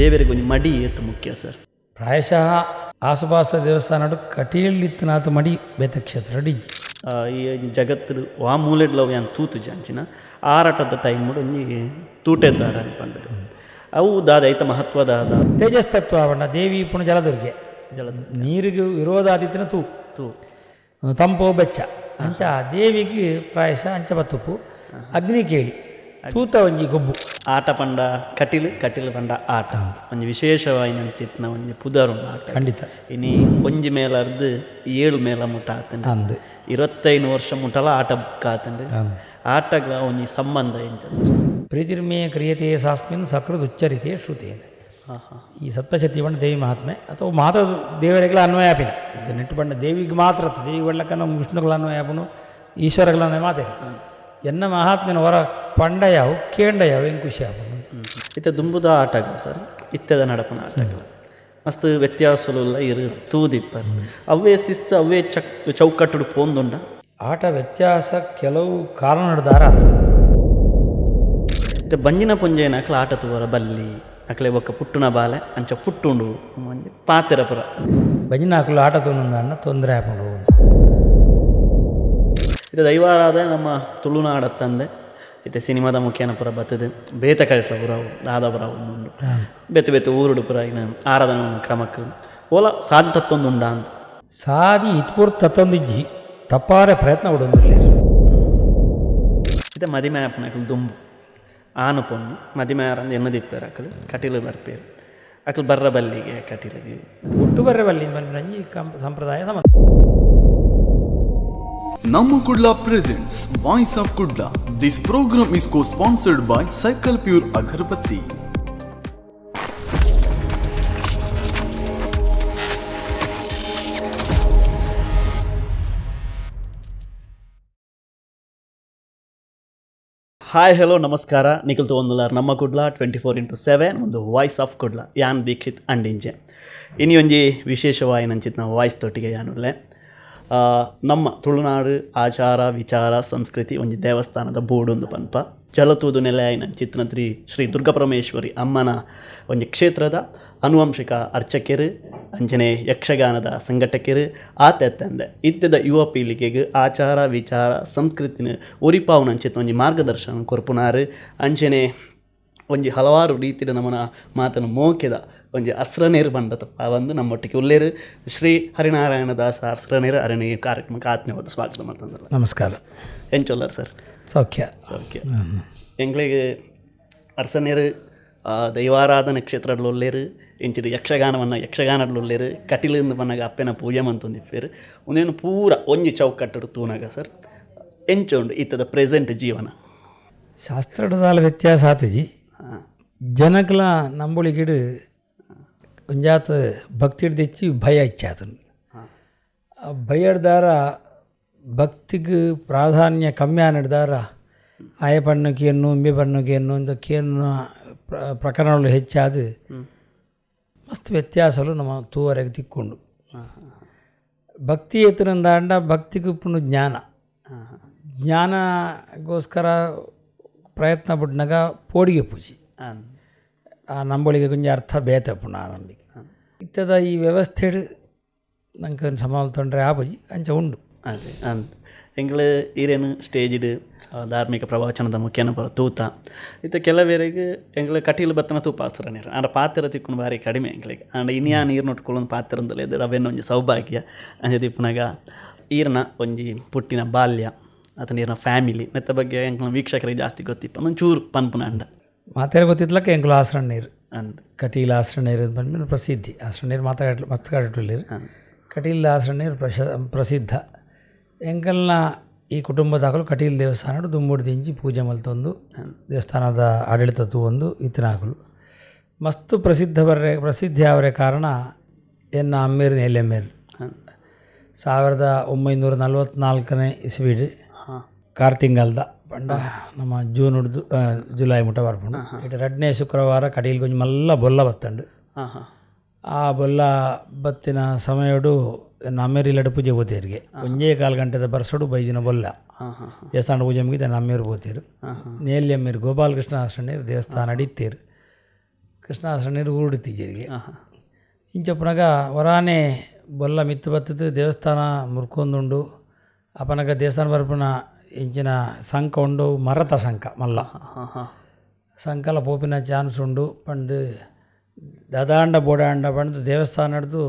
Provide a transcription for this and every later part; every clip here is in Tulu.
ದೇವರಿಗೆ ಒಂಜಿ ಮಡಿ ಏತು ಮುಖ್ಯ ಸರ್? ಪ್ರಾಯಶಃ ಆಸುಪಾಸ ದೇವಸ್ಥಾನಡು ಕಟೀಲ್ ಮಡಿ ಬೇತ ಕ್ಷೇತ್ರ ಇಜ್ಜಿ. ಈ ಜಗತ್ತು ವಾ ಮೂಲೆಡ್ಲವು ಯಾನ್ ತೂತುಜಿ ಅಂಚಿನ ಆರಾಟದ ಟೈಮ್ ಒಂಜಿ ತೂಟೆದ್ದಾರ ಪಂಡದು ಅವು ದಾದ ಐತ ಮಹತ್ವದ ತೇಜಸ್ತತ್ವ ಪಂಡ ದೇವಿ ಪುಣ ಜಲದುರ್ಗೆ ಜಲದುರ್ಗೆ ನೀರಿಗೆ ವಿರೋಧ ಆದಿತ್ತಿನ ತೂ ತೂ ತಂಪೋ ಬೆಚ್ಚ ಅಂಚ ದೇವಿಗೆ ಪ್ರಾಯಶಃ ಅಂಚ ಬತ್ತುಪ್ಪು ಅಗ್ನಿ ಕೇಳಿ ತೂತ ಒಂಜಿ ಗೊಬ್ಬು ಆಟ ಪಂಡ ಕಟಿಲು ಕಟಿಲು ಪಂಡ ಆಟ ಒಂಜಿ ವಿಶೇಷವಾಯಿನಂಚಿತ್ನ ಒಂಜಿ ಪುದರುಂಡು ಆಟ ಖಂಡಿತ. ಇನಿ ಒಂಜಿ ಮೇಲರ್ದು 7 ಮೇಲ ಮುಟ ಆತಂಡು ಅಂದು 25 ವರ್ಷ ಮುಟಲ ಆಟ ಬುಕ್ ಆತಂಡು. ಆಟಗಳ ಒಂಜಿ ಸಂಬಂಧ ಎಂಚ ಸರ್? ಪ್ರೀತಿರ್ಮೇ ಕ್ರಿಯತೆ ಸಾಸ್ಮಿನ್ ಸಕೃತ್ ಉಚ್ಚರಿತೆ ಶ್ರುತೇನ. ಈ ಸತ್ವಶಕ್ತಿ ಪಂಡ ದೇವಿ ಮಹಾತ್ಮೆ ಅಥವಾ ಮಾತ್ರ ದೇವರಿಗೆಲ್ಲ ಅನ್ವಯ ಆಪಿನ ನೆಟ್ಟು ಪಂಡ ದೇವಿಗೆ ಮಾತ್ರ ದೇವಿ ಬಳ್ಳಕ್ಕನ ವಿಷ್ಣುಗಳ ಅನ್ವಯ ಆಪನು ಈಶ್ವರಗಳ ಅನ್ವಯ ಮಾತೇ ಎನ್ನ ಮಹಾತ್ಮೆನ ಹೊರ ಪಂಡ ಯಾವು ಕೇಂಡ ಯಾವು ಏನು ಖುಷಿ ಆಪನು. ಇತ್ತ ದುಂಬುದ ಆಟಗಳು ಸರ್ ಇತ್ತದ ನಡಪನ ಆಟಗಳು ಮಸ್ತ್ ವ್ಯತ್ಯಾಸಲುಲ್ಲ ಇರು ತೂದಿಪ್ಪ ಅವೇ ಶಿಸ್ತು ಅವೇ ಚಕ್ ಚೌಕಟ್ಟುಡು ಪೋಂದುಂಡ ಆಟ ವ್ಯತ್ಯಾಸ ಕೆಲವು ಕಾರಣ ನಡ್ದಾರ ಅದು. ಇತ್ತೆ ಬಂಜಿನ ಪುಂಜೈನ ಅಕ್ಲ ಆಟ ತೂವರ ಬಲ್ಲಿ ಅಕ್ಲೆ ಬೊಕ್ಕ ಪುಟ್ಟುನ ಬಾಲೆ ಅಂಚ ಪುಟ್ಟುಂಡು ಒಂಜಿ ಪಾತೆರ ಪುರ ಬಂಜಿನ ಅಕ್ಲು ಆಟ ತೂನಂದ ತೊಂದರೆ ಆಪುಂಡು. ಇದು ದೈವಾರಾಧನೆ ನಮ್ಮ ತುಳುನಾಡತ್ತಂದೆ ಇತ್ತೆ ಸಿನಿಮಾದ ಮುಖ್ಯನ ಪುರ ಬತ್ತದು ಬೇತ ಕಡೆಟ್ಲ ಪುರ ದಾದ ಪುರ ಉಂಡು ಬೇತೆ ಬೇತೆ ಊರುಡು ಪುರ ಇನ್ನು ಆರಾಧನೆ ಕ್ರಮಕ್ಕೆ ಓಲ ಸಾಧಿ ತತ್ತೊಂದು ಉಂಡ ಅಂತ ಸಾದಿ ಇತ್ಪೂರ್ ತತ್ತೊಂದಿಜ್ಜಿ ತಪ್ಪಾರೆ ಪ್ರಯತ್ನ ಉಡೊಂದಿಲ್ಲ. ಇತ್ತೆ ಮದಿಮೆ ಆಪನಕಲು ದುಂಬು ಆನು ಪೊಣ್ಣು ಮದಿಮೆ ಆರಂದು ಎನ್ನು ದಿಪ್ಪೇರು ಅಕಲು ಕಟೀಲು ಬರ್ಪೇರು ಅಕಲು ಬರ್ರ ಬಲ್ಲಿಗೆ ಕಟೀಲಿಗೆ ಒಟ್ಟು ಬರ್ರ ಬಲ್ಲಿ ನಂಜಿ ಸಂಪ್ರದಾಯ ಸಮ. Namma Kudla presents Voice of Kudla. This program is co-sponsored by Cycle Pure Agarbatti. Hi hello ನಮಸ್ಕಾರ ನಿಖಿಲ್ ತೋಂದುಲಾರ್ ನಮ್ಮ ಕುಡ್ಲ 24x7 ಒಂದು ವಾಯ್ಸ್ ಆಫ್ ಕುಡ್ಲ ಯಾನ್ ದೀಕ್ಷಿತ್ ಅಂಡಿಂಜೆ. ಇನಿ ಒಂಜಿ ವಿಶೇಷವಾಯಿನಂಚಿತ್ ನಾವು ವಾಯ್ಸ್ ತೊಟ್ಟಿಗೆ ಯಾನುಲ್ಲೆ. ನಮ್ಮ ತುಳುನಾಡು ಆಚಾರ ವಿಚಾರ ಸಂಸ್ಕೃತಿ ಒಂಜಿ ದೇವಸ್ಥಾನದ ಬೋಡೊಂದು ಪನ್ಪ ಜಲತೂದು ನೆಲೆಯಾಯಿನಂಚಿತ್ನ ಶ್ರೀ ದುರ್ಗಾಪರಮೇಶ್ವರಿ ಅಮ್ಮನ ಒಂಜಿ ಕ್ಷೇತ್ರದ ಅನುವಂಶಿಕ ಅರ್ಚಕೆರು ಅಂಚನೆ ಯಕ್ಷಗಾನದ ಸಂಘಟಕರು ಆತೆತ್ತಂದೆ ಇತ್ತದ ಯುವ ಪೀಳಿಗೆಗೆ ಆಚಾರ ವಿಚಾರ ಸಂಸ್ಕೃತಿನ ಒರಿಪಾವುನಂಚಿತ್ನ ಒಂಜಿ ಮಾರ್ಗದರ್ಶನ ಕೊರ್ಪುನಾರು ಅಂಚನೆ ಒಂಜಿ ಹಲವಾರು ರೀತಿಯ ನಮನ ಮಾತನ್ನು ಮೋಕೆದ ಒಂಜಿ ಅಸ್ರನೇರು ಬಂಡ ತಪ್ಪ ಬಂದು ನಮ್ಮೊಟ್ಟಿಗೆ ಉಲ್ಲೇರು ಶ್ರೀ ಹರಿನಾರಾಯಣ ದಾಸ ಅಸ್ರನೇರು ಅರಣಿ ಕಾರ್ಯಕ್ರಮಕ್ಕೆ ಆತ್ಮೀಯವಾದ ಸ್ವಾಗತ ಮಾಡ್ತಂದಲ್ಲ. ನಮಸ್ಕಾರ. ಎಂಚೊಲ್ಲಾರ ಸರ್? ಸೌಖ್ಯ ಸೌಖ್ಯ. ಎಂಗ್ಳಿಗೆ ಅರ್ಸನೇರು ದೈವಾರಾಧನೆ ಕ್ಷೇತ್ರಡ್ಲೊಲ್ಲೇರು ಇಂಚಿಡು ಯಕ್ಷಗಾನವನ್ನು ಯಕ್ಷಗಾನಡ್ಲೊಲ್ಲೇರು ಕಟಿಲಿಂದ ಬನ್ನಾಗ ಅಪ್ಪೆನ ಪೂಜೆ ಮಂತೊಂದಿಪ್ಪೇರು ಒಂದೇನು ಪೂರ ಒಂಜಿ ಚೌಕಟ್ಟಡು ತೂನಾಗ ಸರ್ ಎಂಚುಂಡು ಇತ್ತದ ಪ್ರೆಸೆಂಟ್ ಜೀವನ? ಶಾಸ್ತ್ರದಾಲ ವ್ಯತ್ಯಾಸ ಆತಜಿ ಜನಕ್ಲ ನಂಬುಳಿಗಿಡು ಒಂಜಾತ ಭಕ್ತಿ ಹಿಡ್ದೆಚ್ಚಿ ಭಯ ಇಚ್ಚಾತನು. ಆ ಭಯ ಹಿಡ್ದಾರ ಭಕ್ತಿಗೆ ಪ್ರಾಧಾನ್ಯ ಕಮ್ಮಿ ಆನಿಡ್ದಾರ ಆಯ ಪಣ್ಣು ಕೇನ್ನು ಉಂಬೆ ಪಣ್ಣು ಕೇನ್ನು ಇಂದ ಕೇನ್ನು ಪ್ರಕರಣಗಳು ಹೆಚ್ಚಾದ ಮಸ್ತ್ ವ್ಯತ್ಯಾಸಲು ನಮ್ಮ ತೂವರೆಗೆ ತಿಕ್ಕೊಂಡು. ಭಕ್ತಿ ಎತ್ತರಂದಾಂಡ ಭಕ್ತಿಗೆ ಪುಣ್ಣ ಜ್ಞಾನ ಜ್ಞಾನಗೋಸ್ಕರ ಪ್ರಯತ್ನ ಪಟ್ನಾಗ ಪೋಡಿಗೆ ಪೂಜೆ ಆ ನಂಬಳಿಗೆ ಕೊಂಚ ಅರ್ಥ ಬೇತ ಪುಣ್ಣ ಆ ನಂಬಿಕೆ ಇತ್ತದ ಈ ವ್ಯವಸ್ಥೆ ನಂಗೆ ಸಮಾಲ ತೊಂದರೆ ಆಪುಜಿ ಅಂಚ ಉಂಡು. ಅದೇ ಅಂದ್ ಎಂಗ್ಳು ಈರೇನು ಸ್ಟೇಜಿಡ್ ಧಾರ್ಮಿಕ ಪ್ರವಚನದ ಮುಖ್ಯನ ಪರ ತೂತ ಇತ್ತ ಕೆಲವರಿಗೆ ಎಂಗ್ಳು ಕಟೀಲು ಬತ್ತನ ತೂಪ ಆಸರ ನೀರು ಆಂಡ ಪಾತ್ರ ತಿಕ್ಕೊಂಡು ಭಾರಿ ಕಡಿಮೆ ಎಂಗ್ಳಿಗೆ ಆಂಡ ಇನ್ಯಾ ನೀರು ನೋಟ್ಕೊಳ್ಳೊಂದು ಪಾತ್ರ ಎದುರು ಅವೇನು ಒಂಜಿ ಸೌಭಾಗ್ಯ ಅಂಚ ತಿಪ್ಪುನಾಗ ಈರ್ನ ಒಂಜಿ ಪುಟ್ಟಿನ ಬಾಲ್ಯ ಅಥವಾ ನೀರಿನ ಫ್ಯಾಮಿಲಿ ಮೆತ್ತ ಬಗ್ಗೆ ಎಂಕ್ಲ ವೀಕ್ಷಕರಿಗೆ ಜಾಸ್ತಿ ಗೊತ್ತಿಪ್ಪ ಒಂಚೂರು ಪನ್ಪುನ ಅಂಡ ಮಾತಾಡ ಗೊತ್ತಿತ್ತಲಕ್ಕ ಎಂಕ್ಲು ಆಸರ ನೀರು ಅಂದ್ ಕಟೀಲು ಆಸರ ನೀರು ಬಂದ್ಮೇಲೆ ಪ್ರಸಿದ್ಧಿ ಆಸರ ನೀರು ಮಾತಾಡ ಮಸ್ತ್ ಕಾಡಟ್ಟುಳ್ಳೀರು ಕಟೀಲು ಆಸರ ನೀರು ಪ್ರಸಿದ್ಧ. ಎಂಕಲ್ನ ಈ ಕುಟುಂಬದಾಗಲು ಕಟೀಲು ದೇವಸ್ಥಾನ ದುಂಬುಡು ದಿಂಚಿ ಪೂಜೆ ಮಲ್ತೊಂದು ದೇವಸ್ಥಾನದ ಆಡಳಿತ ತೂವೊಂದು ಇತ್ತನಾಗಲು ಮಸ್ತು ಪ್ರಸಿದ್ಧ ಬರ್ರೆ ಪ್ರಸಿದ್ಧಿ ಅವರೇ ಕಾರಣ ಎನ್ನ ಅಮ್ಮೇರು ನೆಲೆಮೇರು 1944ನೇ ಇಸ್ವಿಡ್ ಕಾರ್ತಿಂಗಲ್ದ ಪಂಡ ನಮ್ಮ ಜೂನ್ ಹಿಡ್ದು ಜುಲೈ ಮುಟ ಬರ್ಪುಂಡು. ಇಟ್ಟು 2ನೇ ಶುಕ್ರವಾರ ಕಟೀಲು ಕೊಂಚ ಮಲ್ಲ ಬೊಲ್ಲ ಬತ್ತಂಡು. ಆ ಬೊಲ್ಲ ಬತ್ತಿನ ಸಮಯಡು ನಮ್ಮೇರು ಪೂಜೆ ಪೋತೇರಿಗೆ ಒಂಜೇ ಕಾಲು ಗಂಟೆದ ಬರ್ಸೋಡು ಬೈದಿನ ಬೊಲ್ಲ ದೇವಸ್ಥಾನ ಪೂಜೆ ಮುಗಿದ ನಮ್ಮೇರು ಪೋತೇರು ನೇಲ್ಯಮ್ಮೇರು ಗೋಪಾಲಕೃಷ್ಣ ಆಶ್ರಣ್ಣೇರು ದೇವಸ್ಥಾನ ಅಡಿತ್ತೇರು. ಕೃಷ್ಣಾಸಣ್ಣರು ಊರುಡುತ್ತಿಜ್ಜರಿಗೆ ಇಂಚಪ್ಪನಾಗ ವರಾನೆ ಬೊಲ್ಲ ಮಿತ್ತು ಬತ್ತದು ದೇವಸ್ಥಾನ ಮುರ್ಕೊಂದುಂಡು ಅಪನಗ ದೇವಸ್ಥಾನ ಬರ್ಪುನ ಇಂಚಿನ ಸಂಕ ಉಂಡು ಮರತ ಸಂಕ ಮಲ್ಲ ಸಂಕಲ ಪೋಪಿನ ಚಾನ್ಸ್ ಉಂಡು ಪಂದು ದಾದಾಂಡ ಬೋಡಾಂಡ ಪಂದು ದೇವಸ್ಥಾನಡ್ದು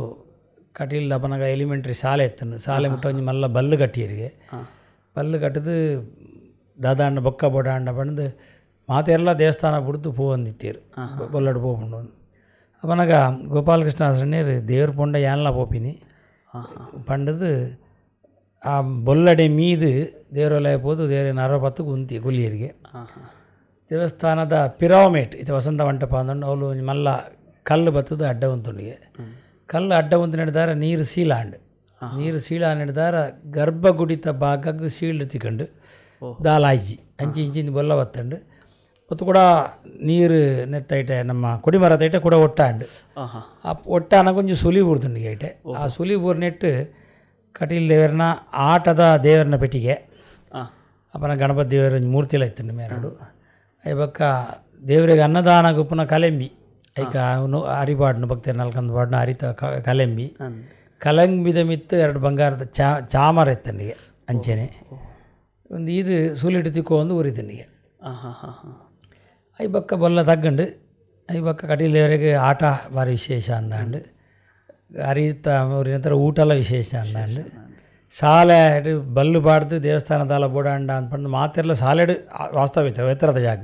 ಕಟೀಲ್ ಅಪನಗ ಎಲಿಮೆಂಟ್ರಿ ಶಾಲೆ ಇತ್ತು ಶಾಲೆ ಮುಟ್ಟ ಒಂಜಿ ಮಲ್ಲ ಬಲ್ಲು ಕಟ್ಟಿಯರಿಗೆ ಬಲ್ಲು ಕಟ್ಟದು ದಾದಾಂಡ ಬೊಕ್ಕ ಬೋಡಾಂಡ ಪಂದು ಮಾತೆಲ್ಲ ದೇವಸ್ಥಾನ ಬಿಡ್ದು ಪೋವಂದಿತ್ತೀರು ಬೊಲ್ಲಡು ಪೋಪುಂಡು ಅಪನಗ ಗೋಪಾಲಕೃಷ್ಣ ಆಸಣ್ಣೇರು ದೇವ್ರ ಪೊಂಡ ಯಾನ್ಲ ಪೋಪಿನಿ ಪಂಡದು ಆ ಬೊಲ್ಲಡೆ ಮೀದು ದೇವರೊಲಯ ಪೋದು ದೇವರ ನರಪತ್ತು ಗುಂತಿ ಗುಲಿಯರಿಗೆ ದೇವಸ್ಥಾನದ ಪಿರಾಮೇಟ್ ಇದು ವಸಂತ ಮಂಟಪ ಅಂದಂಡು ಅವಳು ಮಲ್ಲ ಕಲ್ಲು ಬತ್ತದು ಅಡ್ಡ ಉಂತುಂಡಿಗೆ ಕಲ್ಲು ಅಡ್ಡ ಉಂತು ನಡೆದಾರ ನೀರು ಸೀಲಾಂಡು ನೀರು ಸೀಳಾ ನಡೆದಾರ ಗರ್ಭಗುಡಿತ ಭಾಗಕ್ಕೆ ಸೀಳು ತಿಕ್ಕಂಡು ದಾಲಾಯ್ಜಿ ಅಂಚಿ ಇಂಚಿನ ಬೊಲ್ಲ ಬತ್ತಂಡು ಮತ್ತು ಕೂಡ ನೀರು ನೆತ್ತೈಟೆ ನಮ್ಮ ಕೊಡಿಮರ ತೈಟೆ ಕೂಡ ಒಟ್ಟಾಂಡು ಆ ಒಟ್ಟಾನ ಕೊಂಚ ಸುಲಿ ಬೂರ್ದುಂಡಿಗೆ ಐಟೆ ಆ ಸುಲಿ ಬೂರ್ನೆಟ್ಟು ಕಟೀಲ್ ದೇವರನ ಆಟದ ದೇವರನ ಪೆಟ್ಟಿಗೆ ಅಪ್ಪನ ಗಣಪತಿ ದೇವರ ಮೂರ್ತಿಲ ಇತ್ತು ಮೇರಡು ಅಯ್ಯ ಬಕ್ಕ ದೇವರಿಗೆ ಅನ್ನದಾನ ಗುಪ್ಪನ ಕಲೆಂಬಿ ಐಕ ಅವನು ಅರಿಪಾಡ್ನು ಭಕ್ತರ ನಾಲ್ಕಂದು ಪಾಡ್ನು ಅರಿತ ಕಲೆಂಬಿ ಕಲಂಬಿದ ಮಿತ್ತು ಎರಡು ಬಂಗಾರದ ಚಾಮರ ಇತ್ತನಿಗೆ ಅಂಚೆನೆ ಒಂದು ಇದು ಸೂಲಿಟ್ಟು ತಿಕ್ಕೋ ಒಂದು ಊರಿತನಿಗೆ I ಬಕ್ಕ ಬೊಲ್ಲ ತಗ್ಗಂಡು I ಬಕ್ಕ ಕಟೀಲ್ ದೇವರಿಗೆ ಆಟ ಭಾರಿ ವಿಶೇಷ ಅಂದಾಂಡು ಅರಿತ ಊರಿನ ಊಟಲ ವಿಶೇಷ ಅಂದಾಂಡು ಶಾಲೆ ಬಲ್ಲು ಬಾಡ್ದು ದೇವಸ್ಥಾನದಾಲ ಬೋಡಾಂಡ ಅಂದ್ಕೊಂಡು ಮಾತೆಲ್ಲ ಶಾಲೆಡು ವಾಸ್ತವ ಇತ್ತು ಎತ್ತರದ ಜಾಗ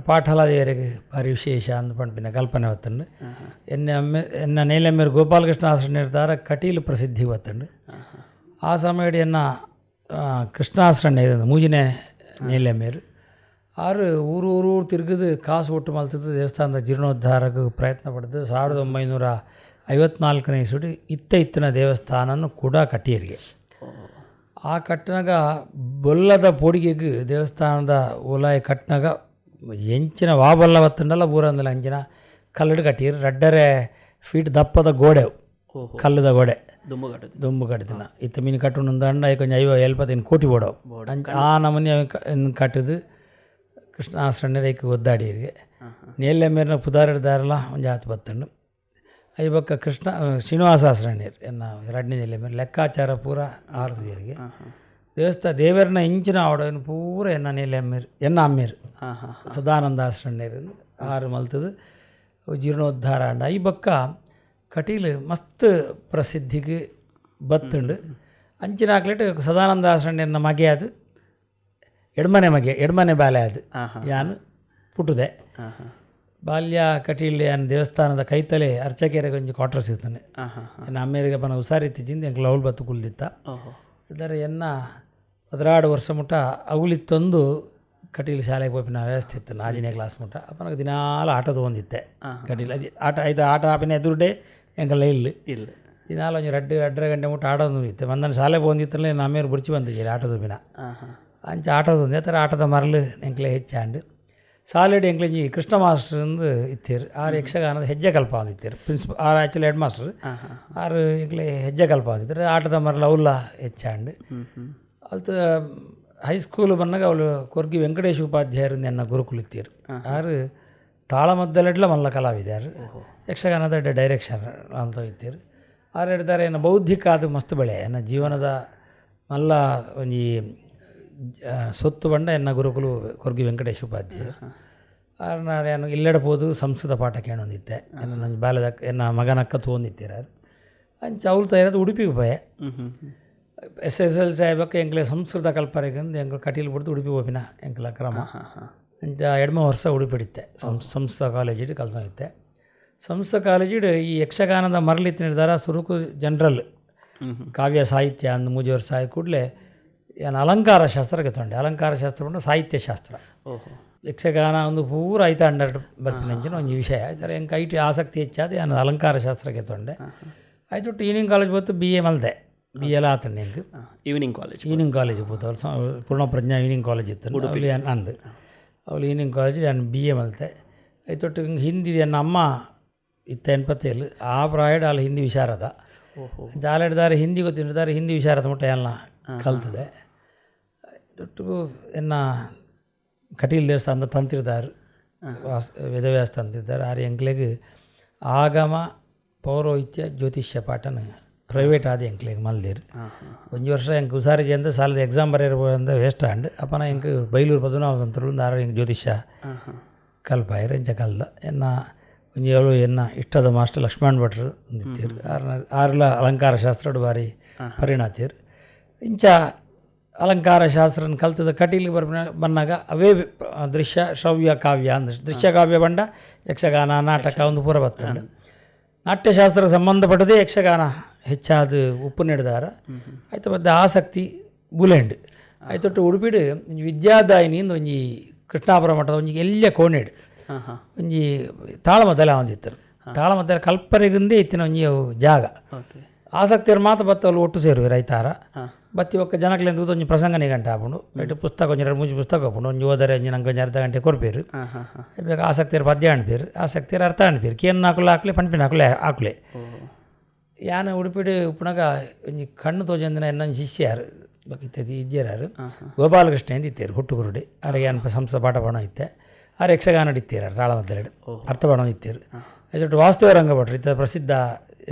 ಪಾಠಲ ದೇವರಿಗೆ ಭಾರಿ ವಿಶೇಷ ಅಂದ್ಕೊಂಡು ಕಲ್ಪನೆ ಹೊತ್ತಂಡು ಎನ್ನ ಅಮ್ಮೆ ಎನ್ನ ನೇಲೆಮ್ಮೇರು ಗೋಪಾಲಕೃಷ್ಣ ಆಶ್ರಣ್ಯದಾರ ಕಟೀಲು ಪ್ರಸಿದ್ಧಿ ಹೊತ್ತಂಡು ಆ ಸಮಯಡು ಎನ್ನ ಕೃಷ್ಣಾಶ್ರಣ್ಯ ಮೂಜಿನೇ ನೇಲೆಮ್ಮೇರು ಆರು ಊರು ಊರು ಊರು ತಿರುಗಿದು ಕಾಸು ಒಟ್ಟು ಮಲ್ತದ್ದು ದೇವಸ್ಥಾನದ ಜೀರ್ಣೋದ್ಧಾರಕ್ಕೆ ಪ್ರಯತ್ನ ಪಡೆದು 1954ನೇ ಇಸುಡಿ ಇತ್ತ ಇತ್ತಿನ ದೇವಸ್ಥಾನನು ಕೂಡ ಕಟ್ಟಿಯರಿಗೆ ಆ ಕಟ್ಟಿನಾಗ ಬೊಲ್ಲದ ಪೊಡಿಗೆಗೆ ದೇವಸ್ಥಾನದ ಉಲಾಯ ಕಟ್ಟಿನಾಗ ಎಂಚಿನ ವಾಬಲ್ಲ ಬತ್ತಂಡಲ್ಲ ಬೂರಂದಲ್ಲ ಅಂಚಿನ ಕಲ್ಲಡು ಕಟ್ಟಿಯರು 2.5 ಫೀಟ್ ದಪ್ಪದ ಗೋಡೆ ಕಲ್ಲದ ಗೋಡೆ ದುಂಬು ಕಟ್ಟಿನ ಇತ್ತ ಮೀನು ಕಟ್ಟುಂಡ ಕೊಂಚ 50-75 ಕೋಟಿ ಬೋಡವು ಆ ನಮೂನಿ ಕಟ್ಟಿದು ಕೃಷ್ಣಾಶ್ರಣ್ಯರೈಕ್ ಒದ್ದಾಡಿಯರಿಗೆ ನೇಲೆ ಮೇರಿನ ಪುದಾರಿಡ್ದಾರಲ್ಲ ಒಂದು ಜಾತಿ ಬತ್ತಂಡು I ಬಕ್ಕ ಕೃಷ್ಣ ಶ್ರೀನಿವಾಸಾಶ್ರಣ್ಯರು ಎನ್ನ ಎರಡನೇ ಜಿಲ್ಲೆ ಮೇಲೆ ಲೆಕ್ಕಾಚಾರ ಪೂರ ಆರದಿಯರಿಗೆ ದೇವಸ್ಥಾನ ದೇವರನ್ನ ಇಂಚಿನ ಆವಡವನ್ನು ಪೂರ ಎನ್ನ ನೇಲೆ ಅಮ್ಮೇರು ಎನ್ನ ಅಮ್ಮೇರು ಸದಾನಂದ ಆಶ್ರಣ್ಯರು ಆರು ಮಲ್ತದು ಜೀರ್ಣೋದ್ಧಾರ ಅಂಡ ಈ ಬಕ್ಕ ಕಟೀಲು ಮಸ್ತ್ ಪ್ರಸಿದ್ಧಿಗೆ ಬತ್ತುಂಡು ಅಂಚಿನ ಹಾಕ್ಲಿಟ್ಟು ಸದಾನಂದ ಆಶ್ರಣ್ಯನ ಮಗೆ ಅದು ಎಡ್ಮನೆ ಮಗೆ ಎಡ್ಮನೆ ಬಾಲೆ ಅದು ಯಾನು ಪುಟ್ಟುದೆ ಬಾಲ್ಯ ಕಟೀಲ್ ಯಾನ್ ದೇವಸ್ಥಾನದ ಕೈತಲೆ ಅರ್ಚಕೆರೆ ಕೊಂಚ ಕ್ವಾರ್ಟರ್ಸ್ ಇರ್ತಾನೆ ಎನ್ನ ಅಮ್ಮೇರಿಗೆ ಪನ ಹುಷಾರಿತ್ತಿಜಿಂದ ಎಂಕ್ ಲೌಲ್ ಬತ್ತು ಕುಲ್ದಿತ್ತ ಇದರ ಎನ್ನ 12 ವರ್ಷ ಮುಟ್ಟ ಅವಲಿತ್ತೊಂದು ಕಟೀಲ್ ಶಾಲೆಗೆ ಪೋಪಿನ ವ್ಯವಸ್ಥೆ ಇತ್ತು 4ನೇ ಕ್ಲಾಸ್ ಮುಟ್ಟ ಅಪ್ಪನಗೆ ದಿನಾಲ ಆಟ ತೊಗೊಂಡಿತ್ತೆ ಕಟೀಲ್ ಅದು ಆಟ ಐದು ಆಟ ಆಪಿನ ಎದುರುಡೆ ಎಂಕಲ್ಲ ಇಲ್ಲ ಇಲ್ಲ ದಿನಾಲ ಒಂಜಿ 2-2.5 ಗಂಟೆ ಮುಟ್ಟ ಆಟೋದು ಇತ್ತು ಮಂದನ ಶಾಲೆ ಬಂದಿತ್ತಲ್ಲ ನಮ್ಮೇರು ಬುಡ್ಚಿ ಬಂದಿದ್ದೀರಿ ಆಟದ ದಿನ ಅಂಚ ಆಟೋದು ಥರ ಆಟದ ಮರಳು ಎಂಕ್ಲೆ ಹೆಚ್ಚಾಂಡು ಸಾಲಿಡ್ ಎಂಕ್ಲೆಂಜಿ ಕೃಷ್ಣ ಮಾಸ್ಟರ್ ಅಂದು ಇತ್ತೀರು ಆರು ಯಕ್ಷಗಾನದ ಹೆಜ್ಜೆ ಕಲ್ಪ ಅಂದಿತ್ತೀರು ಪ್ರಿನ್ಸಿಪಲ್ ಆರು ಆ್ಯಕ್ಚುಲಿ ಹೆಡ್ ಮಾಸ್ಟರ್ ಆರು ಎಂಕ್ಲೆ ಹೆಜ್ಜೆ ಕಲ್ಪ ಅಂದಿತ್ತಾರೆ ಆಟದ ಮರಳು ಅವಲ್ಲ ಹೆಚ್ಚಾಂಡು ಅಲ್ತ ಹೈಸ್ಕೂಲ್ ಬಂದಾಗ ಅವಳು ಕೊರ್ಗಿ ವೆಂಕಟೇಶ್ ಉಪಾಧ್ಯಾಯರು ನನ್ನ ಗುರುಕುಲ ಇತ್ತೀರು ಆರು ತಾಳಮದ್ದಲೆಡ್ಲ ಮಲ್ಲ ಕಲಾವಿದರು ಯಕ್ಷಗಾನದ ಡೈರೆಕ್ಷನ್ ಅಂತ ಇತ್ತೀರು ಆರು ಹೇಳ್ತಾರೆ ಏನು ಬೌದ್ಧಿಕ ಅದು ಮಸ್ತ್ ಬೆಳೆ ಎನ್ನ ಜೀವನದ ಮಲ್ಲ ಒಂಜಿ ಸೊತ್ತು ಬಂಡ ಎನ್ನ ಗುರುಕುಲು ಕೊರ್ಗಿ ವೆಂಕಟೇಶ್ ಉಪಾಧ್ಯಾಯ ಆರು ನಾನು ಇಲ್ಲೆಡ ಪೋದು ಸಂಸ್ಕೃತ ಪಾಠ ಕೇಳೊಂದಿತ್ತೆ ಎನ್ನ ನನ್ನ ಬಾಲ್ಯದ ಎನ್ನ ಮಗನಕ್ಕ ತೊಗೊಂದಿತ್ತೀರ ಅಂಚ ಅವಳು ತಯಾರದ ಉಡುಪಿಗೆ ಪೋಯೆ ಎಸ್ ಎಸ್ ಎಲ್ ಸಿ ಆಗ್ಬೇಕು ಎಂಕ್ಲೆ ಸಂಸ್ಕೃತ ಕಲ್ಪರೆಗಂದು ಎಂಕ್ಲು ಕಟೀಲು ಬಿಡ್ದು ಉಡುಪಿ ಹೋಪಿನ ಎಂಕ್ಲ ಕ್ರಮ ಅಂಚ 2 ವರ್ಷ ಉಡುಪಿ ಹಿಡಿತೆ ಸಂಸ್ಕೃತ ಕಾಲೇಜಿಡು ಕಲ್ತೋಗಿತ್ತೆ. ಸಂಸ್ಕೃತ ಕಾಲೇಜಿಡು ಈ ಯಕ್ಷಗಾನದ ಮರಳಿತ್ತು ನಿರ್ಧಾರ ಸುರುಕು ಜನರಲ್ ಕಾವ್ಯ ಸಾಹಿತ್ಯ ಅಂದು 3 ವರ್ಷ ಆದ ಕೂಡಲೇ ಏನು ಅಲಂಕಾರ ಶಾಸ್ತ್ರಕ್ಕೆ ತೊಗೊಂಡೆ. ಅಲಂಕಾರ ಶಾಸ್ತ್ರ ಬಂದು ಸಾಹಿತ್ಯ ಶಾಸ್ತ್ರ. ಯಕ್ಷಗಾನ ಒಂದು ಪೂರ ಐತ ಹಂಡ್ರೆಡ್ ಬರ್ಪಿನಂಚಿನ ಒಂದು ವಿಷಯ ಆಯ್ತಾರೆ. ಎಂಗೆ IT ಆಸಕ್ತಿ ಹೆಚ್ಚಾದ ನಾನು ಅಲಂಕಾರ ಶಾಸ್ತ್ರಕ್ಕೆ ತೊಗೊಂಡೆ. ಆಯ್ತು ಈವ್ನಿಂಗ್ ಕಾಲೇಜ್ ಬತ್ತು ಬಿ ಎ ಮಲ್ದೆ. ಬಿ ಎಲ್ ಆತಂಡೆ ಎಂಗೆ ಈವ್ನಿಂಗ್ ಕಾಲೇಜ್ ಈವ್ನಿಂಗ್ ಕಾಲೇಜ್ ಪೋತು ಪೂರ್ಣ ಪ್ರಜ್ಞಾ ಈವ್ನಿಂಗ್ ಕಾಲೇಜ್ ಇತ್ತು ಅಲ್ಲಿ ಅಂದು ಅವಳು ಈವ್ನಿಂಗ್ ಕಾಲೇಜ್ ನಾನು ಬಿ ಎ ಮಲ್ತೆ. ಆಯ್ತೊಟ್ಟು ಹಿಂಗೆ ಹಿಂದಿ ನನ್ನ ಅಮ್ಮ ಇತ್ತ 87 ಆ ಪ್ರಾಯಡ್ ಅಲ್ಲಿ ಹಿಂದಿ ವಿಶಾರದ ಜಾಲಾಡಿದಾರೆ ಹಿಂದಿ ಗೊತ್ತಿದ್ದಾರೆ ಹಿಂದಿ ವಿಶಾರದ ಮುಟ್ಟ ಎಲ್ಲ ಕಲ್ತದೆ. ದೊಡ್ಡ ಎನ್ನ ಕಟೀಲ್ ದೇವಸ್ಥಾನದ ತಂತ್ರಿದಾರು Vedavyasa ಅಂತಿದ್ದಾರೆ. ಆರು ಎಂಕ್ಲೆಗ್ ಆಗಮ ಪೌರೋಹಿತ್ಯ ಜ್ಯೋತಿಷ್ಯ ಪಾಠನ ಪ್ರೈವೇಟ್ ಆದ ಎಂಕ್ಲೆಗ್ ಮಲ್ದೇರು. ಒಂಜಿ ವರ್ಷ ಎಂಕ್ ಹುಷಾರಿಜಿ ಅಂದ ಸಾಲದ ಎಕ್ಸಾಮ್ ಬರೆಯರ್ ವೇಸ್ಟ್ ಆಂಡ್ ಅಪ್ಪನ ಎಂಕ್ ಬೈಲೂರು ಪದ್ಮನಾಭ ಆರು ಎಂಕ್ ಜ್ಯೋತಿಷ್ಯ ಕಲ್ಪಾಯರು ಎಂಚ ಕಲ್ದ. ಎನ್ನ ಒಂಜಿ ಏಳು ಎನ್ನ ಇಷ್ಟದ ಮಾಸ್ಟರ್ ಲಕ್ಷ್ಮಣ್ ಭಟ್ರು ಅಂದಿತ್ತೀರು. ಆರ್ಲ ಅಲಂಕಾರ ಶಾಸ್ತ್ರಡು ಭಾರಿ ಪರಿಣಾತೀರು. ಇಂಚ ಅಲಂಕಾರ ಶಾಸ್ತ್ರನ ಕಲ್ತದ ಕಟೀಲಿಗೆ ಬನ್ನಾಗ ಅವೇ ದೃಶ್ಯ ಶ್ರವ್ಯ ಕಾವ್ಯ ಅಂದ್ರೆ ದೃಶ್ಯ ಕಾವ್ಯ ಬಂಡ ಯಕ್ಷಗಾನ ನಾಟಕ ಒಂದು ಪೂರ ಬರ್ತದೆ. ನಾಟ್ಯಶಾಸ್ತ್ರ ಸಂಬಂಧಪಟ್ಟದೇ ಯಕ್ಷಗಾನ ಹೆಚ್ಚಾದ ಉಪ್ಪು ನೆಡ್ದಾರ. ಆಯ್ತು ಮತ್ತೆ ಆಸಕ್ತಿ ಬುಲೆಂಡ್ ಆಯ್ತೊಟ್ಟು ಉಡುಪಿಡು ವಿದ್ಯಾದಾಯಿನಿ ಒಂಜಿ ಕೃಷ್ಣಾಪುರ ಮಠದ ಒಂಜಿ ಎಲ್ಲ ಕೋಣೆಡು ಒಂಜಿ ತಾಳಮದ್ದಲೆ ಒಂದಿತ್ತರು. ತಾಳಮದ್ದಲೆ ಕಲ್ಪನೆಗಿಂದೇ ಇತ್ತಿನ ಒಂಜಿ ಜಾಗ. ಆಸಕ್ತಿಯರು ಮಾತ್ರ ಬತ್ತವಳು ಒಟ್ಟು ಸೇರುವೆ ರೈತಾರ ಬತ್ತಿ ಒಕ್ಕ ಜನಕ್ಲೆಂದು ಒಂಜಿ ಪ್ರಸಂಗ ನಿಘಂಟು ಆಪುಂಡು. ಐಟ್ ಪುಸ್ತಕ ಒಂಜಿ ಎರಡು ಮೂಜಿ ಪುಸ್ತಕ ಆಪುಂಡು. ಒಂಜಿ ಓದರೆ ಒಂಜಿ ನಂಗೆ ಒಂಜಿ ಅರ್ಧ ಗಂಟೆ ಕೊರ್ಪೇರು. ಬೇಗ ಆಸಕ್ತಿಯರು ಪದ್ಯ ಅನ್ಪೇರು, ಆಸಕ್ತಿಯರು ಅರ್ಥ ಅನ್ಪೇರು. ಕೇನ್ ಹಾಕುಲ ಹಾಕ್ಲೆ ಪನ್ಪಿನ ಹಾಕುಲೆ ಹಾಕ್ಲೆ. ಯಾನ ಉಡುಪಿಡು ಉಪ್ಪುನಗ ಒಂಜಿ ಕಣ್ಣು ತೋಜಂದಿನ ಎನ್ನೊಂಜಿ ಶಿಷ್ಯರು ಇತ್ಯಾದಿ ಇಜ್ಜೆರಾರು ಗೋಪಾಲಕೃಷ್ಣ ಎಂದು ಇತ್ತೇರು ಹುಟ್ಟುಗುರುಡಿ. ಆರ ಯಾನ್ ಸಂಸ್ಥೆ ಪಾಠ ಪಾಣ ಇತ್ತೆ. ಆರು ಯಕ್ಷಗಾನ ಇತ್ತೀರ ತಾಳಮದ್ದಲೆಡು ಅರ್ಥ ಪಾಣ ಇತ್ತೀರು. ಐದೊಟ್ಟು ವಾಸ್ತವ ರಂಗ ಭಟ್ರು ಇತ್ತ ಪ್ರಸಿದ್ಧ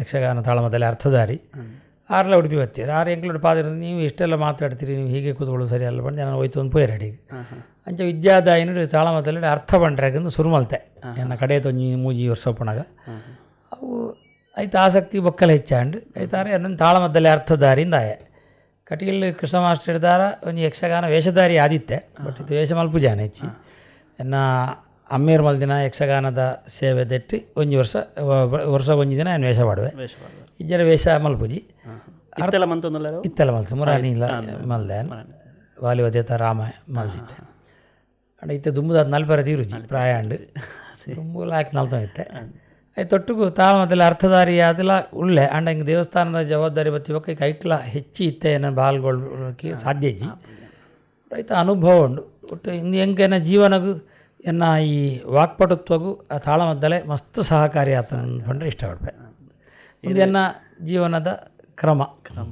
ಯಕ್ಷಗಾನ ತಾಳಮದ್ದಲೆ ಅರ್ಥಧಾರಿ. ಆರ್ಲ ಉಡುಪಿ ಬತ್ತೀರು. ಆರು ಎಂಕ್ಲೋಡು ಪಾದಿರ ನೀವು ಇಷ್ಟೆಲ್ಲ ಮಾತಾಡ್ತೀರಿ, ನೀವು ಹೀಗೆ ಕೂತ್ಕೊಳ್ಳೋದು ಸರಿ ಅಲ್ಲ ಬಂದು ನಾನು ಹೋಯ್ತು ಒಂದು ಪೋಯರ್ ಅಡಿಗೆ. ಅಂಚ ವಿದ್ಯಾದಾಯಿನಡು ತಾಳಮದ್ದಲೆ ಅರ್ಥ ಬಂಡ್ರಾಗಂದು ಸುರು ಮಲ್ತೆ ಎನ್ನ ಕಡೆ ತೊಂಜಿ ಮೂಜಿ ವರ್ಷ ಒಪ್ಪಣಾಗ. ಅವು ಐತ ಆಸಕ್ತಿ ಬೊಕ್ಕಲ ಹೆಚ್ಚಾಂಡ್ ಐತಾರೆ ಅನ್ನೊಂದು ತಾಳಮದ್ದಲೆ ಅರ್ಥಧಾರಿಂದ ಆಯ. ಕಟೀಲ್ ಕೃಷ್ಣ ಮಾಸ್ಟರ್ ದಾರ ಒಂಜಿ ಯಕ್ಷಗಾನ ವೇಷಧಾರಿ ಆದಿತ್ತೆ. ಬಟ್ ಇದು ವೇಷ ಮಲ್ಪುಜಾನ ಹೆಚ್ಚಿ ಎನ್ನ ಅಮ್ಮೇರ್ ಮಲ್ದಿನ ಯಕ್ಷಗಾನದ ಸೇವೆ ದೆಟ್ಟಿ ಒಂಜಿ ವರ್ಷ ವರ್ಷ ಒಂಜಿ ದಿನ ವೇಷ ಮಾಡುವೆ. ಇಜ್ಜರ ವೇಷ ಮಲ್ಪುಜಿ ಇತ್ತೆಲ್ಲ ಇತ್ತೆಲ್ಲ ಮಲ್ತು ಮುರಾನಿ ಇಲ್ಲ ಮಲ್ದೆ ವಾಲಿವದೇತ ರಾಮ ಮಲ್ದಿದ್ದೆ. ಅಂಡ್ ಇತ್ತೆ ದುಂಬುದಾದ ನಲ್ಪರ ತೀರುಜಿ ಪ್ರಾಯ ಅಂಡ್ ದುಂಬುಲ ಹಾಕಿ ನಲ್ತ ಇತ್ತೆ. ಐತೊಟ್ಟಿಗೂ ತಾಳಮದ್ದಲೆ ಅರ್ಥಧಾರಿ ಆದಲ ಉಳ್ಳೆ ಅಂಡ್ ಹಿಂಗೆ ದೇವಸ್ಥಾನದ ಜವಾಬ್ದಾರಿ ಬತ್ತಿ ಕೈಕ್ಲ ಹೆಚ್ಚಿ ಇತ್ತೆ ಏನೋ ಬಾಲ್ಗೊಳ್ಳೋಕೆ ಸಾಧ್ಯ ಇಜ್ಜಿ. ರೈತ ಅನುಭವ ಉಂಡು ಒಟ್ಟು ಇನ್ನು ಹೆಂಗೆನ ಜೀವನಗೂ ಎನ್ನ ಈ ವಾಕ್ಪಟುತ್ವಗೂ ಆ ತಾಳಮದ್ದಲೆ ಮಸ್ತ್ ಸಹಕಾರಿ ಆತ ಪಂಡ್ರೆ ಇಷ್ಟಪಡ್ಪೆ. ಇದು ಎನ್ನ ಜೀವನದ ಕ್ರಮ ಕ್ರಮ.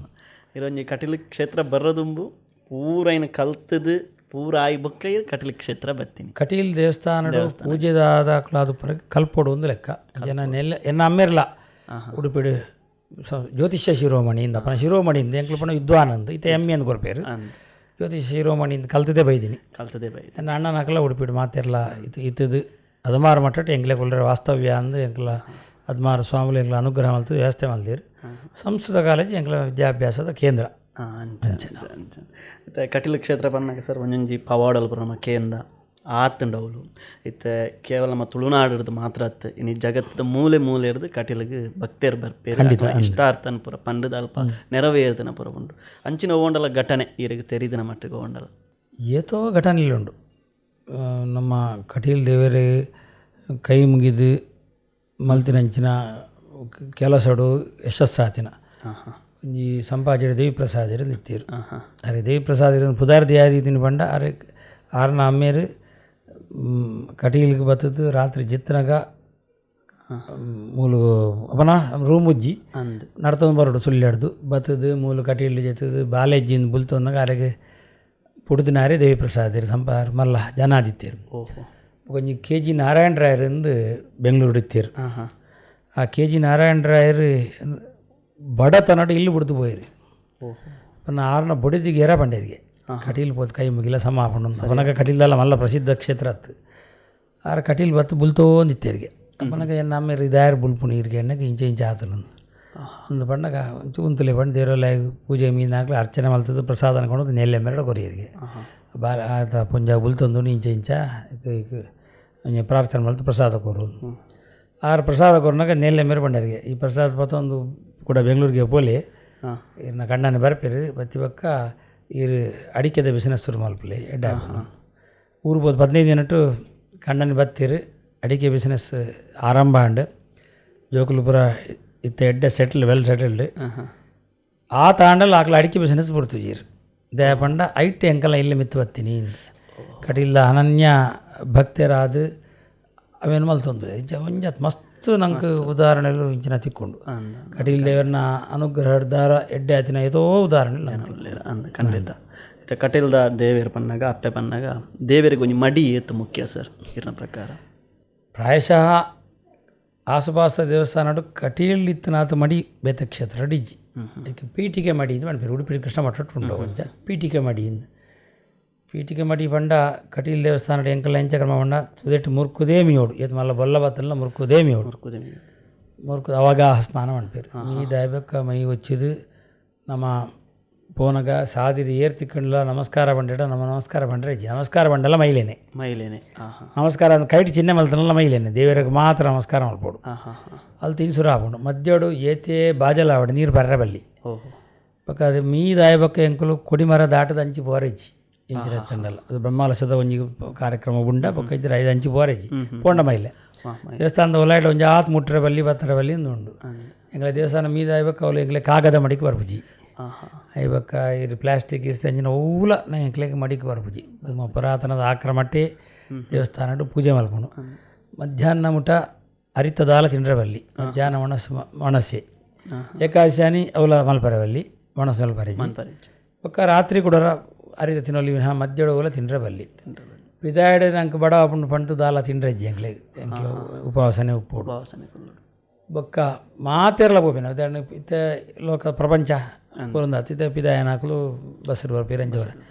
ಇದೊಂಜಿ ಕಟೀಲು ಕ್ಷೇತ್ರ ಬರೋದುಂಬು ಪೂರೈನ ಕಲ್ತದು ಪೂರ ಆಯಿ ಬೊಕ್ಕ ಕಟೀಲು ಕ್ಷೇತ್ರ ಬತ್ತೀನಿ. ಕಟೀಲು ದೇವಸ್ಥಾನ ಪೂಜೆದಾದ ಪರಗೆ ಕಲ್ಪೊಡು ಒಂದು ಲೆಕ್ಕ ಜನ ನೆಲ್ಲ ಎನ್ನ ಅಮ್ಮೆರ್ಲ ಉಡುಪಿಡು ಜ್ಯೋತಿಷ್ಯ ಶಿರೋಮಣಿಯಿಂದ ಅಪ್ಪನ ಶಿರೋಮಣಿಯಿಂದ ಎಂಕ್ಲು ಪಣ ವಿದ್ವಾನಂದ್ ಇತ್ತೆ ಎಮ್ಮೆ ಅಂದ್ ಕೊರ್ಪೇರು. ಜ್ಯೋತಿಷ್ಯ ಶಿರೋಮಣಿಯಿಂದ ಕಲ್ತದೇ ಬೈದಿನಿ ಕಲ್ತದೇ ಬೈದಿ. ನನ್ನ ಅಣ್ಣನ ಉಡುಪಿಡು ಮಾತೆರ್ಲ ಇದು ಇತ್ತದು ಹದಿಮಾರು ಮಟ್ಟ ಎಂಗ್ಲೆ ಕೊಲ್ಲರ ವಾಸ್ತವ್ಯ ಅಂದು ಎಂಕ್ಲ ಹದಿಮಾರು ಸ್ವಾಮಿಗಳು ಎಂಕ್ಲ ಅನುಗ್ರಹ ಮಲ್ತದೆ ವ್ಯವಸ್ಥೆ ಮಲ್ದಿರು. ಸಂಸ್ಕೃತ ಕಾಲೇಜ್ ಎಂಕ್ಲ ವಿದ್ಯಾಭ್ಯಾಸದ ಕೇಂದ್ರ. ಅಂಚ ಅಂಚ ಇತ್ತೆ ಕಟೀಲು ಕ್ಷೇತ್ರ ಪನ್ನಾಗ ಸರ್ ಒಂಜೊಂಜಿ ಪವಾಡಲು ಪುರ ನಮ್ಮ ಕೇಂದ್ರ ಆತುಂಡವುಲು. ಇತ್ತೆ ಕೇವಲ ನಮ್ಮ ತುಳುನಾಡಿರ್ದು ಮಾತ್ರ ಅತ್ತು ಇನಿ ಜಗತ್ತದ ಮೂಲೆ ಮೂಲೆ ಇರ್ದು ಕಟೀಲಿಗೆ ಭಕ್ತರು ಬರ್ಪೇರು ಇಷ್ಟಾರ್ಥನ ಪುರ ಪಂಡದ ಅಲ್ಪ ನೆರವೇರ್ದನ ಪುರ ಉಂಡು. ಅಂಚಿನ ಓಂಡಲ ಘಟನೆ ಈರಿಗೆ ತೆರಿದಿನ ಮಟ್ಟಿಗೆ ಓಂಡಲ ಏತೋ ಘಟನೆಗಳುಂಡು. ನಮ್ಮ ಕಟೀಲು ದೇವರೇ ಕೈ ಮುಗಿದು ಮಲ್ತಿನಂಚಿನ ಕೆಲಸಡು ಯಶಸ್ಸಾತಿನ ಒಂಜಿ ಸಂಪಾಜೆಡ್ ದೇವಿಪ್ರಸಾದರು ಇತ್ತೀರು. ಅರೆ ದೇವಿಪ್ರಸಾದರು ಪುದಾರ್ದಿ ಆದಿತ್ತಿನ ಪಂಡ ಅರೆ ಆರ್ನ ಅಮ್ಮೇರು ಕಟೀಲಿಗೆ ಬತ್ತದು ರಾತ್ರಿ ಜಿತ್ತನಾಗ ಮೂಲು ಅಪನ ರೂಮ್ ಉಜ್ಜಿ ನಡ್ತೊಂದು ಬರೋಡು ಸುಳ್ಯಾಡ್ದು ಬತ್ತದು ಮೂಲು ಕಟೀಲು ಜತ್ತದು ಬಾಲೆಜ್ಜಿಂದ ಬುಲ್ತೊಂದಾಗ ಅರೆಗೆ ಪುಡ್ದಿನಾರೇ ದೇವಿಪ್ರಸಾದರು ಸಂಪ ಮಲ್ಲ ಜನಾದಿತ್ಯರು. ಒಂಜಿ ಕೆ ಜಿ ನಾರಾಯಣ ರಾಯರಿಂದ ಬೆಂಗಳೂರು ಇತ್ತೀರು. ಆ ಕೆ ಜಿ ನಾರಾಯಣ ರಾಯರು ಬಡತನಡು ಇಲ್ಲಿ ಬಿಡ್ದು ಪೋಯಿರು. ಪನ್ನ ಆರ್ನ ಬೊಡಿದಿಗೆ ಏರ ಪಂಡೇರಿಗೆ ಕಟೀಲು ಪೋದು ಕೈ ಮುಗಿಲ ಸಮ ಪಂಡು ಅಪನಗ ಕಟೀಲ್ದಲ್ಲ ಮಲ್ಲ ಪ್ರಸಿದ್ಧ ಕ್ಷೇತ್ರ ಅತ್ತು. ಆರ ಕಟೀಲು ಬತ್ತು ಬುಲ್ತೋಂದಿತ್ತೇರಿಗೆ. ಅಪನಗ ಎನ್ನ ಅಮ್ಮೇರು ಇದಾರು ಬುಲ್ಪುಣಿ ಇರಿಗೆ ಎಣ್ಣಗೆ ಇಂಚೆ ಇಂಚೆ ಆತಲು ಒಂದು ಪಣ್ಣಗ ಉಂತುಲೆ ಪಂಡು ದೇವರೆಲ್ಲ ಪೂಜೆ ಮೀನಾಗ್ಲಿ ಅರ್ಚನೆ ಮಲ್ತದ್ದು ಪ್ರಸಾದ ಅನ್ಕೊಂಡು ನೆಲ್ಲೆ ಮೇರಡ ಕೊರಿಯರಿಗೆ ಬಾ ಆತ ಪುಂಜ ಬುಲ್ತೊಂದು ಇಂಚೆ ಇಂಚ ಒಂಜಿ ಪ್ರಾರ್ಥನೆ ಮಲ್ತು ಪ್ರಸಾದ ಕೊರು. ಆರು ಪ್ರಸಾದ ಕೊರ್ನಾಗ ನೆಲ್ಲೆ ಮೇರೆ ಪಂಡರಿಗೆ ಈ ಪ್ರಸಾದ ಪತ್ತೊಂದು ಕೂಡ ಬೆಂಗಳೂರಿಗೆ ಪೋಲಿ ಇರ್ನ ಕಣ್ಣನ ಬರ್ಪೇರು ಬತ್ತಿ ಬಕ್ಕ ಇರು ಅಡಿಕೆದ ಬಿಸಿನೆಸ್ ಶುರು ಮಲ್ಪಲೆ ಎಡ್ಡೆ ಊರು ಪೋದು 15 ದಿನಟ್ಟು ಕಣ್ಣನ ಬತ್ತೀರು ಅಡಿಕೆ ಬಿಸಿನೆಸ್ ಆರಂಭ ಆಂಡ್ ಜೋಕುಲು ಪೂರ ಇತ್ತ ಎಡ್ಡೆ settle well settled. ಆ ತಾಂಡಲ್ಲಿ ಆಕಲ ಅಡಿಕೆ ಬಿಸಿನೆಸ್ ಬರ್ತುಜೀರು ದಯ ಪಂಡ ಐಟ್ ಎಂಕಲ ಇಲ್ಲಿ ಮಿತ್ತು ಬತ್ತೀನಿ ಕಟಿಲ್ಲ ಅನನ್ಯ ಭಕ್ತರಾದ ಅವೇನು ಮಲ್ತೊಂದು ಒಂಜತ್ ಮಸ್ತ್ ನಂಗೆ ಉದಾಹರಣೆಗಳು ಇಂಚಿನ ತಿಕ್ಕೊಂಡು ಕಟೀಲ್ ದೇವರನ್ನ ಅನುಗ್ರಹದಾರ ಎಡ್ಡೆ ಆತಿನ ಏತೋ ಉದಾಹರಣೆ ಅಂದ ಖಂಡಿತ. ಇತ್ತೆ ಕಟೀಲ್ದ ದೇವೇರ್ ಪನ್ನಾಗ ಅಪ್ಪೆ ಪನ್ನಾಗ ದೇವರಿಗೆ ಒಂಜಿ ಮಡಿ ಏತು ಮುಖ್ಯ ಸರ್ ಇರ್ನ ಪ್ರಕಾರ? ಪ್ರಾಯಶಃ ಆಸುಪಾಸ ದೇವಸ್ಥಾನ ಕಟೀಲ್ ಇತ್ತನಾಥ ಮಡಿ ಬೇತ ಕ್ಷೇತ್ರ ಇಜ್ಜಿ. ಅದಕ್ಕೆ ಪೀಠಿಕೆ ಮಡಿ ಇಂದು ಪನ್ಪೆರ್. ಉಡುಪಿ ಕೃಷ್ಣ ಮಠ ಉಂಡು ಒಂಚ ಪೀಠಿಕೆ ಮಡಿ ಇಂದು. ಪೀಠಿಕೆ ಮಡಿ ಪಂಡ ಕಟೀಲ್ ದೇವಸ್ಥಾನ ಎಂಕಲ್ ಎಂಚ ಕ್ರಮ ಪಂಡ ತುದೆಟ್ ಮುರ್ಕುದೇ ಮಿಯೋಡು ಏತ್ ಮಲ್ಲ ಬೊಲ್ಲ ಬತ್ತಲ್ಲ ಮುರ್ಕುದೇ ಮಿಯೋಡು ಮುರ್ಕು ಅವಗಾಹ ಸ್ನಾನ ಪನ್ಪೆರ್. ಮೀ ದಯಬೆಕ್ಕ ಮೈ ಒಚ್ಚಿದು ನಮ್ಮ ಪೋನಗ ಸಾದಿರಿ ಏರ್ ತಿಕ್ಕಂಡ್ಲ ನಮಸ್ಕಾರ ಬಂಡಿಡ ನಮ್ಮ ನಮಸ್ಕಾರ ಬಂಡ್ರೆ ನಮಸ್ಕಾರ ಬಂಡಲ್ಲ ಮೈಲೇನೆ ಮೈಲೇನೆ ನಮಸ್ಕಾರ ಅಂದ್ ಕೈಟ್ ಚಿಹ್ನೆ ಮಲ್ತನಲ್ಲ ಮೈಲೇನೆ ದೇವರಿಗೆ ಮಾತ್ರ ನಮಸ್ಕಾರ ಮಲ್ಪೋಡು. ಅಲ್ಲಿ ತಿನ್ಸುರ ಆಪುಂಡು. ಮಧ್ಯೋಡು ಏತೇ ಬಾಜಲ ಆವಡು ನೀರು ಬರ್ರೆ ಬಲ್ಲಿ ಬೊಕ್ಕ ಅದು ಮೀದಾಯ ಬೊಕ್ಕ ಎಂಕುಲು ಕೊಡಿಮರ ದಾಟದ ಅಂಚಿ ಪೋರೆಜ್ಜಿ ಇಂಚಿನ ಎತ್ತಂಡಲ್ಲ ಅದು ಬ್ರಹ್ಮಾಲಸದ ಒಂಜಿ ಕಾರ್ಯಕ್ರಮ ಉಂಡ ಬೊಕ್ಕ ಇದ್ರೆ ಐದು ಅಂಚಿ ಪೋರೆಜ್ಜಿ ಪೋಂಡ ಮೈಲೆ ದೇವಸ್ಥಾನದ ಒಲಾಯ್ಡ್ ಒಂಜಿ ಆತ್ ಮುಟ್ಟರೆ ಬಲ್ಲಿ ಬತ್ತರ ಬಲ್ಲಿ ಉಂಡು. ಎಂಗಳ ದೇವಸ್ಥಾನ ಮೀದಾಯ ಬೊಕ್ಕ ಅವಳು ಎಂಕ್ಲೆ ಕಾಗದ ಮಡಿಕ್ ಬರ್ಪುಜಿ. ಐಬೊಕ್ಕ ಇದು ಪ್ಲಾಸ್ಟಿಕ್ ಅಂಚಿನ ಓಲ ಎಂಕ್ಲೆಗ್ ಮಡಿಕ್ ಬರ್ಪುಜಿ. ಪುರಾತನದ ಆಕ್ರಮಟ್ಟೆ ದೇವಸ್ಥಾನ ಪೂಜೆ ಮಲ್ಪುಂಡು. ಮಧ್ಯಾಹ್ನ ಮುಟ ಅರಿತ ದಾಲ ತಿಂಡ್ರೆ ಬಲ್ಲಿ ಮಧ್ಯಾಹ್ನ ಒಣಸು ಒಣಸೆ ಏಕಾದಶಾನಿ ಅವಲ ಮಲ್ಪರೆ ಬಲ್ಲಿ ಒಣಸು ಮಲ್ಪರೆ ಬೊಕ್ಕ ರಾತ್ರಿ ಕೂಡ ಅರಿತ ತಿನ್ನೊಲಿ ವಿನಃ ಮಧ್ಯಾಹ್ನ ಓಲ ತಿಂಡ್ರೆ ಬಲ್ಲಿ. ಪಿದಾಯಡ್ ನಂಗೆ ಬಡ ಆಪುಂಡು ಪಂಟು ದಾಲ ತಿಂಡ್ರೆಜ್ಜಿ ಎಂಕ್ಲೆಗ್ ಎಂಕ್ಲೆ ಉಪವಾಸನೆ ಉಪ್ಪೋಡು. ಬೊಕ್ಕ ಮಾತೆರ್ಲ ಪೋಪಿನ ಉದಾಹರಣೆ ಇತ್ತೆ ಲೋಕ ಪ್ರಪಂಚ ಪೂರಂದಾತ್ ಇತ್ತೆ ಪಿದಾಯನಾಕುಲು ಬಸ್ಸುಡು ಬರ್ಪೆರ್ ಅಂಚ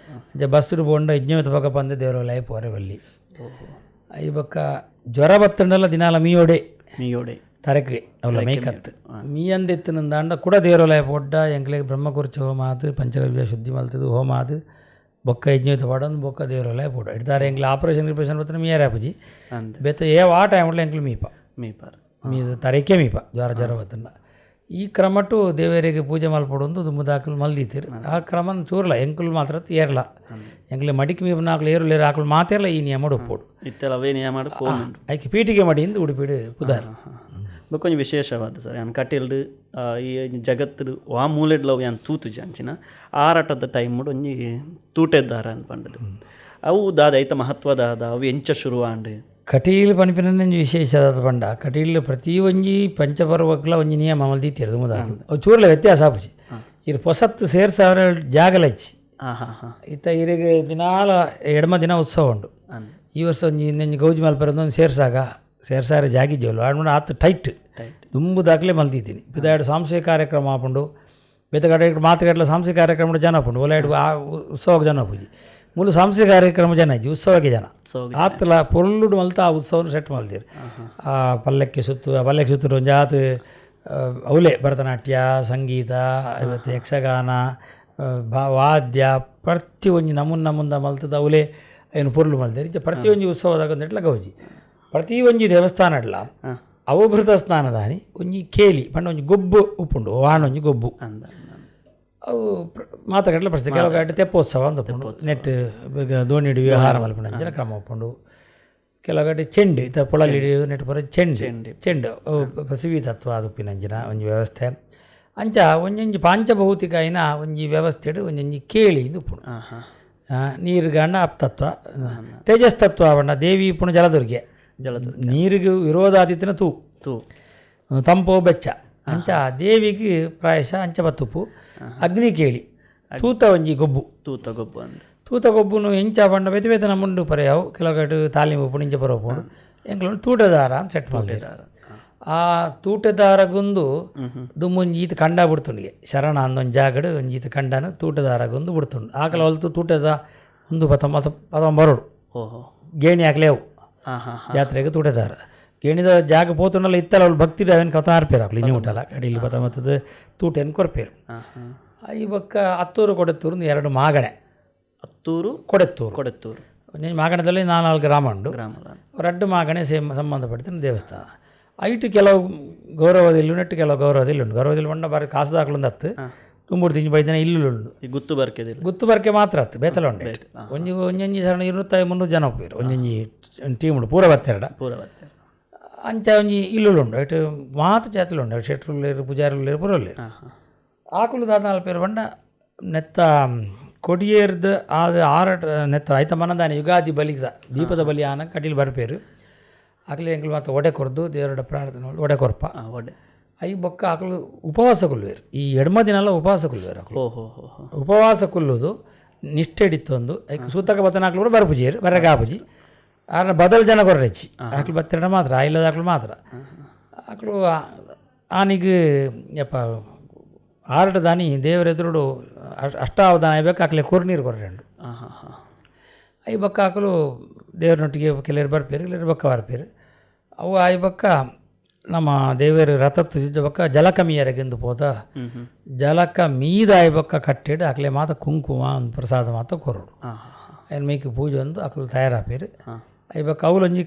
ಅಂಚ ಬಸ್ಸುಡು ಪೋಂಡ ಯಜ್ಞ ಬೊಕ್ಕ ಪಂದ್ ದೇವರ ಪೋರೆ ಬಲ್ಲಿ. I ಬೊಕ್ಕ ಜ್ವರ ಬತ್ತಂಡಲ ದಿನಾಲ ಮೀಯೋಡೆ ಮೀಯೋಡೆ ತರಕೆ ಅವಲ ಮೇಕತ್ ಮೀಯಂದೆತ್ತಿನಂದಾಂಡ ಕೂಡ ದೇವರೊಲಯ ಪೊಡ್ಡ ಎಂಕ್ಲೆಗ್ ಬ್ರಹ್ಮಕುರ್ಚ ಹೋಮ ಆದ್ ಪಂಚಗವ್ಯ ಶುದ್ಧಿ ಮಲ್ತದು ಹೋಮ ಆದ್ ಬೊಕ್ಕ ಯಜ್ಞ ಪಾಡೊಂದು ಬೊಕ್ಕ ದೇವರೊಲಯ ಪೋಡ ಇಡ್ತಾರೆ. ಎಂಕ್ಲೆ ಆಪರೇಷನ್ ಗಿಪರೇಷನ್ ಬತ್ತನ ಮೀಯರೆ ಆಪುಜಿ ಬೇತೆ ಏ ಆ ಟೈಮ್ ಎಂಕ್ಲು ಮೀಪ ಮೀಪಾರ್ ಮೀ ತರಕೆ ಮೀಪ ಜ್ವರ ಜ್ವರ ಬತ್ತಂಡ. ಈ ಕ್ರಮಟು ದೇವರಿಗೆ ಪೂಜೆ ಮಲ್ಪೊಡೊಂದು ದುಂಬುದಾಕಲು ಮಲ್ದೀತಿರು. ಆ ಕ್ರಮನ್ ಚೂರ್ಲ ಎಂಕುಲು ಮಾತ್ರ ಏರ್ಲ ಎಂಕ್ಲೆ ಮಡಿಕ್ ಮೀಪನಾಕ್ಲು ಏರುಲೇರು ಆಕಲು ಮಾತೆರ್ಲ ಈ ನಿಯಮ ಉಪ್ಪೋಡು. ಇತ್ತೆಲ ಅವೇ ನಿಯಮ ಐಕೆ ಪೀಠಿಗೆ ಮಡಿಯಿಂದ ಉಡುಪಿಡು ಪುದಾರ್. ಬೊಕ್ಕ ಒಂಜಿ ವಿಶೇಷವಾದ ಸರ್ ಯಾನ್ ಕಟೀಲ್ಡ್ ಈ ಜಗತ್ತು ವಾ ಮೂಲೆಡ್ಲ ಅವು ಯಾನ್ ತೂತುಜಿ ಅಂಚಿನ ಆರಾಟದ ಟೈಮ್ ಒಂಜಿ ತೂಟೆದ್ದಾರ ಅಂತ ಪಂಡದು ಅವು ದಾದ ಐತ ಮಹತ್ವದಾದ ಅವು ಎಂಚ ಶುರುವಾಂಡ್. ಕಟೀಲ್ ಪನ್ಪಿನ ವಿಶೇಷ ಪಂಡ ಕಟೀಲ್ ಪ್ರತಿ ಒಂಜಿ ಪಂಚಪರ್ವಕ್ಲ ಒಂಜಿ ನಿಯಮ ಮಲ್ದೀತಿರು ದುಂಬುದಾಕುಲು. ಅವು ಚೂರ್ಲ ವ್ಯತ್ಯಾಸ ಆಪುಜಿ. ಇರು ಪೊಸತ್ತು ಸೇರ್ಸಾವರ ಜಾಗಲಚ್ಚಿ ಇತ್ತ ಇರಿಗೆ ದಿನಾಲ ಎಡಮ ದಿನ ಉತ್ಸವ ಉಂಡು. ಈ ವರ್ಷ ಒಂಜಿ ಇನ್ನೊಂಜಿ ಗೌಜಿ ಮಲ್ಪೆರೆ ಒಂದು ಸೇರ್ಸಾಗ ಸೇರ್ಸಾರ ಜಾಗಿ ಜೋಲು ಆಡ್ಮಂಡ ಆತು ಟೈಟ್ ದುಂಬುದಾಕ್ಲೆ ಮಲ್ದಿದ್ದೀನಿ. ಪಿದಾಯ್ಡು ಸಾಂಸ್ಕೃತಿಕ ಕಾರ್ಯಕ್ರಮ ಆಪುಂಡು ಬೇತೆ ಕಡೆ ಮಾತುಕಟ್ಟಲ ಸಾಂಸ್ಕೃತಿಕ ಕಾರ್ಯಕ್ರಮ ಜನ ಆಪುಂಡು ಒಲಾಯ್ಡು ಆ ಉತ್ಸವಕ್ಕೆ ಜನ ಪೂಜಿ ಮೂಲ ಸಾಂಸ್ಕೃತಿಕ ಕಾರ್ಯಕ್ರಮ ಜನ ಇಜ್ಜಿ ಉತ್ಸವಕ್ಕೆ ಜನ ಆತಲ ಪೊರ್ಲುಡು ಮಲ್ತ ಆ ಉತ್ಸವನ ಸೆಟ್ ಮಲ್ದಿರು. ಆ ಪಲ್ಲಕ್ಕಿ ಸುತ್ತು ಆ ಪಲ್ಲಕ್ಕಿ ಸುತ್ತು ಒಂಜಿ ಆತು ಅವಲೇ ಭರತನಾಟ್ಯ ಸಂಗೀತ ಇವತ್ತು ಯಕ್ಷಗಾನ ವಾದ್ಯ ಪ್ರತಿ ಒಂಜಿ ನಮೂನ್ ನಮೂಂದ ಮಲ್ತದ ಅವಲೇ ಏನು ಪೊರ್ಲು ಮಲ್ದಿರು. ಇಂಚ ಪ್ರತಿಯೊಂಜಿ ಉತ್ಸವದಾಗ ಒಂದೆಟ್ಲ ಗೌಜಿ ಪ್ರತಿ ಒಂಜಿ ದೇವಸ್ಥಾನ ಅಡ್ಲ ಅವಭೃತ ಸ್ನಾನದಾನಿ ಒಂಜಿ ಕೇಲಿ ಪಂಡ ಒಂಜಿ ಗೊಬ್ಬು ಉಪ್ಪುಂಡು ವಾಣೊಂಜಿ ಗೊಬ್ಬು ಅವು ಮಾತುಕಟ್ಟಲೆ ಪ್ರಸಿದ್ಧ. ಕೆಲವು ಕಡೆ ತೆಪ್ಪೋತ್ಸವ ಅಂತ ಉಪ್ಪುಂಡು ನೆಟ್ ದೋಣಿಡು ವ್ಯವಹಾರ ಮಲ್ಪುಂಡು ಅಂಚಿನ ಕ್ರಮ ಉಪ್ಪುಂಡು. ಕೆಲವು ಕಡೆ ಚೆಂಡು ಇತ್ತ ಪೊಳಲಿಡಿ ನೆಟ್ ಪೂರ ಚೆಂಡು ಚೆಂಡು ಅವು ಪೃಥ್ವಿ ತತ್ವ ಅದು ಉಪ್ಪಿನಂಚಿನ ಒಂಜಿ ವ್ಯವಸ್ಥೆ ಅಂಚ ಒಂಜೊಂಜಿ ಪಾಂಚಭೌತಿಕ ಐನ ಒಂಜಿ ವ್ಯವಸ್ಥೆಡು ಒಂಜೊಂಜಿ ಕೇಳಿ ಇಂದು ಉಪ್ಪುಂಡು. ನೀರುಗಂಡ ಅಪ್ತತ್ವ ತೇಜಸ್ತತ್ವ ಪಂಡ ದೇವಿ ಪುಣ ಜಲದುರ್ಗೆ ಜಲದುರ್ಗೆ ನೀರಿಗೆ ವಿರೋಧಾತಿಥಿನ ತೂ ತೂ ತಂಪೋ ಬೆಚ್ಚ ಅಂಚ ದೇವಿಗೆ ಪ್ರಾಯಶಃ ಅಂಚ ಬತ್ತುಪ್ಪು. ಅಗ್ನಿ ಕೇಳಿ ತೂತ ಒಂಜಿ ಗೊಬ್ಬು ತೂತ ಗೊಬ್ಬು ಅಂದ್ ತೂತ ಗೊಬ್ಬುನು ಎಂಚ ಪಂಡ ಬೇತೆ ಬೇತೆ ನಮ್ಮುಂಡು ಪರ್ಯಾವು ಕೆಲವು ಕಡೆ ತಾಲೀಮು ಉಪ್ಪುಂಡು ಇಂಚ ಪರ ಉಪ್ಪುಂಡು ಎಂಕ್ಲು ತೂಟದಾರ ಅಂತ ಸೆಟ್ ಮಲ್ದಿರು. ಆ ತೂಟದಾರಗೊಂದು ದುಮ್ಮೊಂಜಿ ಈತ ಕಂಡ ಬಿಡ್ತುಂಡಿಗೆ ಶರಣ ಅಂದೊಂದು ಜಾಗಡು ಒಂಜಿ ಈತ ಕಂಡನ ತೂಟದಾರಗೊಂದು ಬಿಡ್ತುಂಡು ಆಕಲ ಹೊಲ್ತು ತೂಟದ ಒಂದು ಪತ್ತೊಂಬತ್ತು ಬರೋಡು ಗೇಣಿ ಹಾಕ್ಲೇವು ಜಾತ್ರೆಗೆ ತೂಟದಾರ ಗೇಣಿದ ಜಾಗ ಪೋತುಂಡಲ್ಲ ಇತ್ತಲ್ಲ ಅವ್ಳು ಭಕ್ತಿ ಅವೇನು ಕಥ ಆರ್ಪೇರು ಆಕ್ಲು ಇನ್ನೂ ಊಟಲ್ಲ ಕಡೀಲಿ ಪತ್ತೊಂಬತ್ತದ ತೂಟೇನು ಕೊರ್ಪೇರು. ಈ ಬೊಕ್ಕ ಹತ್ತೂರು ಕೊಡೆತ್ತೂರು ಎರಡು ಮಾಗಣೆ ಹತ್ತೂರು ಕೊಡೆತ್ತೂರು ಕೊಡೆತ್ತೂರು ಮಾಗಣದಲ್ಲಿ ನಾಲ್ಕು ಗ್ರಾಮ ಉಂಡು ರಡ್ಡು ಮಾಗಣೆ ಸೇಮ್ ಸಂಬಂಧಪಟ್ಟಿನ ದೇವಸ್ಥಾನ. ಐಟು ಕೆಲವು ಗೌರವದಲ್ಲಿ ನೆಟ್ಟು ಕೆಲವು ಗೌರವದಲ್ಲಿ ಉಂಟು. ಗೌರವದಲ್ಲಿ ಉಂಡ ಬಾರಿ ಕಾಸುದಾಕ್ಲೊಂದು ಹತ್ತು ತುಂಬೂರು ತಿಂಜಿ ಬೈದಿನ ಇಲ್ಲೂ ಉಂಡು. ಈ ಗುತ್ತು ಬರ್ಕೆದಿಲ್ಲ ಗುತ್ತು ಬರ್ಕೆ ಮಾತ್ರ ಹತ್ತು ಬೇತಲ ಉಂಟು. ಒಂಜಿ ಒಂಜೊಂಜಿ ಸರಣ 200-300 ಜನ ಒಪ್ಪಿರು ಒಂಜೊಂಜಿ ಟೀಮ್ ಉಂಡು ಪೂರ ಬತ್ತೆರಡ ಪೂರ ಬತ್ತೆರಡ ಅಂಚ ಒಂಜಿ ಇಲ್ಲುಲು ಉಂಡು. ಐಟು ಮಾತ ಜಾತಿಲು ಉಂಡು ಶೆಟ್ರುಲ್ಲೇರು ಪೂಜಾರುಲ್ಲೇರು ಪೂರ ಆಕುಲು ದಾದ ನಾಲ್ಪೇರು ಬಂಡ ನೆತ್ತ ಕೊಡಿಯೇರ್ದು ಅದು ಆರಟ ನೆತ್ತ ಐತ ಮನದಾನೆ ಯುಗಾದಿ ಬಲಿದ ದೀಪದ ಬಲಿ ಆನ ಕಟೀಲು ಬರ್ಪೇರು ಆಕಲಿ ಎಂಕ್ಲು ಮಾತ ಒಡೆ ಕೊರ್ದು ದೇವರ ಪ್ರಾರ್ಥನೆ ಒಡೆ ಕೊರ್ಪ ಒಡೆ I ಬೊಕ್ಕ ಆಕಲು ಉಪವಾಸ ಕೊಲ್ಲುವೇರು ಈ ಎಡ್ಮ ದಿನ ಉಪವಾಸ ಕೊಲ್ಲುವೇರು ಆಕಲು ಉಪವಾಸ ಕೊಲ್ಲುವುದು ನಿಷ್ಠೆ ಹಿಡಿತೊಂದು ಐಕ್ ಸೂತಕ ಬತ್ತನಾಕ್ಲು ಕೂಡ ಬರಪುಜಿಯರು ಬರಗಾಪುಜಿ ಆರ್ನ ಬದಲು ಜನ ಕೊರ್ರೆಚ್ಚಿ ಆಕ್ಲು ಬತ್ತಿರಡ ಮಾತ್ರ ಇಲ್ಲದ ಆಕ್ಲು ಮಾತ್ರ ಆಕ್ಲು ಆನಿಗೆ ಯಪ್ಪ ಆರಡ ದಾನಿ ದೇವರ ಎದುರುಡು ಅಷ್ಟಾವಧಾನ ಆಗ್ಬೇಕು ಆಕ್ಲೆ ಕುರ್ನೀರು ಕೊರ್ರೆಂಡು. ಹಾಂ ಹಾಂ ಹಾಂ I ಬಕ್ಕ ಆಕಲು ದೇವರನೊಟ್ಟಿಗೆ ಕೆಲವರು ಬರ್ಪೇರು, ಕೆಲವರು ಬಕ್ಕ ಬರ್ಪೇರು. ಅವು ಆಯ್ ಬಕ್ಕ ನಮ್ಮ ದೇವರ ರಥತ್ತು ಸಿದ್ದ ಬಕ್ಕ ಜಲಕ ಮೀಯರಗೆಂದು ಪೋದ ಜಲಕ ಮೀದ ಆಯ್ ಬಕ್ಕ ಕಟ್ಟಿಡು ಆಕಲೆ ಮಾತ ಕುಂಕುಮ ಒಂದು ಪ್ರಸಾದ ಮಾತ ಕೊರಡು. ಹಾಂ ಹಾಂ ಐನ್ ಮೈಕ್ ಪೂಜೆ ಒಂದು ಆಕಲು ತಯಾರಾಪೇರು. ಹಾಂ I ಬಕ್ಕ ಅವಲೊಂಜಿ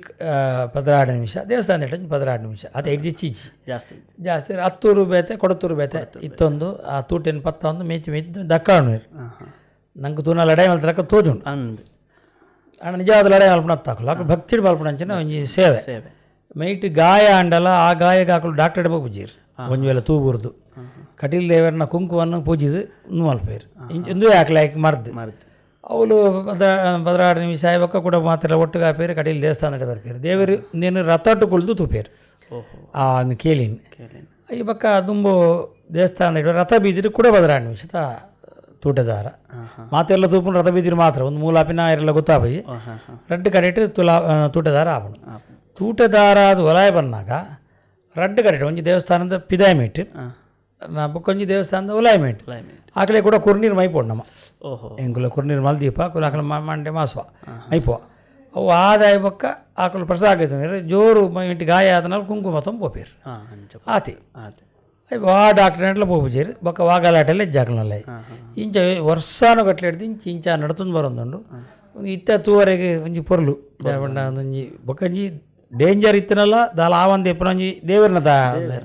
12 ನಿಮಿಷ ದೇವಸ್ಥಾನ ಇಟ್ಟು 12 ನಿಮಿಷ ಅದು ಹಿಡ್ದು ಚೀಚಿ ಜಾಸ್ತಿ ಜಾಸ್ತಿ ಹತ್ತೂರು ಬೇತೆ ಕೊಡತೂರು ಬೇತೆ ಇತ್ತೊಂದು ಆ ತೂಟಿನ ಪತ್ತ ಒಂದು ಮೇಚಿ ಮೇಚಿ ದಕ್ಕಾಣು. ಹಾಂ ಹಾಂ ನಂಗೆ ತೂನ ಲಡಾಯಿ ಮಲ್ತಲಕ್ಕ ತೋಜುಂಡು. ಅಂದ್ ಅಣ್ಣ ನಿಜವಾದ ಲಡಾಯಿ ಮಲ್ಪಣ ಹತ್ತಾಕಲು ಆಕಲು ಭಕ್ತಿಡ್ ಮಲ್ಪಣ ಅಂಚಿನ ಒಂಜಿ ಸೇವೆ. ಸೇವೆ ಮೈಟ್ ಗಾಯ ಅಂಡಲ ಆ ಗಾಯಕ್ಕೆ ಹಾಕಲು ಡಾಕ್ಟರ್ ಪೂಜೀರು ಒಂಜಿ ವೇಳೆ ತೂಬುರ್ದು ಕಟೀಲ್ ದೇವರನ್ನ ಕುಂಕುವನ್ನು ಪೂಜಿದು ನು ಮಲ್ಪೇರು ಇಂದು ಹಾಕ್ಲೆ ಹಾಕಿ ಮರ್ದು ಮರ್ದು ಅವಳು 16 ನಿಮಿಷ ಆಯ್ಬಕ್ಕ ಕೂಡ ಮಾತ್ರ ಒಟ್ಟಿಗೆ ಹಾಪೇರು ಕಟೀಲ್ ದೇವಸ್ಥಾನ ಬರ್ಪೇರು ದೇವರು ನೀನು ರಥಟ್ಟು ಕುಳಿದು ತೂಪೇರು. ಓಹೋ ಆ ಕೇಳಿನ ಕೇಳಿನ ಈ ಬಕ್ಕ ದುಂಬು ದೇವಸ್ಥಾನ ಇಡುವ ರಥ ಬೀದಿರು ಕೂಡ 16 ನಿಮಿಷದ ತೂಟದಾರ ಹಾಂ ಹಾಂ ಮಾತೆಲ್ಲ ತೂಪುನ ರಥ ಬೀದಿರು ಮಾತ್ರ ಒಂದು ಮೂಲಾಪಿನ ಎಲ್ಲ ಗೊತ್ತಾಪಿ ಹಾಂ ಹಾಂ ಹಾಂ ರಡ್ಡು ಕಡೆಟ್ ತುಲಾ ತೂಟದಾರ ಆಪಣು. ಹಾಂ ತೂಟದಾರ ಅದು ವಲಾಯ ಬನ್ನಾಗ ರಡ್ಡು ಕಡೆಟ್ ಒಂಜಿ ದೇವಸ್ಥಾನದ ಪಿದಾಯ ಮೇಟ್ ಹಾಂ ನಾ ಬೊಕ್ಕೊಂಜಿ ದೇವಸ್ಥಾನದ ಉಲಾಯ ಮೇಟ್ ಕ್ಲೈಮೇಟ್ ಆಕಲೆ ಕೂಡ ಕುರ್ನೀರು ಮೈಪೋಡು ನಮ್ಮ ಓಹೋ ಎಂಕುಲ ಕುರ್ನೀರು ಮಲ್ದೀಪ ಕುಲ ಆಕಲ ಮಂಡೆ ಮಾಸುವ ಮೈಪೋ ಅವು ಆದಾಯ ಬೊಕ್ಕ ಆಕಲು ಪ್ರಸಾದ ಜೋರು ಇಂಟಿ ಗಾಯ ಆದನಾಲ್ ಕುಂಕುಮ ತಂಪೋಪೇರು ಹಾಂ ಅಂಚ ಆತಿ ಆತೆ ವಾ ಡಾಕ್ಟರ್ ಅಂಟ್ಲ ಪೋಪುಜೇರು ಬೊಕ್ಕ ವಾಗಲಾಟೆಲ್ಲ ಜಾಕಲ್ನಲ್ಲ. ಹಾಂ ಹಾಂ ಇಂಚ ವರ್ಷಾನು ಗಟ್ಲೆ ಹಿಡ್ದು ಇಂಚ ಇಂಚ ನಡತೊಂದು ಬರೊಂದುಂಡು ಇತ್ತ ತೂವರೆಗೆ ಒಂಜಿ ಪೊರ್ಲು ಪಂಡ ಒಂಜಿ ಬೊಕ್ಕ ಒಂಜಿ ಡೇಂಜರ್ ಇತ್ತನಲ್ಲ ದಾಲ ಆವಂದ ಎಪ್ಪನ ಒಂಜಿ ದೇವರನ ದಾ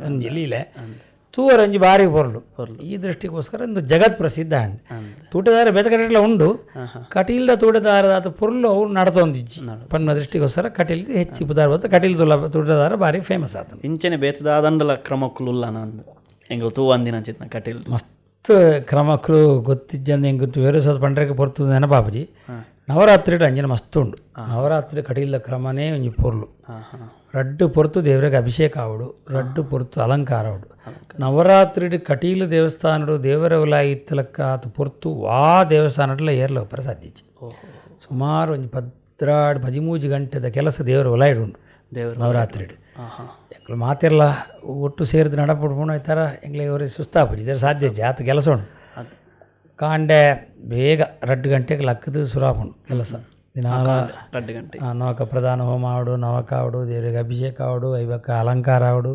ಒಂಜಿ ಲೀಲೆ ತೂವರೆ ಒಂಜಿ ಬಾರಿ ಪೊರ್ಲು. ಈ ದೃಷ್ಟಿಗೋಸ್ಕರ ಒಂದು ಜಗತ್ ಪ್ರಸಿದ್ಧ ಅಂಡ್ ಅಂದ್ ತೂಟದಾರ ಬೇತೆ ಕಡೆಟ್ಲ ಉಂಡು. ಹಾಂ ಹಾಂ ಕಟೀಲ್ದ ತೂಟದಾರ ಪೊರ್ಲು ಅವು ನಡತೊಂದಿಜ್ಜಿ ಪನ್ನ ದೃಷ್ಟಿಗೋಸ್ಕರ ಕಟೀಲ್ಗೆ ಹೆಚ್ಚು ಪುದಾರ್ ಬತ್ತು ಕಟೀಲ್ ತುಲ ತೂಟದಾರ ಭಾರಿ ಫೇಮಸ್ ಆತನ. ಇಂಚನೆ ಬೇತದಾದಂಡಲ ಕ್ರಮಕ್ಕುಲುಲ್ಲ ನಂದು ಎಂಗಳು ತೂವಂದಿನ ಚಿತ್ನ ಕಟೀಲ್ ಮಸ್ತ್ ಕ್ರಮಕ್ಕಳು ಗೊತ್ತಿಜ್ಜಂದು ಹೆಂಗೆ ಗೊತ್ತು ಬೇರೆ ಸ್ವಲ್ಪ ಪಂಡ್ರೆಗೆ ಪೊರ್ತದೆ ನೆನಪಾಪುಜಿ. ಹಾಂ ನವರಾತ್ರಿ ಅಂಜನ ಮಸ್ತ್ ಉಂಡು. ನವರಾತ್ರಿ ಕಟೀಲ್ದ ಕ್ರಮನೇ ಒಂಜಿ ಪೊರ್ಲು. ಹಾಂ ಹಾಂ ರಡ್ಡು ಪೊರ್ತು ದೇವರಿಗೆ ಅಭಿಷೇಕ ಆವಡು, ರಡ್ಡು ಪೊರ್ತು ಅಲಂಕಾರ ಆವಡು. ನವರಾತ್ರಿ ಕಟೀಲು ದೇವಸ್ಥಾನಡು ದೇವರ ಇತ್ತಲಕ್ಕ ಆತು ಪೊರ್ತು ವಾ ದೇವಸ್ಥಾನಡ್ಲ ಏರ್ಲ ಒಪ್ಪರ ಸಾಧ್ಯಚ್ಚಿ. ಓಹೋ ಸುಮಾರು ಒಂಜಿ 12 13 ಗಂಟೆದ ಕೆಲಸ ದೇವರ ಉಂಡು ದೇವರು ನವರಾತ್ರಿ. ಹಾಂ ಹಾಂ ಎಂಕ್ಲು ಮಾತೆಲ್ಲ ಒಟ್ಟು ಸೇರಿದು ನಡಪುಡು ಈ ಥರ ಎಂಕ್ಲೆ ಅವ್ರಿಗೆ ಸುಸ್ತಾಪುಜಿ ಇದರ ಸಾಧ್ಯ ಜಾತ ಕೆಲಸ ಉಂಡು. ಅದು ಕಾಂಡೆ ಬೇಗ 2 ಗಂಟೆಗೆ ಲಕ್ಕದು ಸುರಾಪುಂಡು ಕೆಲಸ ದಿನಾಲ. 2 ಗಂಟೆ ನವಕ ಪ್ರಧಾನ ಹೋಮ ಆವಡು, ನವಕ ಆವಡು, ದೇವರಿಗೆ ಅಭಿಷೇಕ ಆವಡು, ಐಬಕ್ಕ ಅಲಂಕಾರ ಆವಡು,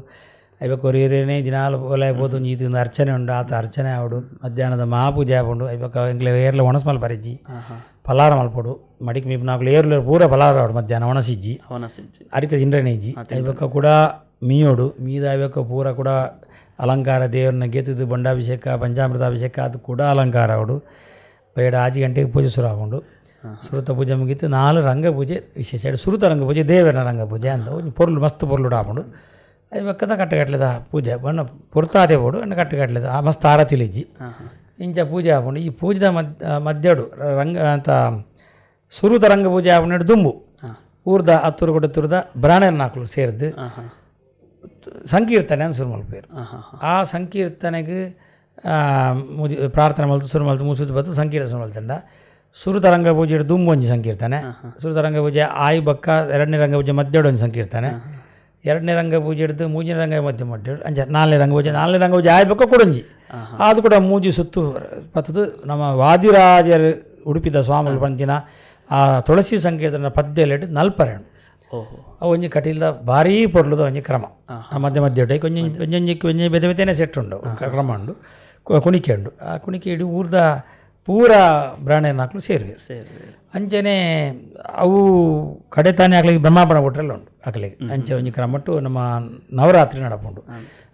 ಐಬಕ್ಕ ಒರಿಯರೇನೆ ದಿನಾಲ ಒಲಾಯ ಪೋದು ಒಂಜಿ ಈತಿಂದ ಅರ್ಚನೆ ಉಂಡು ಆತ ಅರ್ಚನೆ ಆವಡು. ಮಧ್ಯಾಹ್ನದ ಮಹಾಪೂಜೆ ಆಪುಂಡು. ಐಬಕ್ಕ ಎಂಕ್ಲೆ ಏರ್ಲ ಒಣಸ್ ಮಲ್ಪರಿಜ್ಜಿ ಹಾಂ ಹಾಂ ಫಲಾರ ಮಲ್ಪೊಡು ಮಡಿಕ್ ಮೀಪುನಾಕುಲು ಏರ್ಲ ಪೂರ ಫಲಾರ ಆವಡು ಮಧ್ಯಾಹ್ನ ಒಣಸಿಜ್ಜಿ ಅವನ ಸಿಜ್ಜಿ ಅರಿತ ತಿಂಡ್ರನೆ ಇಜ್ಜಿ. ಐಬಕ್ಕ ಕೂಡ ಮೀಯೋಡು ಮೀದ ಐಬಕ್ಕ ಪೂರ ಕೂಡ ಅಲಂಕಾರ ದೇವ್ರನ್ನ ಗೆದ್ದಿದ್ದು ಬಂಡಾಭಿಷೇಕ ಪಂಚಾಮೃತಾಭಿಷೇಕ ಅದು ಕೂಡ ಅಲಂಕಾರ ಆವಡು. ಬೇಡ 5 ಗಂಟೆಗೆ ಪೂಜೆ ಶುರು ಆಗೊಂಡು ಸುರುತ ಪೂಜೆ ಮುಗೀತು. 4 ರಂಗ ಪೂಜೆ ವಿಶೇಷ ಎರಡು ಸುರುತ ರಂಗ ಪೂಜೆ ದೇವರ ರಂಗ ಪೂಜೆ ಅಂತ ಒಂಜಿ ಪೊರ್ಲು ಮಸ್ತ್ ಪೊರ್ಲು ಆಪುಂಡು. ಅವು ಬಕ್ಕದ ಕಟ್ಟುಕಟ್ಲೆದ ಪೂಜೆ ಬಣ್ಣ ಪೊರ್ತಾದೆ ಬೋಡು ಅಣ್ಣ ಕಟ್ಟುಕಟ್ಲೆದ ಆ ಮಸ್ತ್ ಆರತಿಲಿಜ್ಜಿ ಹಾಂ ಹಾಂ ಇಂಚ ಪೂಜೆ ಆಪುಂಡು. ಈ ಪೂಜೆದ ಮಧ್ಯಡು ರಂಗ ಅಂತ ಸುರುತ ರಂಗ ಪೂಜೆ ಆಪುಂಡು ದುಂಬು ಹಾಂ ಊರ್ದ ಹತ್ತೂರು ಕೊಡತ್ತೂರ್ದ ಬ್ರಾಣರ್ನಾಕುಲು ಸೇರ್ದು ಹಾಂ ಹಾಂ ಸಂಕೀರ್ತನೆ ಅಂತ ಶುರು ಮಲ್ಪೇರು. ಹಾಂ ಹಾಂ ಆ ಸಂಕೀರ್ತನೆಗೆ ಮುಜಿ ಪ್ರಾರ್ಥನೆ ಮಲ್ತು ಶುರು ಮಲ್ತು ಮುಸುದು ಬತ್ತು ಸಂಕೀರ್ತನೆ ಶುರು ಮಲ್ತಂಡ. ಸುರುತ ರಂಗ ಪೂಜೆ ದುಂಬು ಒಂಜಿ ಸಂಕೀರ್ತನೆ, ಸುರುತ ರಂಗ ಪೂಜೆ ಆಯಿ ಬಕ್ಕ ಎರಡನೇ ರಂಗ ಪೂಜೆ ಮಧ್ಯಡು ಒಂಜಿ ಸಂಕೀರ್ತನೆ, ಎರಡನೇ ರಂಗ ಪೂಜೆ ಹಿಡಿದು ಮೂಜನೇ ರಂಗ ಮಧ್ಯ ಮಧ್ಯಡು ಅಂಚ ನಾಲ್ನೇ ರಂಗ ಪೂಜೆ ನಾಲ್ನೇ ರಂಗ ಪೂಜೆ ಆಯಿ ಬಕ್ಕ ಕೊಡೊಂಜಿ ಅದು ಕೂಡ ಮೂಜಿ ಸುತ್ತು ಪತ್ತದು ನಮ್ಮ ವಾದಿರಾಜರು ಉಡುಪಿದ ಸ್ವಾಮಿಗಳು ಪಂತಿನ ಆ ತುಳಸಿ ಸಂಕೀರ್ತನ ಪದ್ಯಲೆಡ್ ನಲ್ಪರೆಣು. ಓಹೋ ಅವು ಒಂಜಿ ಕಟೀಲ್ದ ಭಾರೀ ಪೊರ್ಲುದ ಒಂಜಿ ಕ್ರಮ ಆ ಮಧ್ಯ ಮಧ್ಯ ಉಂಟು. ಒಂಜಿ ಒಂಜೊಂಜಿ ಒಂಜಿ ಬೇತೆ ಬೇತೆನೆ ಸೆಟ್ ಉಂಡು ಕ್ರಮ ಉಂಡು ಕುಣಿಕೆ ಉಂಡು. ಆ ಕುಣಿಕೆ ಇಡೀ ಊರ್ದ ಪೂರ ಬ್ರಾಣನಾಕ್ಲು ಸೇರುವೆ ಸೇರಿ ಅಂಚನೆ ಅವು ಕಡೆ ತಾನೇ ಆಕ್ಲಿಗೆ ಬ್ರಹ್ಮಾಪಣ ಕೊಟ್ರೆಲ್ಲ ಉಂಟು ಆಕಲಿಗೆ ಅಂಚೆ ಒಂಜಿ ಕ್ರಮಟ್ಟು ನಮ್ಮ ನವರಾತ್ರಿ ನಡಪುಂಡು.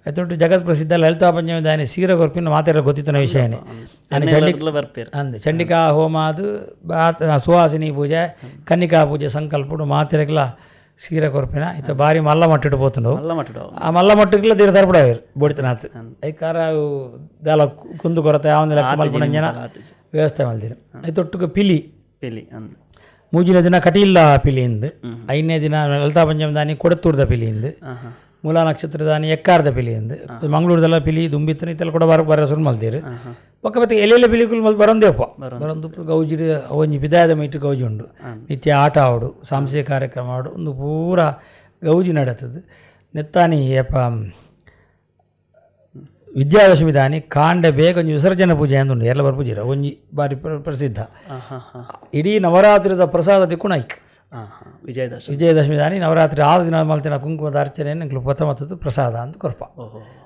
ಆಯ್ತೊಟ್ಟು ಜಗತ್ ಪ್ರಸಿದ್ಧ ಲಲಿತಾ ಪಂಚಮಿ ದಾನಿ ಸೀರೆ ಕೊರ್ಪಿನ ಮಾತೆಲ್ಲ ಗೊತ್ತಿತ್ತನ ವಿಷಯನೇ ಬರ್ಪೇರು ಅಂದೆ ಚಂಡಿಕಾ ಹೋಮ ಅದು ಸುಹಾಸಿನಿ ಪೂಜೆ ಕನ್ನಿಕಾ ಪೂಜೆ ಸಂಕಲ್ಪಡು ಮಾತೆರೆಗ್ಲ ಸೀರೆ ಕೊರ್ಪಿನ ಇತ್ತ ಬಾರಿ ಮಲ್ಲ ಮಟ್ಟಿಟ್ಟು ಪೋತುಂಡು. ಮಲ್ಲ ಮಟ್ಟಡು ಆ ಮಲ್ಲ ಮಟ್ಟಕ್ಕೆಲ್ಲ ತೀರ ತರ್ಪಡಾವೇರು ಬೋಡಿತನಾಥ್ ಐಕಾರ ದಾಲ ಕುಂದು ಕೊರತೆ ಆ ಒಂದು ಲೆಕ್ಕ ಮಲ್ಪುಣಂಜನ ವ್ಯವಸ್ಥೆ ಮಲ್ದಿರ. ಐತೊಟ್ಟುಗೆ ಪಿಲಿ ಪಿಲಿ ಅಂದ್ ಮೂಜಿನ ದಿನ ಕಟೀಲ ಪಿಲಿಯಿಂದ, ಐದನೇ ದಿನ ಲಲಿತಾ ಪಂಚಮಿ ದಾನಿ ಕೊಡತ್ತೂರ್ದ ಪಿಲಿಯಿಂದ, ಹಾಂ ಹಾಂ ಮೂಲ ನಕ್ಷತ್ರ ದಾನಿ ಎಕ್ಕಾರ್ದ ಪಿಲಿಯಿಂದ, ಮಂಗಳೂರದೆಲ್ಲ ಪಿಲಿ ದುಂಬಿತ್ತನ ಇತ್ತೆಲ್ಲ ಕೂಡ ಬರ ಬರ ಶುರು ಮಲ್ದಿರು. ಹಾಂ ಹಾಂ ಬೊಕ್ಕ ಬತ್ತೆ ಎಲ್ಲೆಲ್ಲ ಪಿಲಿಕುಲು ಮಲ್ಪ ಬರೊಂದೇಪ ಬರೊಂದು ಗೌಜಿಡ್ ಒಂಜಿ ಪಿದಾಯದ ಮೈಟ್ ಗೌಜಿ ಉಂಡು. ನಿತ್ಯ ಆಟ ಆವಡು, ಸಾಂಸ್ಕೃತಿಕ ಕಾರ್ಯಕ್ರಮ ಆವಡು, ಒಂದು ಪೂರ ಗೌಜಿ ನಡತದೆ. ನೆತ್ತಾನಿ ಏಪ ವಿದ್ಯಾದಶಮಿ ದಾನಿ ಕಾಂಡೆ ಬೇಗ ಒಂಜಿ ವಿಸರ್ಜನೆ ಪೂಜೆ ಅಂದುಂಡು, ಎಲ್ಲ ಪೂಜೆ ಒಂಜಿ ಬಾರಿ ಪ್ರಸಿದ್ಧ. ಇಡೀ ನವರಾತ್ರಿದ ಪ್ರಸಾದ ತಿಕ್ಕುಣ ಐಕ್ ವಿಜಯದಶಮಿ ವಿಜಯದಶಮಿ ದಾನಿ ನವರಾತ್ರಿ 6 ದಿನ ಮಲ್ತಿನ ಕುಂಕುಮದ ಅರ್ಚನೆ ಎಂಕ್ಲು ಪ್ರಥಮತ್ತದ್ದು ಪ್ರಸಾದ ಅಂತ ಕೊರ್ಪ.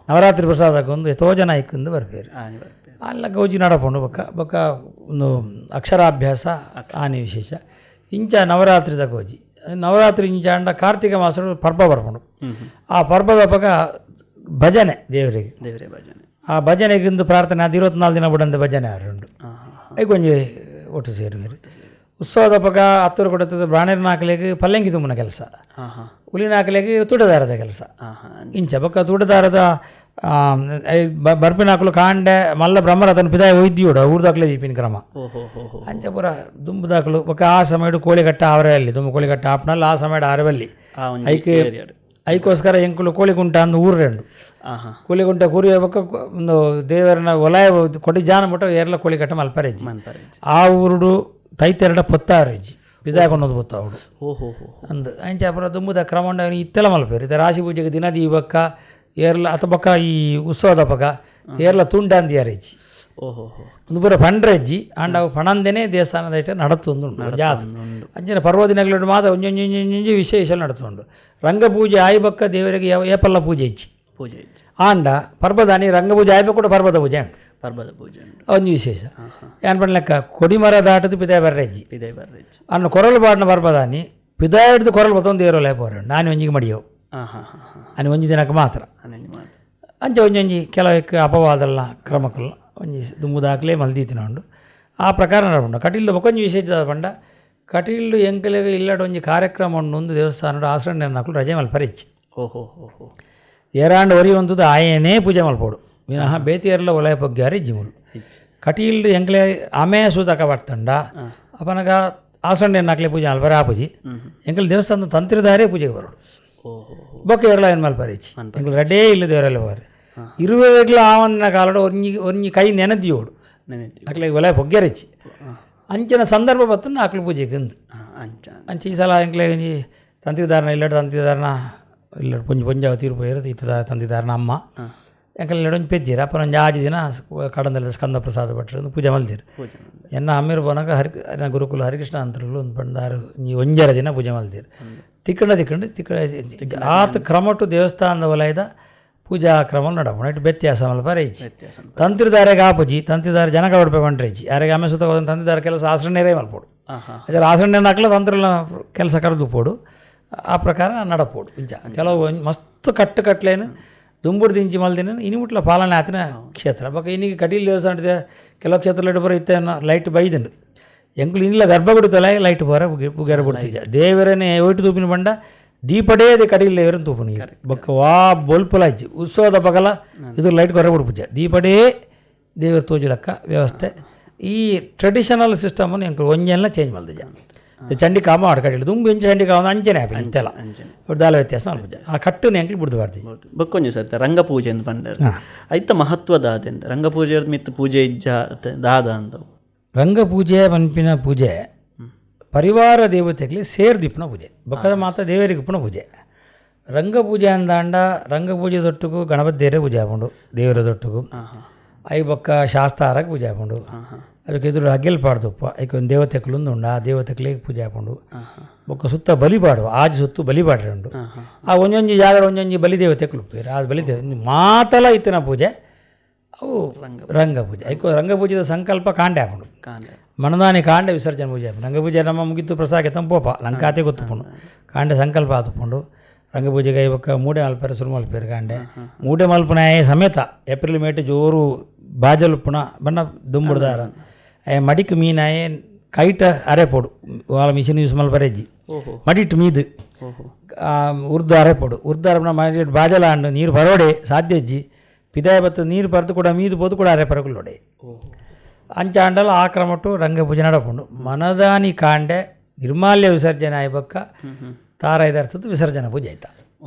ನವರಾತ್ರಿ ಪ್ರಸಾದಕ್ಕೊಂದು ಎತ್ತೋ ಜನ ಐಕ್ಂದು ಬರ್ಪೇರು. ಅಲ್ಲ ಗೌಜಿ ನಡಪುಂಡು. ಬೊಕ್ಕ ಬೊಕ್ಕ ಒಂದು ಅಕ್ಷರಾಭ್ಯಾಸ ಆನಿ ವಿಶೇಷ. ಇಂಚ ನವರಾತ್ರಿದ ಗೌಜಿ. ನವರಾತ್ರಿ ಇಂಚ ಅಂಡ ಕಾರ್ತಿಕ ಮಾಸ ಪರ್ಬ ಬರ್ಪುಂಡು. ಆ ಪರ್ಬದ ಪಕ್ಕ ಭಜನೆ ದೇವರಿಗೆ, ದೇವರೇ ಭಜನೆ. ಆ ಭಜನೆಗಿಂದು ಪ್ರಾರ್ಥನೆ ಅದು 24 ದಿನ ಬುಡಂದ ಭಜನೆ ಆರುಂಡು. ಐಕೊಂಜಿ ಒಟ್ಟು ಸೇರುವೆರು. ಉತ್ಸವದ ಪಕ್ಕ ಹತ್ತೂರು ಕೊಡುತ್ತದೆ ಬ್ರಾಣೇರ್ ನಾಕಲೆಗೆ ಪಲ್ಲಂಗಿ ತುಂಬುನ ಕೆಲಸ, ಹುಲಿನಾಕಲೆಗೆ ತೂಟದಾರದ ಕೆಲಸ. ಇಂಚ ಬೊಕ್ಕ ತೂಟದಾರದ ಬರ್ಪಿನಾಕಲು ಕಾಂಡೆ ಮಲ್ಲ ಬ್ರಹ್ಮರಥನ ಪಿದಾಯ ಒಯ್ದಿಯೋಡು ಊರ್ದಾಕ್ಲೆ ದೀಪಿನ ಕ್ರಮ. ಅಂಚ ಪೂರ ದುಂಬುದಾಕಲು ಬೊಕ್ಕ ಆ ಸಮಯಡು ಕೋಳಿಕಟ್ಟ ಅವರೇ ಅಲ್ಲಿ ದುಂಬು ಕೋಳಿಕಟ್ಟ ಆಪ್ನಲ್ಲ ಆ ಸಮಯಡು ಆರವಲ್ಲಿ ಐಕೆ ಐಕೋಸ್ಕರ ಎಂಕುಲು ಕೋಳಿಗುಂಟ ಅಂದು ಊರು ಕೋಳಿಗುಂಟ ಕೂರಿ ಬೊಕ್ಕ ಒಂದು ದೇವರನ ಒಲಾಯ ಕೊಡಿ ಜಾನ ಮುಟ್ಟ ಏರ್ಲ ಕೋಳಿಕಟ್ಟ ಮಲ್ಪರೆಜ್ಜಿ. ಆ ಊರುಡು ತೈತೆರಡ ಪೊತ್ತಾರೆಜ್ಜಿ ಪಿದಾಯ ಕೊನ್ನೋದು ಪೊತ್ತಾವುಡು ಅಂದು ಅಂಚ ಪೂರ ದುಂಬುದ ಕ್ರಮ ಇತ್ತೆಲ್ಲ ಮಲ್ಪೇರು. ಇತ್ತೆ ರಾಶಿ ಪೂಜೆಗೆ ದಿನ ದೀಪಕ್ಕ ಏರ್ಲ ಅಥ ಬೊಕ್ಕ ಈ ಉತ್ಸವದ ಪಕ್ಕ ಏರ್ಲ ತುಂಡಾಂದಿಯಾರೆಜ್ಜಿ ಒಂದು ಪೂರ ಪಂಡ್ರೆಜ್ಜಿ. ಆಂಡ ಅವು ಪಣಂದೇನೆ ದೇವಸ್ಥಾನದ ಇಟ್ಟ ನಡತೊಂದುಂಡು ಜಾತ್. ಅಂಚಿನ ಪರ್ವದಿನಗಳು ಮಾತ್ರ ಒಂಜೊಂಜೊಂಜೊಂಜಿ ವಿಶೇಷ ನಡತುಂಡು. ರಂಗಪೂಜೆ ಆಯ್ಬಕ್ಕ ದೇವರಿಗೆ ಏಪಲ್ಲ ಪೂಜೆ ಇಚ್ಚಿ ಪೂಜೆ ಇಚ್ಚಿ. ಆಂಡ ಪರ್ಬದಾನಿ ರಂಗಪೂಜೆ ಆಯ್ಬ ಕೂಡ ಪರ್ವದ ಪೂಜೆ ಉಂಟು. ಪರ್ಬದ ಪೂಜೆ ಒಂಜಿ ವಿಶೇಷ ಏನ್ ಪಣ್ಲೆಕ್ಕ ಕೊಡಿಮರ ದಾಟದು ಪಿದಾಯ ಬರ್ರೆಜ್ಜಿ ಪಿದಾಯ ಬರ್ರೆಜ್ಜಿ. ಅನ್ನ ಕೊರಲು ಬಾಡಿನ ಪರ್ಬದಾನಿ ಪಿದಾಯ ಹಿಡಿದು ಕೊರಲು ಬತ್ತೊಂದು ದೇವರಲ್ಲ ಪೋರೆ ನಾನು ಒಂಜಿಗೆ ಮಡಿಯವು అని ಒಂಜಿ ದಿನಕ್ಕೆ ಮಾತ್ರ. ಅಂಚ ಒಂಜೊಂಜಿ ಕೆಲವಕ್ಕೆ ಅಪವಾದಲ್ಲ ಕ್ರಮಕ್ಕಲ್ಲ ಒಂಜಿ ದುಂಬುದಾಕ್ಲೇ ಮಲ್ದೀತಿನ ಉಂಡು. ಆ ಪ್ರಕಾರ ನಡಪುಂಡು. ಕಟೀಲ್ದ ಬೊಕೊಂಜಿ ವಿಶೇಷ ಪಂಡ ಕಟೀಲ್ಡು ಎಂಕಲೆಗ್ ಇಲ್ಲಡ್ ಒಂಜಿ ಕಾರ್ಯಕ್ರಮ ಉಂಡು. ಒಂದು ದೇವಸ್ಥಾನಡ್ ಆಶ್ರಯ ನಕುಲು ರಜೆ ಮಲ್ಪರೆಚ್ಚಿ. ಏರಾಂಡ್ ಒರಿ ಒಂತುದು ಆಯನೇ ಪೂಜೆ ಮಲ್ಪೋಡು ವಿನಃ ಬೇತಿಯರ್ಲ ಒಲಯ ಪೊಗ್ಗ್ಯಾರೆ ಜಿಮುಲು. ಕಟೀಲ್ಡು ಎಂಕಲೆ ಆಮೆ ಸೂತಕ ಬರ್ತಂಡ ಅಪನಗ ಆಸಂಡೆ ನಕ್ಲೆ ಪೂಜೆ ಮಲ್ಪರೆ ಆಪುಜಿ. ಎಂಕಲ್ ದೇವಸ್ಥಾನದ ತಂತ್ರಿದಾರೇ ಪೂಜೆಗೆ ಬರೋಡು. ಬೊಕ್ಕ ಏರ್ಲ ಏನು ಮಲ್ಪರೆಚ್ಚಿ ಎಂಕಲ್ ರಡ್ಡೇ ಇಲ್ಲ ದೇವರೆಲ್ಲ ಹೋರೆ ಇರುವೆಗ್ಲ ಆವನ್ನ ಕಾಲಡು ಒಂಜಿ ಒಂಜಿ ಕೈ ನೆನದಿಯೋಡು ಅಕ್ಲೆ ಒಲಯ ಪೊಗ್ಗೆರೆಚ್ಚಿ. ಅಂಚಿನ ಸಂದರ್ಭ ಬತ್ತಂದು ಆಕ್ಲು ಪೂಜೆಗೆ ಅಂದು ಅಂಚ ಈ ಸಲ ಎಂಕ್ಲೆ ಒಂಜಿ ತಂತ್ರಿದಾರನ ಇಲ್ಲಡ್ ತಂತ್ರಿದಾರನ ಇಲ್ಲಡ್ ಪೊಂಜಿ ಪೊಂಜಾವ ತೀರ್ಪು ಇರೋದು ಇತ್ತದ ತಂತ್ರಿದಾರನ ಅಮ್ಮ ಎಂಕಲ್ ಇಲ್ಲಡ್ ಒಂಜಿ ಪೆಜ್ಜಿರ ಅಪ್ಪನ ಒಂಜಿ ಆಜಿ ದಿನ ಕಡಂದಲ್ಲ ಸ್ಕಂದ ಪ್ರಸಾದ ಭಟ್ರು ಪೂಜೆ ಮಲ್ದಿರು. ಎನ್ನ ಅಮ್ಮಿರು ಪೋನಾಗ ಹರಿ ಗುರುಕುಲ ಹರಿಕೃಷ್ಣ ಅಂತರುಗಳು ಒಂದು ಪಂಡಾರು ಒಂಜಿ ಒಂಜರ ದಿನ ಪೂಜೆ ಮಲ್ದಿರು. ತಿಕ್ಕಂಡ ತಿಕ್ಕಂಡು ತಿಕ್ಕ ಆತ ಕ್ರಮಟು ದೇವಸ್ಥಾನದ ವಲಯದ ಪೂಜಾ ಕ್ರಮ ನಡಪುಣ ಇಟ್ಟು ವ್ಯತ್ಯಾಸ ಮಲ್ಪ ರೇಚಿ. ತಂತ್ರಿದಾರೆಗೆ ಆಪುಜಿ ತಂತ್ರಿದಾರ ಜನಕ ಉಡುಪೆ ಬಂಡ್ರೇಜಿ ಯಾರಿಗೆ ಆಮೆ ಸುತ್ತ ತಂತ್ರಿದಾರ ಕೆಲಸ ಆಶ್ರಣ್ಯರೇ ಮಲ್ಪೋಡು. ಅದರ ಆಶ್ರಣ್ಯ ಹಾಕಲ ತಂತ್ರಲ ಕೆಲಸ ಕರೆದು ಪೋಡು ಆ ಪ್ರಕಾರ ನಡಪೋಡು. ಇಂಚ ಕೆಲವು ಮಸ್ತ್ ಕಟ್ಟು ಕಟ್ಲೇನು ದುಂಬುಡು ದಿಂಚಿ ಮಲ್ದಿನ ಇನಿಮುಟ್ಲ ಪಾಲನೆ ಆತಿನ ಕ್ಷೇತ್ರ. ಬೊಕ್ಕ ಇನ್ನಿಗೆ ಕಟೀಲ್ ದೇವಸ್ಥಾನ ಕೆಲವು ಕ್ಷೇತ್ರ ಬರೋ ಇತ್ತ ಲೈಟ್ ಬೈದಂಡು ಎಂಕುಲು ಇನ್ನಿಲ್ಲ ಗರ್ಭಗುಡಿ ತೊಲೆ ಲೈಟ್ ಬೋರ ಬುಗೆರ ಬಿಡ್ತಿದ್ದ ದೇವರನೇ ಒಯ್ಟು ತೂಪಿನ ಬಂಡ ದೀಪಡೇ ಅದೇ ಕಟೀಲ್ ದೇವರನ್ನ ತೂಪುನ ಬೊಕ್ಕ ವಾ ಬೊಲ್ಪುಲಾಜ್ಜಿ ಉತ್ಸವದ ಪಗಲ ಇದು ಲೈಟ್ ಕೊರ ಬಿಡ್ಪುಜ ದೀಪಡೇ ದೇವರ ತೋಜುಲಕ್ಕ ವ್ಯವಸ್ಥೆ. ಈ ಟ್ರೆಡಿಷನಲ್ ಸಿಸ್ಟಮನ್ನು ಎಂಕುಲು ಒಂಜೆಲ್ಲ ಚೇಂಜ್ ಮಲ್ದಿಜ. ಚಂಡಿ ಕಾಮ ಆಡ್ ಕಟೀಲ್ ದುಂಬು ಇಂಚ ಚಂಡಿ ಕಾಮ ಅಂಚನೆ ಆಪಿನ ಇತ್ತೆಲ್ಲ ದಾಲ ವ್ಯತ್ಯಾಸ ಮಲ್ಪುಜ ಆ ಕಟ್ಟುನ ಎಂಕುಲು ಬಿಡ್ದು ಬಾರ್ದಿ. ಬೊಕ್ಕೊಂಜಿ ಸರ್ ರಂಗಪೂಜೆ ಅಂತ ಪಂಡರ್ ಐತ ಮಹತ್ವದ ಆದೆಂತ ರಂಗಪೂಜೆ ಮಿತ್ತು ಪೂಜೆ ಇಜ್ಜ ದಾದ ಅಂತ. ರಂಗಪೂಜೆ ಪನ್ಪಿನ ಪೂಜೆ ಪರಿವಾರ ದೇವತೆಗಳಿಗೆ ಸೇರ್ದಿಪ್ಪನ ಪೂಜೆ ಬೊಕ್ಕದ ಮಾತ್ರ ದೇವರಿಗೆ ಪುಣ ಪೂಜೆ. ರಂಗಪೂಜೆ ಅಂದಾಂಡ ರಂಗಪೂಜೆ ದೊಟ್ಟುಗು ಗಣಪತಿ ದೇವರೇ ಪೂಜೆ ಆಪುಂಡು ದೇವರ ದೊಟ್ಟುಗು. I ಬೊಕ್ಕ ಶಾಸ್ತಾರಕ್ಕೆ ಪೂಜೆ ಆಪುಂಡು. ಅದಕ್ಕೆ ಎದುರು ಅಗ್ಗೆಲ್ ಪಾಡ್ದಪ್ಪ ಐಕ್ ಒಂದು ದೇವತೆಕುಲು ಉಂಡು ಆ ದೇವತೆಗಳಿಗೆ ಪೂಜೆ ಆಪುಂಡು. ಬೊಕ್ಕ ಸುತ್ತ ಬಲಿ ಪಾಡುವ ಆಜಿ ಸುತ್ತು ಬಲಿ ಪಾಡ್ರೆ ಉಂಡು. ಆ ಒಂಜೊಂಜಿ ಜಾಗ ಒಂಜೊಂಜಿ ಬಲಿ ದೇವತೆಕುಲು ಉಪ್ಪೇರು ಆ ಬಲಿ ದೇವ ಮಾತಲ ಇತ್ತಿನ ಪೂಜೆ ಅವು ರಂಗಪೂಜೆ. ಐಕು ರಂಗಪೂಜೆದ ಸಂಕಲ್ಪ ಕಾಂಡೆ ಆಪುಂಡು. ಮನದಾನಿ ಕಾಂಡೆ ವಿಸರ್ಜನೆ ಪೂಜೆ ಆಪುಂಡು. ರಂಗಪೂಜೆ ನಮ್ಮ ಮುಗಿತು ಪ್ರಸಾದಕ್ಕೆ ತಂಪೋಪ ಲಂಕಾತೆ ಗೊತ್ತುಪುಂಡು ಕಾಂಡೆ ಸಂಕಲ್ಪ ಆತುಪುಂಡು. ರಂಗಪೂಜೆಗೆ ಬೊಕ್ಕ ಮೂಡೆ ಮಲ್ಪೆರೆ ಸುರು ಮಲ್ಪೇರು ಕಾಂಡೆ ಮೂಡೆ ಮಲ್ಪುನಾಯ ಸಮೇತ ಏಪ್ರಿಲ್ ಮೇಟ್ ಜೋರು ಬಾಜಲುಪ್ಪುನ ಬಣ್ಣ ದುಂಬುಡ್ದಾರ ಮಡಿಕ್ ಮೀನಾಯೆ ಕೈಟ ಅರೆಪೋಡು ವಾಲ ಮಿಷಿನ್ ಯೂಸ್ ಮಲ್ಪರೆಜ್ಜಿ ಮಡಿಟ್ ಮೀದು ಉರ್ದು ಅರೆಪೋಡು ಉರ್ದು ಅರೆಪುನ ಮಡಿ ಬಾಜಲ ಅಂಡು ನೀರು ಬರೋಡೆ ಸಾಧ್ಯಜ್ಜಿ ಪಿದಾಯ ಬತ್ತು ನೀರು ಬರೆದು ಕೂಡ ಮೀದು ಪೋದು ಕೂಡ ಅರೆ ಪರಕುಲ್ಲೋಡೆ ಅಂಚ ಆಂಡಲ ಆ ಕ್ರಮಟ್ಟು ರಂಗಪೂಜೆ ನಡಪುಂಡು. ಮನದಾನಿ ಕಾಂಡೆ ನಿರ್ಮಾಲ್ಯ ವಿಸರ್ಜನೆ ಆಯ್ಬಕ್ಕ ತಾರ ಇದರ್ಥದ್ದು ವಿಸರ್ಜನೆ ಪೂಜೆ ಆಯ್ತಾ.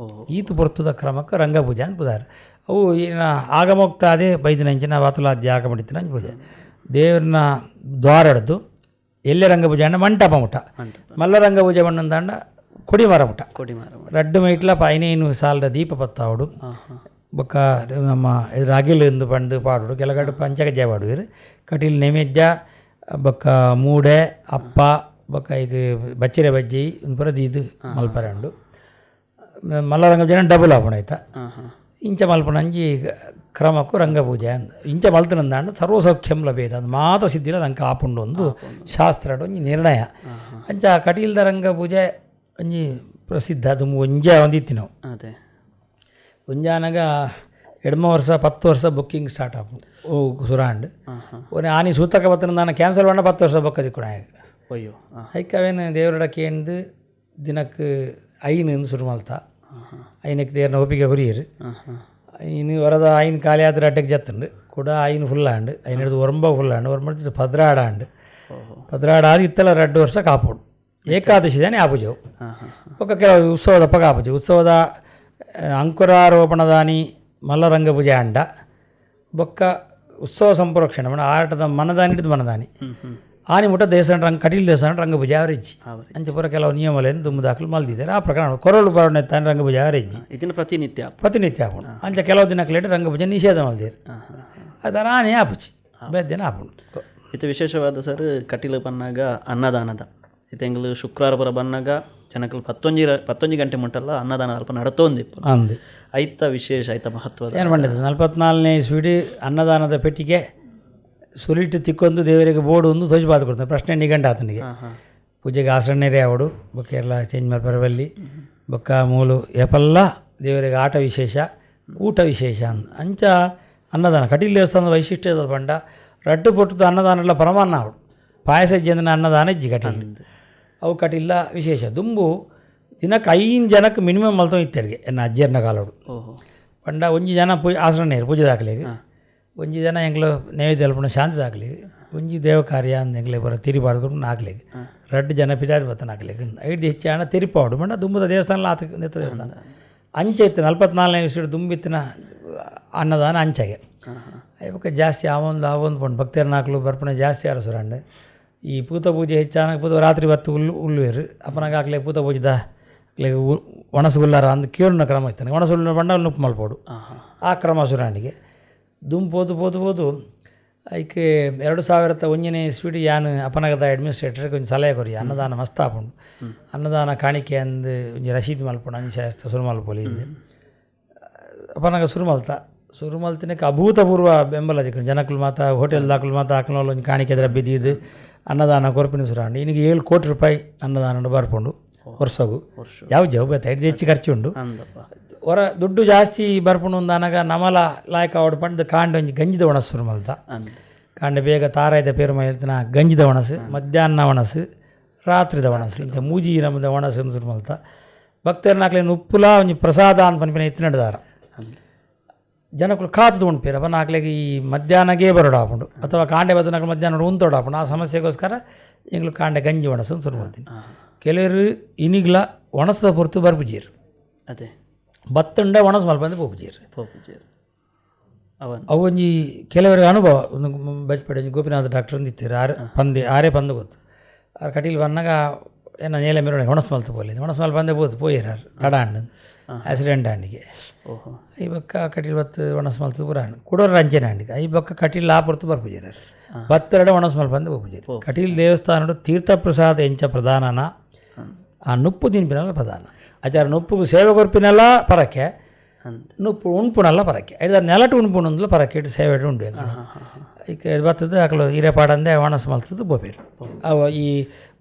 ಈತು ಪೊರ್ತುದ ಕ್ರಮಕ್ಕೆ ರಂಗಪೂಜೆ ಅಂತ ಪುದಾರ್. ಅವು ಏನ ಆಗಮೋಕ್ತಾದೆ ಬೈದಿನಂಚಿನ ವಾತುಲಾದ್ಯ ಆಗಮಡಿತಿನ ಪೂಜೆ. ದೇವ್ರನ್ನ ದ್ವಾರ ಹಿಡ್ದು ಎಲ್ಲೆ ರಂಗ ಪೂಜೆ ಅಂಡ ಮಂಟಪ ಮುಟ, ಮಲ್ಲ ರಂಗ ಪೂಜೆ ಮಣ್ಣಂದಾಂಡ ಕೊಡಿಮರ ಮುಟ, ಕೊಡಿಮರ ರಡ್ಡು ಮೈಟ್ಲ ಪೈನೇನು ಸಾಲದ ದೀಪ ಪತ್ತಾವಡು ಬೊಕ್ಕ ನಮ್ಮ ರಾಗಿಲ್ ಎಂದು ಪಂಡು ಪಾಡೋಡು. ಕೆಲಗಡು ಪಂಚಕಜ್ಜಾಯ ಪಾಡುವೆರ್, ಕಟೀಲ್ ನೈವೇದ್ಯ ಬೊಕ್ಕ ಮೂಡೆ ಅಪ್ಪ ಬೊಕ್ಕ ಇದು ಬಚ್ಚಿರೆ ಬಜ್ಜಿ ಪೂರ ದೀದ್ ಮಲ್ಪರೆ ಉಂಡು. ಮಲ್ಲ ರಂಗ ಪೂಜೆ ಡಬಲ್ ಆಪುಂಡು ಆಯ್ತಾ. ಇಂಚ ಮಲ್ಪುನಂಜಿ ಕ್ರಮಕ್ಕೂ ರಂಗಪೂಜೆ ಅಂದ್ ಇಂಚ ಮಲ್ತನಂದಾಂಡ ಸರ್ವಸೌಖ್ಯಂ ಲಭೇದ ಅದು ಮಾತ ಸಿದ್ಧಿಲ ನಂಗೆ ಆಪುಂಡು ಒಂದು ಶಾಸ್ತ್ರ ಒಂಜಿ ನಿರ್ಣಯ. ಅಂಚ ಕಟೀಲ್ದ ರಂಗಪೂಜೆ ಒಂಜಿ ಪ್ರಸಿದ್ಧ. ಅದು ಒಂಜೆ ಒಂದಿತ್ತಿ ನಾವು ಒಂಜಾನಗ ಎಡ್ಮ ವರ್ಷ 10 ವರ್ಷ ಬುಕ್ಕಿಂಗ್ ಸ್ಟಾರ್ಟ್ ಆಪು ಓ ಸುರಾಂಡ್ ಒನೆ ಆನಿ ಸೂತಕ ಬತ್ತನ ನಾನು ಕ್ಯಾನ್ಸಲ್ பண்ண 10 ವರ್ಷ ಬೊಕ್ಕ ದಿಕ್ಕುಣ. ಅಯ್ಯೋ. ಐಕ್ ಅವೇನು ದೇವರಡ ಕೇಂದು ದಿನಕ್ಕೆ ಐನು ಶುರು ಮಲ್ತ ಐನಕ್ಕೆ ದೇರ್ನ ಒಪ್ಪಿಗೆ ಕೊರಿಯರು. ಇನ್ನು ವರದ ಐನ್ ಖಾಲಿ ಆದ್ರೆ ಅಡ್ಡಕ್ಕೆ ಜತ್ತುಂಡು ಕೂಡ ಐನು ಫುಲ್ ಆಂಡ್ ಐನ್ ಹಿಡಿದು ಒರಂಬ ಫುಲ್ ಆಂಡ್ ಒರಂಬ ಪದ್ರಾಡ ಆಂಡ್ ಪದ್ರಾಡ ಆದ್ ಇತ್ತಲ 2 ವರ್ಷ ಕಾಪೋಡು. ಏಕಾದಶಿ ದಾನೆ ಆಪುಜವು ಬೊಕ್ಕ ಕೆಲವು ಉತ್ಸವದ ಪಗ ಆಪುಜಿ. ಉತ್ಸವದ ಅಂಕುರಾರೋಪಣದಾನಿ ಮಲ್ಲರಂಗ ಪೂಜೆ ಅಂಡ ಬೊಕ್ಕ ಉತ್ಸವ ಸಂಪ್ರೋಕ್ಷಣೆ ಮಣ ಆಟದ ಮನದಾನಿ ಹಿಡಿದು ಮನದಾನಿ ಆನಿ ಮುಟ್ಟ ದೇವಸ್ಥಾನ ರಂಗ ಕಟೀಲ್ ದೇವಸ್ಥಾನ ರಂಗಪೂಜೆ ಅವರೆಜ್ಜಿ ಅಂಚೆ ಪೂರ ಕೆಲವು ನಿಯಮಗಳನ್ನು ದುಮ್ಮು ದಾಖಲು ಮಲ್ದಿದ್ದಾರೆ. ಆ ಪ್ರಕಾರ ಕೊರಳು ಬರೋಣ ತಾನೆ ರಂಗಪೂಜೆ ಅವರೆಜ್ಜಿ ಇದನ್ನು ಪ್ರತಿನಿತ್ಯ ಪ್ರತಿನಿತ್ಯ ಆಪುಂಡು. ಅಂಚೆ ಕೆಲವು ದಿನಕ್ಕೆ ರಂಗಪೂಜೆ ನಿಷೇಧ ಮಲ್ದಿರು ಅದರ ಆನೆ ಆಪುಚಿ ಬೇದಿನ ಆಪುಂಡು. ಇದು ವಿಶೇಷವಾದ ಸರ್ ಕಟೀಲು ಪನ್ನಾಗ ಅನ್ನದಾನದ ಇತ್ತೆ ಶುಕ್ರವಾರ ಪುರ ಬನ್ನಾಗ ಜನಕಲು 11 ಗಂಟೆ ಮುಟ್ಟಲ್ಲ ಅನ್ನದಾನ ಅಲ್ಪ ನಡತೊಂದು ಅಂದು ಐತ ವಿಶೇಷ ಐತ ಮಹತ್ವದ ಏನು ಮಾಡಿದೆ. 44ನೇ ಇಸ್ವಿಡಿ ಅನ್ನದಾನದ ಪೆಟ್ಟಿಗೆ ಸುಲಿಟ್ಟು ತಿಕ್ಕೊಂದು ದೇವರಿಗೆ ಬೋರ್ಡು ಒಂದು ತೋಜುಬಾದು ಕೊಡ್ತಾನೆ ಪ್ರಶ್ನೆ ನಿಘಂಟ ಆತನಿಗೆ. ಪೂಜೆಗೆ ಆಸಣ್ಣರೇ ಅವಡು ಬೊಕ್ಕ ಎಲ್ಲ ಚೇಂಜ್ ಮಲ್ಪರವಲ್ಲಿ ಬೊಕ್ಕ ಮೂಲು ಏಪಲ್ಲ ದೇವರಿಗೆ ಆಟ ವಿಶೇಷ ಊಟ ವಿಶೇಷ ಅಂದ ಅಂಚ ಅನ್ನದಾನ ಕಟೀಲ್ ದೇವಸ್ಥಾನದ ವೈಶಿಷ್ಟ್ಯ ಪಂಡ ರಡ್ಡು ಪೊಟ್ಟದ ಅನ್ನದಾನ ಎಲ್ಲ ಪರಮಾನ್ನ ಅವಡು ಪಾಯಸ ಜನ ಅನ್ನದಾನ ಇಜ್ಜಿ ಕಟೀಲ್ ಅವು ಕಟೀಲ ವಿಶೇಷ. ದುಂಬು ದಿನಕ್ಕೆ 5 ಜನಕ್ಕೆ ಮಿನಿಮಮ್ ಮಲ್ತೊ ಇತ್ತೆರಿಗೆ ಎನ್ನ ಅಜ್ಜಿಯರ್ನ ಕಾಲೋಡು ಪಂಡ ಒಂಜಿ ಜನ ಪೂಜೆ ಆಸರಣೇರು ಪೂಜೆ ದಾಖಲೆಗೆ, ಒಂಜಿ ಜನ ಎಂಗ್ಲು ನೈವೇದ್ಯ ಅಲ್ಪಣ ಶಾಂತಿ ದಾಖಲೆ, ಒಂಜಿ ದೇವ ಕಾರ್ಯ ಅಂದ್ ಎಂಗ್ಲೆ ಬರೋ ತಿರಿಬಾರ್ದು ನಾಕ್ಲೆಗ್ ರಡ್ಡು ಜನ ಪಿದಾರಿ ಬತ್ತನ ಹಾಕ್ಲೆಗ್ ಐದು ಹೆಚ್ಚು ಹಣ ತಿರಿಪಾಡು ಮಂಡ ದುಂಬುದ ದೇವಸ್ಥಾನ ಆತ ನಿತ್ತ ದೇವಸ್ಥಾನ ಅಂಚೆ ಇತ್ತು. 44ನೇ ಇಸ್ವಿಡ್ ದುಂಬಿತ್ತಿನ ಅನ್ನದಾನ ಅಂಚೆಗೆ ಬೊಕ್ಕ ಜಾಸ್ತಿ ಆವೊಂದು ಆವೊಂದು ಪಂಡು ಭಕ್ತರ ನಾಕ್ಲು ಬರ್ಪಣೆ ಜಾಸ್ತಿ ಆರು ಸುರಂಡು. ಈ ಪೂತ ಪೂಜೆ ಹೆಚ್ಚಾನ ಪೂತ ರಾತ್ರಿ ಬತ್ತು ಉಲ್ಲು ಉಲ್ಲುವೇರು ಅಪ್ಪನಾಗ ಹಾಕ್ಲೆ ಪೂತ ಪೂಜೆದ ಒಣಸು ಗುಲ್ಲಾರ ಅಂದ್ ಕೇಳುನ ಕ್ರಮ ಇತ್ತಾನೆ ಒಣಸು ಉಳ್ಳ ಬಂಡ ನುಪ್ಪು ಮಲ್ಪೋಡು ಆ ಕ್ರಮ ಸುರಾಣಿಗೆ ದುಂಬು ಪೋದು ಪೋದು ಪೋದು ಐಕೆ 2001ನೇ ಇಸ್ವಿಡ್ ಯಾನ್ ಅಪನಗದ ಅಡ್ಮಿನಿಸ್ಟ್ರೇಟರ್ ಒಂಜಿ ಸಲಹೆ ಕೊರಿ ಅನ್ನದಾನ ಮಸ್ತ್ ಆಪುಂಡು ಅನ್ನದಾನ ಕಾಣಿಕೆ ಅಂದ್ ಒಂಜಿ ರಸೀದಿ ಮಲ್ಪುಂಡು ಅಂಚೆ ಶುರು ಮಲ್ಪೊಲಿ ಅಪನಗ ಶುರು ಮಲ್ತ ಶುರು ಮಲ್ತಿನಕ್ಕೆ ಅಭೂತಪೂರ್ವ ಬೆಂಬಲ ದಿಕ್ಕು ಜನಕುಲು ಮಾತ ಹೋಟೆಲ್ ದಾಖಲು ಮಾತ ಹಾಕ್ನೋಲು ಒಂಜಿ ಕಾಣಿಕೆ ದ್ರವ್ಯ ದೀದು ಅನ್ನದಾನ ಕೊರ್ಪಿನ ಸುರಾಂಡು. ಇನ್ನಿಗೆ 7 ಕೋಟಿ ರೂಪಾಯಿ ಅನ್ನದಾನ ಬರ್ಪುಂಡು ವರ್ಷಗು ಯಾವ ಜವ್ ಬೇತ ಐದು ಹೆಚ್ಚು ಖರ್ಚು ಉಂಡು ಹೊರ ದುಡ್ಡು ಜಾಸ್ತಿ ಬರ್ಪುಂಡು ಒಂದು ಅನಗ ನಮಲ ಲಾಯಕ ಅವಡು ಪಂಡು ಕಾಂಡ ಒಂಜಿ ಗಂಜಿದ ಒಣಸು ಶುರು ಮಲ್ತ ಕಾಂಡ ಬೇಗ ತಾರಾಯ್ದ ಪೇರು ಮೈಲ್ತಿನ ಗಂಜಿದ ಒಣಸು ಮಧ್ಯಾಹ್ನ ಒಣಸು ರಾತ್ರಿದ ಒಣಸು ಇಂಥ ಮೂಜಿ ನಮ್ಮದ ಒಣಸು ಶುರು ಮಲ್ತ ಭಕ್ತರನಾಕ್ಲೆ ಉಪ್ಪುಲ ಒಂಜಿ ಪ್ರಸಾದ ಅಂತ ಪನ್ಪಿನ ಎತ್ತಿನಡ್ದಾರ ಜನಕುಲು ಕಾತು ಉಂಡ್ಪೇರು ಅಪ್ಪ ನಾಕ್ಲೆಗೆ ಈ ಮಧ್ಯಾಹ್ನಗೆ ಬರೋಡು ಆಪುಂಡು ಅಥವಾ ಕಾಂಡೆ ಬದನಾಕ್ಲು ಮಧ್ಯಾಹ್ನ ಉಂತೋಡು ಆಪುಂಡು. ಆ ಸಮಸ್ಯೆಗೋಸ್ಕರ ಎಂಗ್ಲು ಕಾಂಡೆ ಗಂಜಿ ಒಣಸು ಶುರು ಮಲ್ತೀನಿ. ಕೆಲವರು ಇನಿಗ್ಲ ಒಣಸದ ಪೊರ್ತು ಬರ್ಪುಜೀರು ಅದೇ ಬತ್ತುಂಡ ಒಣಸು ಮಲ್ಪಂದು ಪೋಪುಜೀರು ಪೋಪುಜೀರು ಅವು ಒಂಜಿ ಕೆಲವರಿಗೆ ಅನುಭವ. ಒಂದು ಬಜ್ಪೇಟೆ ಒಂಜಿ ಗೋಪಿನಾಥ ಡಾಕ್ಟರ್ ಅಂದಿತ್ತೀರು ಆರು ಪಂದೆ ಆರೇ ಪಂದು ಗೊತ್ತು ಆರು ಕಟೀಲ್ ಬಂದಾಗ ಏನ ನೇಲೆ ಮೇರೆ ಒಣಸು ಮಲ್ತು ಪೋಲಿ ಒಣಸು ಮಲ್ಪ ಬಂದೆ ಪೋತು ಪೋಯಿರು ತಡ ಅಂಡು ಆಕ್ಸಿಡೆಂಟ್ ಆಂಡಿಗೆ. ಈ ಬೊಕ್ಕ ಕಟೀಲ್ ಬತ್ತು ಒಣಸು ಮಲ್ತು ಪೂರ ಹಣ್ಣು ಕುಡೋರು ರಂಚನೆ ಅಂಡಿಗೆ ಈ ಬೊಕ್ಕ ಕಟೀಲ್ ಆ ಪೊರ್ತು ಬರ್ಪುಜೀರು ಬತ್ತೆರಡು ಒಣಸು ಮಲ್ಪ ಬಂದು ಪೋಪುಜೀರು. ಕಟೀಲ್ ದೇವಸ್ಥಾನಡು ತೀರ್ಥಪ್ರಸಾದ ಎಂಚ ಪ್ರಧಾನನ ಆ ನುಪ್ಪು ತಿನ್ಪಿನಲ್ಲ ಪ್ರಧಾನ ಆಚಾರ ನುಪ್ಪುಗು ಸೇವೆ ಕೊರ್ಪಿನಲ್ಲ ಪರಕ್ಕೆ ನುಪ್ಪು ಉಣ್ಪುನಲ್ಲ ಪರಕ್ಕೆ ಐದಾರು ನೆಲಟು ಉಣ್ಪುಣಂದಲ ಪರಕ್ಕೆ ಇಟ್ಟು ಸೇವೆ ಉಂಡು ಈಗ ಬತ್ತದ ಅಕಲು ಹಿರೇಪಾಡಂದೆ ಒಣಸು ಮಲ್ತದ್ದು ಬೋಪೇರು ಅವ ಈ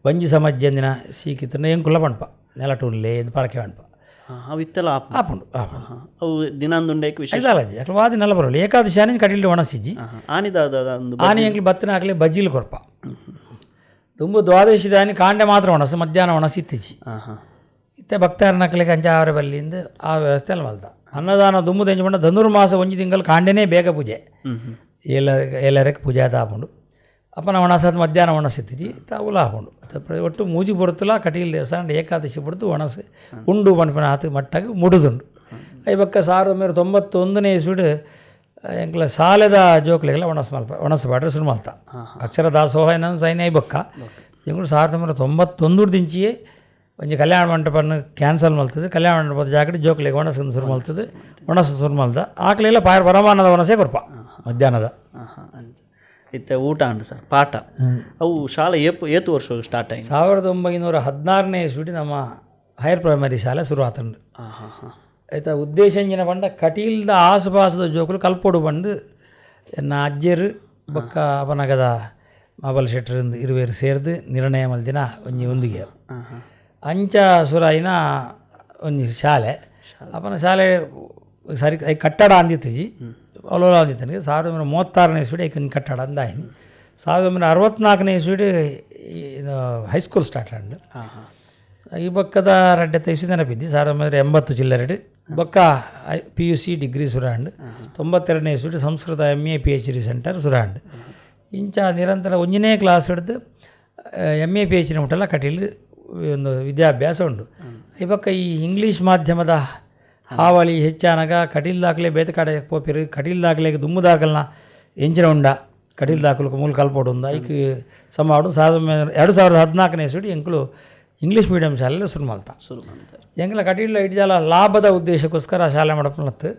ಬಂಜಿ ಸಮಾಜಂದಿನ ಸೀಕಿತ್ತನ ಎಂಕುಲ ಪಣಪ ನೆಲಟು ಉಣ್ಲೆ ಇದು ಪರಕ್ಕೆ ಪಣಪ ಅವು ಇತ್ತೆಲ್ಲ ಆಪುಂಡು ಅವು ದಿನಾಂದುಂಡೇಕ್ ವಿಶೇಷ ಐದಾಲಜ್ಜಿ ಅಕಲು ವಾದಿ ನೆಲ ಬರೋಲ್ಲ ಏಕಾದಶಿ ಆನೆ ಕಟೀಲ್ ಒಣಸಿಜ್ಜಿ ಆನಿದ ಆನೆ ಎಂಕ್ಲು ಬತ್ತಿನ ಹಾಕಲಿ ಬಜ್ಜಿಲ್ ಕೊರ್ಪ ದುಂಬು ದ್ವಾದಶಿ ದಾನಿ ಕಾಂಡೆ ಮಾತ್ರ ಒಣಸು ಮಧ್ಯಾಹ್ನ ಒಣಸು ಇತ್ತಿಜ್ಜಿ ಇತ್ತೆ ಭಕ್ತರ ನಕಲಿಗೆ ಅಂಚ ಅವರ ಬಲ್ಲಿಂದ ಆ ವ್ಯವಸ್ಥೆ ಅಲ್ಲಿ ಮಲ್ತ ಅನ್ನದಾನ ದುಂಬು ತೆಂಚು ಧನುರ್ಮಾಸ ಒಂಜಿ ತಿಂಗಳು ಕಾಂಡೆನೇ ಬೇಗ ಪೂಜೆ ಏಳರಕ್ಕೆ ಪೂಜೆ ಆತ ಆಪುಂಡು ಅಪ್ಪನ ಒಣಸು ಮಧ್ಯಾಹ್ನ ಒಣಸು ಇತ್ತಿಜ್ಜಿ ತಾವುಲ ಆಪುಂಡು ಒಟ್ಟು ಮೂಜಿ ಬರುತ್ತಲ ಕಟೀಲ್ ದೇವಸ್ಥಾನ ಏಕಾದಶಿ ಪಡ್ದು ಒಣಸು ಉಂಡು ಪನ್ಪಿನ ಆತು ಮಟ್ಟಾಗಿ ಮುಡುದುಂಡು. I ಬೊಕ್ಕ 1991ನೇ ಇಸ್ವಿಡ್ ಎಂಕ್ಲ ಶಾಲೆದ ಜೋಕ್ಲೆಗೆಲ್ಲ ಒಣಸ್ ಮಲ್ಪ ಒಣಸ್ ಪಾಡ್ರೆ ಶುರು ಮಲ್ತ. ಅಕ್ಷರ ದಾಸೋಹ ಏನೋ ಸೈನ್ I ಬೊಕ್ಕ ಎಂಕುಲು 1991 ದಿಂಚಿಯೇ ಒಂಜಿ ಕಲ್ಯಾಣ ಮಂಟಪನ ಕ್ಯಾನ್ಸಲ್ ಮಲ್ತದೆ. ಕಲ್ಯಾಣ ಮಂಟಪದ ಜಾಗಡ್ ಜೋಕ್ಲೆಗ್ ಒಣಸ್ ಶುರು ಮಲ್ತದೆ. ಒಣಸ್ ಶುರು ಮಲ್ದ ಆಕ್ಲೆಲ್ಲ ಪಾಯರ್ ಪರಮಾನದ ಒಣಸೇ ಕೊರ್ಪ ಮಧ್ಯಾಹ್ನದ. ಅಂಚ ಇತ್ತೆ ಊಟ ಉಂಡು ಸರ್ ಪಾಠ ಅವು ಶಾಲೆ ಏತು ವರ್ಷ ಸ್ಟಾರ್ಟ್ ಆಯ್ತು? 1916ನೇ ಇಸ್ವಿಡ್ ನಮ್ಮ ಹೈಯರ್ ಪ್ರೈಮರಿ ಶಾಲೆ ಶುರು ಆತಂಡು. ಆಯ್ತಾ ಉದ್ದೇಶ ಎಂಜಿನ ಪಂಡ ಕಟೀಲ್ದ ಆಸುಪಾಸುದ ಜೋಕುಲು ಕಲ್ಪೊಡು ಬಂದು ಎನ್ನ ಅಜ್ಜೆರು ಬೊಕ್ಕ ಅಪನಗದ ಮಾಬಲ್ ಶೆಟ್ಟರ್ ಇರುವೇರು ಸೇರ್ದು ನಿರ್ಣಯ ಮಲ್ದಿನ ಒಂಜಿ ಒಂದಿಗೆ ಅಂಚ ಸುರಾಯಿನ ಒಂಜಿ ಶಾಲೆ. ಅಪನ ಶಾಲೆ ಸರಿ ಕಟ್ಟಡ ಅಂದಿತ್ತಿಜಿ ಅಲೋಲ ಅಂದಿತ್ತನಿಗೆ 1936ನೇ ಇಸ್ವಿಡ್ ಐಕೊಂಜಿ ಕಟ್ಟಡ ಅಂದಾಯಿನಿ. 1964ನೇ ಇಸ್ವಿಡ್ high school start and. ಈ ಬೊಕ್ಕದ ರಡ್ಡೆ ಇಸ್ವಿ ನೆನಪಿದ್ದಿ 1980 ಚಿಲ್ಲರೆಡ್ ಬೊಕ್ಕ PUC degree ಸುರಾಂಡ್. 92ನೇ ಇಸ್ವಿಡ್ ಸಂಸ್ಕೃತ MA PhD centre ಸುರಾಂಡ್. ಇಂಚ ನಿರಂತರ ಒಂಜನೇ ಕ್ಲಾಸ್ ಹಿಡ್ದು MA PhD ಮುಟ್ಟಲ್ಲ ಕಟೀಲ್ ಒಂದು ವಿದ್ಯಾಭ್ಯಾಸ ಉಂಡು. ಈ ಬೊಕ್ಕ ಈ ಇಂಗ್ಲೀಷ್ ಮಾಧ್ಯಮದ ಹಾವಳಿ ಹೆಚ್ಚಾನಗ ಕಟೀಲ್ ದಾಖಲೆ ಬೇತೆ ಕಡೆ ಪೋಪಿರು ಕಟೀಲ್ ದಾಖಲೆಗೆ ದುಮ್ಮು ದಾಖಲ್ನ ಎಂಚಿನ ಉಂಡ ಕಟೀಲ್ ದಾಖಲು ಮೂಲ ಕಲ್ಪೋಡು ಉಂದ ಐಕ್ ಸಮಾಡು 2014ನೇ ಇಸ್ವಿಡ್ ಎಂಕುಲು ಇಂಗ್ಲೀಷ್ ಮೀಡಿಯಂ ಶಾಲೆಲ್ಲ ಶುರು ಮಲ್ತ. ಎಂಕಲ ಕಟೀಲ್ ಇಡ್ಜಾಲ ಲಾಭದ ಉದ್ದೇಶಕ್ಕೋಸ್ಕರ ಶಾಲೆ ಮಾಡಪ್ಪನತ್ತು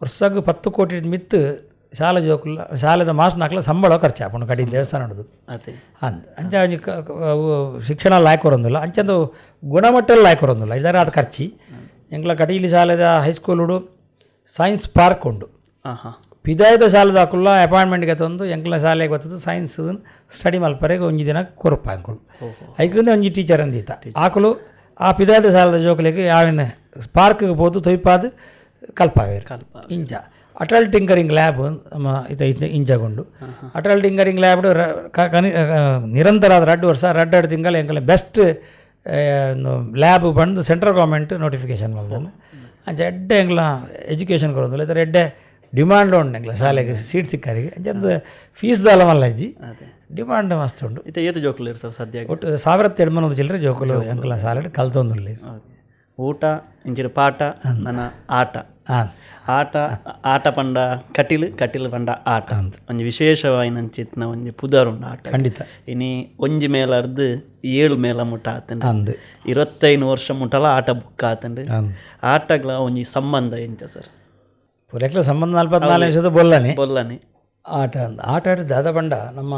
ವರ್ಷಕ್ಕೆ 10 ಕೋಟಿ ಮಿತ್ತು ಶಾಲೆ ಜೋಕುಲ ಶಾಲೆದ ಮಾಸ್ಟ್ನಾಕ್ಲ ಸಂಬಳ ಖರ್ಚಾಪುಂಡು ಕಟೀಲ್ ದೇವಸ್ಥಾನ ಅಂದ್ ಅಂಚ ಒಂಜಿ ಶಿಕ್ಷಣ ಲಾಯಕ್ ಕೊರೊಂದಿಲ್ಲ ಅಂಚಂದು ಗುಣಮಟ್ಟ ಲಾಯಕ್ ಕೊರೊಂದಿಲ್ಲ ಇದರ ಅದು ಖರ್ಚಿ. ಎಂಕ್ಲ ಕಟೀಲಿ ಶಾಲೆದ ಹೈಸ್ಕೂಲುಡು ಸೈನ್ಸ್ ಪಾರ್ಕ್ ಉಂಡು. ಪಿದಾಯದ ಶಾಲೆದಾಕುಲ್ಲ ಅಪಾಯಿಂಟ್ಮೆಂಟ್ಗೆ ತಂದು ಎಂಕ್ಲ ಶಾಲೆಗೆ ಬರ್ತದೆ ಸೈನ್ಸ್ ಸ್ಟಡಿ ಮಲ್ಪರೆಗೆ ಒಂಜಿ ದಿನ ಕೊರಪ ಅಂಕುಲು ಐಕಂದೆ ಒಂಜಿ ಟೀಚರ್ ಅಂದೀತ ಆಕುಲು ಆ ಪಿದಾಯದ ಶಾಲೆದ ಜೋಕುಲೆಗ್ ಯಾವಿನ ಪಾರ್ಕ್ಗೆ ಪೋದು ತೊಯ್ಪಾದು ಕಲ್ಪಾವೇರು. ಇಂಚ ಅಟಲ್ ಟಿಂಕರಿಂಗ್ ಲ್ಯಾಬ್ ನಮ್ಮ ಇತ ಇಂಚಗೊಂಡು ಅಟಲ್ ಟಿಂಕರಿಂಗ್ ಲ್ಯಾಬ್ ನಿರಂತರ 2 ವರ್ಷ 2 ತಿಂಗಳ ಎಂಕಲ ಬೆಸ್ಟ್ ಲ್ಯಾಬ್ ಬಂದು central government notification ಮಲ್ದನು. ಅಂಚ ಎಡ್ಡೆ ಎಂಕ್ಲ ಎಜುಕೇಷನ್ ಕೊರೊಂದುಲ್ಲ ಇದರ ಎಡ್ಡೆ ಡಿಮಾಂಡ್ ಉಂಡು ಎಂಕ್ಲ ಶಾಲೆಗೆ ಸೀಟ್ ಸಿಕ್ಕಾರಿಗೆ ಅಂಚಂದು ಫೀಸ್ ದಾಲ ಮಲ್ಲಜ್ಜಿ ಡಿಮಾಂಡ್ ಮಸ್ತ್ ಉಂಡು. ಇತ್ತೆ ಏತು ಜೋಕುಲು ಸರ್ ಸದ್ಯ? ಒಟ್ಟು 1800 ಚಿಲ್ಲರೆ ಜೋಕುಲು ಎಂಕ್ಲ ಶಾಲೆಡ್ ಕಲ್ತೊಂದುಲ್ಲೆರ್. ಊಟ ಇಂಚಿನ ಪಾಠ ನನ ಆಟ ಆಟ ಆಟ ಪಂಡ ಕಟೀಲು ಕಟೀಲು ಪಂಡ ಆಟ ಒಂಜಿ ವಿಶೇಷವಾಯಿನಂಚಿತ್ನ ಒಂಜಿ ಪುದರ್ ಉಂಡು ಆಟ. ಖಂಡಿತ. ಇನಿ ಒಂಜಿ ಮೇಲರ್ದು 7 ಮೇಲ ಮುಟ್ಟ ಆತಂಡು 25 ವರ್ಷ ಮುಟ್ಟಲ ಆಟ ಬುಕ್ ಆತಂಡು. ಆಟಗಳ ಒಂಜಿ ಸಂಬಂಧ ಎಂಚ ಸರ್? ಪೂರೆಕ್ಲ ಸಂಬಂಧ 44 ವರ್ಷದ ಬೊಲ್ಲನೆ ಬೊಲ್ಲನೆ ಆಟ ಆಟ ಆಟ ದಾದ ಪಂಡ ನಮ್ಮ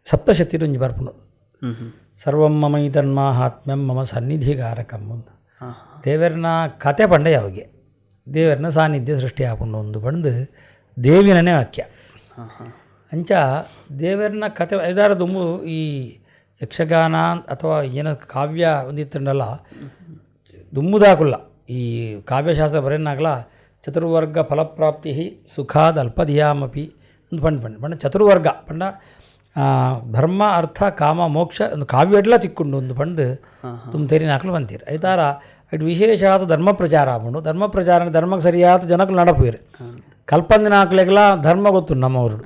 ಸಪ್ತಶತಿ ಒಂಜಿ ಬರ್ಪುಂಡು. ಸರ್ವಂ ಮಮ ಐತನ್ಮಾಹಾತ್ಮ್ಯಂ ಮಮ ಸನ್ನಿಧಿಗಾರಕಂ ದೇವರನ ಕತೆ ಪಂಡ ಯಾವಿಗೆ ದೇವರನ ಸಾನ್ನಿಧ್ಯ ಸೃಷ್ಟಿ ಆಪುಂಡು ಒಂದು ಪಂಡು ದೇವಿನನೇ ವಾಕ್ಯ. ಅಂಚ ದೇವರನ ಕತೆ ಐದಾರು ದುಂಬು ಈ ಯಕ್ಷಗಾನ ಅಥವಾ ಏನೋ ಕಾವ್ಯ ಒಂದಿತ್ತಂಡಲ್ಲ ದುಂಬುದಾಕುಲ್ಲ ಈ ಕಾವ್ಯಶಾಸ್ತ್ರ ಬರೆಯನ್ನಾಗಲ ಚತುರ್ವರ್ಗ ಫಲಪ್ರಾಪ್ತಿ ಸುಖಾದ ಅಲ್ಪಧಿಯಾಮಪಿ ಒಂದು ಪಂಡ್ ಪಂಡ್ ಪಂಡ ಚತುರ್ವರ್ಗ ಪಂಡ ಧರ್ಮ ಅರ್ಥ ಕಾಮ ಮೋಕ್ಷ ಒಂದು ಕಾವ್ಯ ಎಡ್ಲ ತಿಕ್ಕೊಂಡು ಒಂದು ಪಂಡು ತುಂಬ ತೆರಿನಾಕ್ಲು ಬಂತೀರಿ. ಐತಾರ ಇಟ್ಟು ವಿಶೇಷವಾದ ಧರ್ಮ ಪ್ರಚಾರ ಆಪುಂಡು. ಧರ್ಮ ಪ್ರಚಾರ ಧರ್ಮಕ್ಕೆ ಸರಿಯಾದ ಜನಕ್ಕಲು ನಡಪುವೆರ್. ಕಲ್ಪಂದಿನ ಹಾಕ್ಲೆಗ್ಲ ಧರ್ಮ ಗೊತ್ತುಂಡು ನಮ್ಮ ಊರು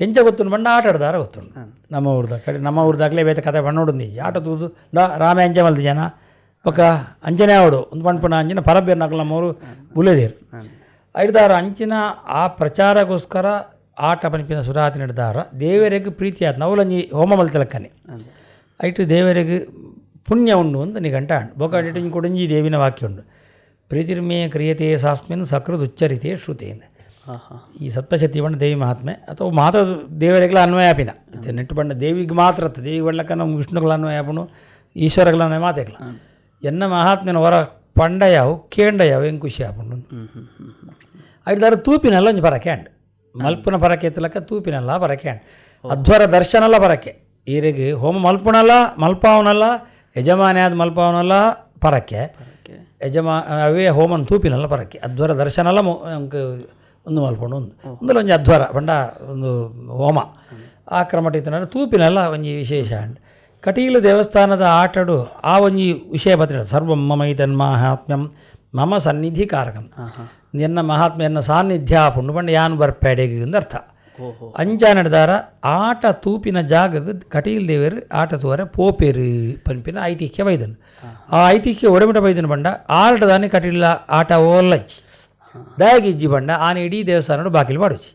ಎಂಚ ಗೊತ್ತುಂಡು ಪಂಡ ಆಟ ಆಡ್ದಾರ ಗೊತ್ತುಂಡು ನಮ್ಮ ಊರ್ದ ಕಡೆ ನಮ್ಮ ಊರ್ದಾಗಲೇ ಬೇತೆ ಕತೆ ಪಣ್ಣೋಡು ಆಟ ತೂದು the ರಾಮೆ ಅಂಚೆ ಮಲ್ದಿ ಜನ ಬೊಕ್ಕ ಅಂಚನೆ ಆವಡು ಒಂದು ಪಣ್ಪುನ ಅಂಚಿನ ಪರಬೇರ್ನಾಕ್ಲು ನಮ್ಮವರು ಬುಲೆದೇರು. ಐದಾರ ಅಂಚಿನ ಆ ಪ್ರಚಾರಕ್ಕೋಸ್ಕರ ಆಟ ಪನ್ಪಿನ ಸುರಾತಿ ನಡೆದಾರ ದೇವರಿಗೆ ಪ್ರೀತಿ ಆದ ನವಲಂಜಿ ಹೋಮ ಮಲ್ತಲಕ್ಕನೆ ಐಟು ದೇವರಿಗೆ ಪುಣ್ಯ ಉಂಡು ಅಂತ ನಿಘಂಟ ಅಂಡು. ಬೊಕ್ಕ ಕೊಡಂಜಿ ದೇವಿನ ವಾಕ್ಯ ಉಂಡು ಪ್ರೀತಿರ್ಮೇ ಕ್ರಿಯತೆ ಸಾಸ್ಮಿನ್ ಸಕೃತ್ ಉಚ್ಚರಿತೆ ಶ್ರುತೇನ. ಈ ಸಪ್ತಶತಿ ಪಂಡ ದೇವಿ ಮಹಾತ್ಮೆ ಅಥವಾ ಮಾತ್ರ ದೇವರಿಗೆಲ್ಲ ಅನ್ವಯ ಆಪಿನ ನೆಟ್ಟು ಪಂಡ ದೇವಿಗೆ ಮಾತ್ರ ದೇವಿ ಬಳ್ಳಕ್ಕ ನಮ್ಮ ವಿಷ್ಣುಗಳ ಅನ್ವಯ ಆಪುಂಡು ಈಶ್ವರಗಳ ಅನ್ವಯ ಮಾತೆಗ್ಲ ಎನ್ನ ಮಹಾತ್ಮೆನ ಹೊರ ಪಂಡ ಯಾವು ಕೇಂಡ ಯಾವು ಹೆಂಗೆ ಖುಷಿ ಆಪುಂಡು. ಐದಾರು ತೂಪಿನಲ್ಲ ಒಂಜಿ ಪರಕೆ ಅಂಡ್ ಮಲ್ಪುನ ಪರಕೆ ಎತ್ತಲಕ್ಕ ತೂಪಿನಲ್ಲ ಪರಕೆ ಅಂಡ್ ಅಧ್ವರ ದರ್ಶನಲ್ಲ ಪರಕೆ ಈರೆಗೆ ಹೋಮ ಮಲ್ಪುನಲ್ಲ ಮಲ್ಪಾವನಲ್ಲ ಯಜಮಾನಿ ಆದ ಮಲ್ಪಾವನಲ್ಲ ಪರಕೆ ಯಜಮಾ ಅವೇ ಹೋಮನ್ ತೂಪಿನಲ್ಲ ಪರಕೆ ಅಧ್ವರ ದರ್ಶನಲ್ಲ ಒಂದು ಮಲ್ಪುಂಡು ಒಂದು ಒಂದಲ್ಲ ಒಂಜಿ ಅಧ್ವರ ಪಂಡ ಒಂದು ಹೋಮ ಆ ಕ್ರಮಟ್ ಇತ್ತಂದ್ರೆ ತೂಪಿನಲ್ಲ ಒಂಜಿ ವಿಶೇಷ ಅಂಡ್. ಕಟೀಲು ದೇವಸ್ಥಾನದ ಆಟಡು ಆ ಒಂಜಿ ವಿಷಯ ಬತ್ತಿಡ ಸರ್ವಂ ಮಮ ಐತನ್ಮಾಹಾತ್ಮ್ಯಂ ಮಮ ಸನ್ನಿಧಿ ಕಾರಕಂ ಎನ್ನ ಮಹಾತ್ಮೆಯನ್ನ ಸಾನ್ನಿಧ್ಯ ಪುಂಡು ಪಂಡ ಯಾನ್ ಬರ್ಪೇಡೆಗೆ ಅಂತ ಅರ್ಥ. ಅಂಚ ನಡೆದಾರ ಆಟ ತೂಪಿನ ಜಾಗಗ್ ಕಟೀಲ್ ದೇವರು ಆಟ ತೂವರೆ ಪೋಪೇರು ಪನ್ಪಿನ ಐತಿಹ್ಯ ಬೈದನು. ಆ ಐತಿಹ್ಯ ಒಡಮಿಟ ಬೈದನು ಪಂಡ ಆಟದಾನೆ ಕಟೀಲ ಆಟ ಓಲ್ಲಚ್ಚಿ. ದಾಯಗಿಜ್ಜಿ ಬಂಡ ಆನೆ ಇಡೀ ದೇವಸ್ಥಾನ ಬಾಕಿಲು ಪಾಡುಚಿ.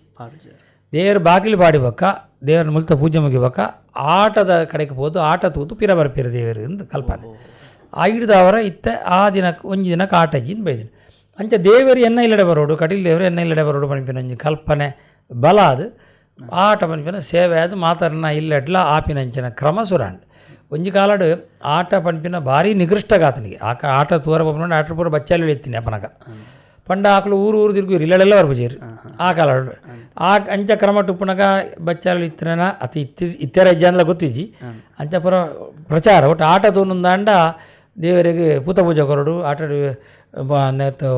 ದೇವರು ಬಾಕಿಲು ಪಾಡಿ ಬೊಕ್ಕ ದೇವರ ಮುಲ್ತ ಪೂಜೆ ಮುಗಿಬೊಕ್ಕ ಆಟದ ಕಡೆಗೆ ಪೋದು ಆಟ ತೂತು ಪಿರ ಬರ್ಪೇರು ದೇವರು ಎಂದು ಕಲ್ಪನೆ ಐಡ್ದವರ ಇತ್ತ ಆ ದಿನಕ್ಕೆ ಒಂಜಿ ದಿನಕ್ಕೆ ಆಟ ಇಜ್ಜಿಂದ್ ಬೈದಿನ. ಅಂಚ ದೇವರು ಎನ್ನ ಇಲ್ಲಡೆ ಬರೋಡು, ಕಟೀಲ್ ದೇವರು ಎನ್ನ ಇಲ್ಲಡೆ ಬರೋಡು ಪನ್ಪಿನ ಒಂಜಿ ಕಲ್ಪನೆ ಬಲ. ಅದು ಆಟ ಪನ್ಪಿನ ಸೇವೆ ಅದು ಮಾತರ್ನ ಇಲ್ಲಡ್ಲ ಆಪಿನಂಚಿನ ಕ್ರಮ ಸುರಾಂಡ್. ಒಂಜಿ ಕಾಲಡ್ ಆಟ ಪನ್ಪಿನ ಭಾರಿ ನಿಕೃಷ್ಟಗಾತನಿಗೆ ಆಕ ಆಟ ತೂರ ಪೋಪುಂಡ ಆಟ ಪೂರ ಬಚ್ಚಾಲಿ ಎತ್ತೀನಿ ಅಪನಗ ಪಂಡ ಆಕಲು ಊರು ಊರು ತಿರುಗುರು ಇಲ್ಲಡೆಲ್ಲ ಬರ್ಪುಜೇರು ಆ ಕಾಲ ಆ ಅಂಚ ಕ್ರಮ ಟುಪ್ಪುನಗ ಬಚ್ಚಾಲು ಇತ್ತನ ಅತಿ ಇತ್ತಿ ಇತ್ತರ ಇಜ್ಜಾನ್ಲ ಗೊತ್ತಿಜ್ಜಿ. ಅಂಚ ಪೂರ ಪ್ರಚಾರ ಒಟ್ಟು ಆಟ ತೂನುಂದಾಂಡ ದೇವರಿಗೆ ಪೂತ ಪೂಜೆ ಕೊರಡು, ಆಟ ನೆತ್ತು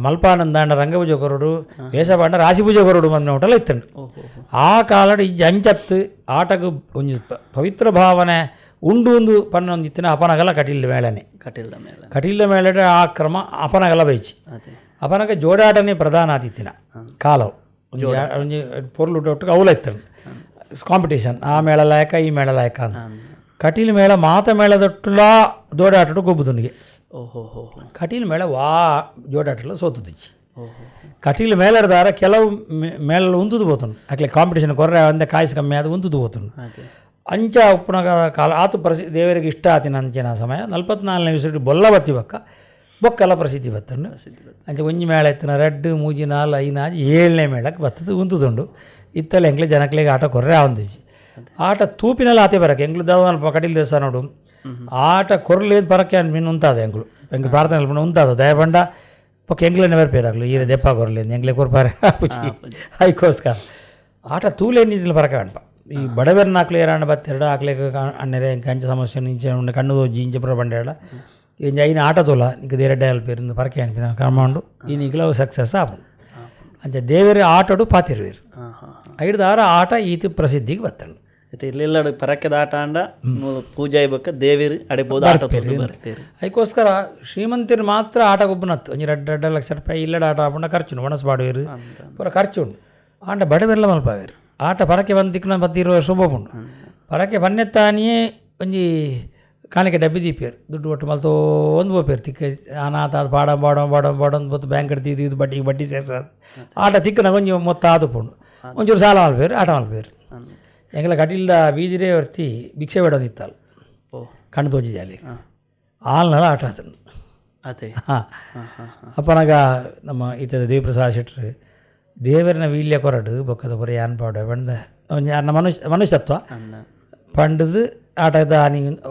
ಮಲ್ಪಾನಂದಾಂಡ ರಂಗಪೂಜೆ ಕೊರಡು, ವೇಷಪಾಂಡ ರಾಶಿ ಪೂಜೆ ಕೊರಡು ಮನ್ನ ಹೋಟೆಲ್ ಇತ್ತಂಡು. ಆ ಕಾಲಡ್ ಇಜ್ಜಿ ಅಂಚತ್ತು ಆಟకు ಒಂಜಿ ಪವಿತ್ರ ಭಾವನೆ ಉಂಡು ಒಂದು ಪನ್ನೊಂದು ಇತ್ತಿನ ಅಪನಗಲ ಕಟೀಲ್ ಮೇಳನೆ. ಕಟೀಲ್ದ ಮೇಲೆ. ಕಟೀಲ್ದ ಮೇಳಡೆ ಆ ಕ್ರಮ ಅಪನಗಲ ಬೈಚಿ. ಅಪನಗ ಜೋಡಾಟನೇ ಪ್ರಧಾನ ಆತಿತ್ತಿನ ಕಾಲವು. ಒಂಜಿ ಒಂಜಿ ಪೊರ್ಲು ಒಟ್ಟಿಗೆ ಅವಲ ಇತ್ತಂಡು ಕಾಂಪಿಟೇಷನ್, ಆ ಮೇಳ ಲಾಯಕ ಈ ಮೇಳ ಲಾಯಕ ಅಂತ. ಕಟೀಲ್ ಮೇಳ ಮಾತ ಮೇಳದೊಟ್ಟುಲಾ ಜೋಡಾಟಡು ಗೊಬ್ಬುದುನಿಗೆ. ಓಹೋ ಹೋ ಹೋ. ಕಟೀಲ್ ಮೇಳ ವಾ ಜೋಡಾಟಲ ಸೋತುದಿಚ್ಚಿ. ಓಹೋ. ಕಟೀಲ್ ಮೇಳದಾರ ಕೆಲವು ಮೇಳ ಉಂತುದು ಪೋತುಂಡು. ಅಕ್ಲೆ ಕಾಂಪಿಟೇಷನ್ ಕೊರ್ರೆ ಒಂದೆ ಕಾಯ್ಸ್ ಕಮ್ಮಿ ಆದ್ ಉಂತುದು ಪೋತುಂಡು. ಅಂಚ ಉಪ್ಪುನಗ ಕಾಲ ಆತು ದೇವರಿಗೆ ಇಷ್ಟ ಆತಿನ ಅಂಚಿನ ಸಮಯ 44ನೇ ವಿಷಯ ಬೊಲ್ಲ ಬತ್ತಿ ಬೊಕ್ಕ ಬೊಕ್ಕಲ ಪ್ರಸಿದ್ಧಿ ಬತ್ತಂಡು. ಅಂಚ ಒಂಜಿ ಮೇಳ ಇತ್ತಿನ 2 3 4 5 6 7ನೇ ಮೇಳಕ್ಕೆ ಬತ್ತದು ಉಂತುದುಂಡು. ಇತ್ತಲ್ಲ ಎಂಕ್ಲೆ ಜನಕ್ಲೆಗ್ ಆಟ ಕೊರ್ರೆ ಆವೊಂದಿಜ್ಜಿ. ಆಟ ತೂಪಿನಲ್ಲ ಆತೆ ಬರಕ್ಕೆ ಎಂಕ್ಲು ದಾದ ಕಟೀಲ್ ದೇವಸ್ಥಾನ ನೋಡು ಆಟ ಕೊರ್ಲೇನು ಪರಕ್ಕೆ ಮೀನು ಉಂತಾದ ಎಂಕ್ಲು ಎಂಕ್ ಪ್ರಾರ್ಥನೆ ಮಲ್ಪುನ ಉಂತಾದ ದಯಪಂಡ ಬೊಕ್ಕ ಎಂಕ್ಲೆನೆ ಬರ್ಪೇರಾಗ್ಲು ಈರೆ ದೆಪ್ಪ ಕೊರ್ಲೇನು ಎಂಕ್ಲೆ ಕೊರ್ಪಾರೆ ಆಪುಜಿ. ಐಕೋಸ್ಕರ ಆಟ ತೂಲೇನಿದ್ದಿಲ್ಲ ಪರಕ ಅನ್ಪ. ಈ ಬಡವೆರ್ನ ಆಕ್ಲೆ ಏರಾಂಡ ಬತ್ತೆರಡು ಆಕ್ಲೆಗ್ ಅಣ್ಣರೆ ಎಂಕ್ ಅಂಚ ಸಮಸ್ಯೆ ಇಂಚ ಉಂಡು ಕಣ್ಣು ತೋಜಿ ಇಂಚ ಪೂರ ಬಂಡೇಡ ಇಂಚ ಐನ ಆಟ ತೋಲ ನಿಕ್ ದೇರೆಡ್ಡೆ ಅಲ್ಪೇರು ಇಂದು ಪರಕೆ ಅನ್ಪಿನ ಕ್ರಮ ಉಂಡು. ಈ ನಿಕ್ಲ ಅವು ಸಕ್ಸಸ್ ಆಪುಂಡು. ಅಂಚ ದೇವೆರ್ ಆಟಡು ಪಾತಿರುವೆರ್. ಐಡ್ದಾರ ಆಟ ಈತ್ ಪ್ರಸಿದ್ಧಿಗೆ ಬತ್ತಂಡು. ಇತ್ತೆ ಇಲ್ಲೆಲ್ಲ ಪರಕೆದ ಆಟ ಆಂಡ ಮೂಲು ಪೂಜೆ ಬೊಕ್ಕ ದೇವೆರ್ ಅಡೆ ಪೋದು ಆಟ ತೂದು ಬರ್ಪೇರು. ಐಕೋಸ್ಕರ ಶ್ರೀಮಂತಿರು ಮಾತ್ರ ಆಟ ಗೊಬ್ಬುನತ್ತು. ಒಂಜಿ ರಡ್ಡ್ ರಡ್ಡ್ ಲಕ್ಷ ರೂಪಾಯಿ ಇಲ್ಲಡ ಆಟ ಆಪುಂಡ ಖರ್ಚುಂಡು, ಒಣಸ್ ಪಾಡುವೆರ್ ಪೂರ ಖರ್ಚು ಉಂಡು. ಆಂಡ ಬಡವೆರ್ಲ ಮಲ್ಪಾವೆರ್ ಆಟ. ಪರಕೆ ಬಂದು ತಿಕ್ಕುನ 10 20 ವರ್ಷ ಪೋಪುಂಡು. ಪರಕೆ ಬನ್ನೆತ್ತಾನಿಯೇ ಒಂಜಿ ಕಾಣಿಕೆ ಡಬ್ಬಿ ದೀಪೇರು, ದುಡ್ಡು ಒಟ್ಟು ಮಲ್ತೋಂದು ಪೋಪೇರು. ತಿಕ್ಕ ಅನಾಥ ಅದು ಪಾಡ ಪಾಡ ಪಾಡ ಪಾಡೊಂದು ಬೊತ್ತ ಬ್ಯಾಂಕ್ ದೀದು ಇದು ಬಡ್ಡಿಗೆ ಬಡ್ಡಿ ಸೇರ್ಸದು. ಆಟ ತಿಕ್ಕುನ ಒಂಜಿ ಮೊತ್ತ ಆದುಪುಂಡು. ಒಂಚೂರು ಸಾಲ ಮಲ್ಪೇರು, ಆಟ ಮಲ್ಪೇರು. ಎಂಕಲ ಕಟೀಲ್ದ ಬೀದಿರೇ ವರ್ತಿ ಭಿಕ್ಷೆ ಬೇಡೊಂದಿತ್ತಾಲ್. ಕಣ್ಣು ತೋಜಿ ಜಾಲಿ ಆಲ್ನಲ ಆಟ ಆತನು. ಹಾಂ, ಅಪ್ಪನಾಗ ನಮ್ಮ ಈತದ ದೇವಿಪ್ರಸಾದ್ ಶೆಟ್ರು ದೇವರನ ವೀಲ್ಯ ಕೊರಡು ಬೊಕ್ಕದ ಪುರ ಯಾನ್ ಪಾಡ ಪಂಡ ಒಂಜಿ ಅರ್ನ ಮನುಷ್ಯ ಮನುಷ್ಯತ್ವ ಪಂಡದು ಆಟದ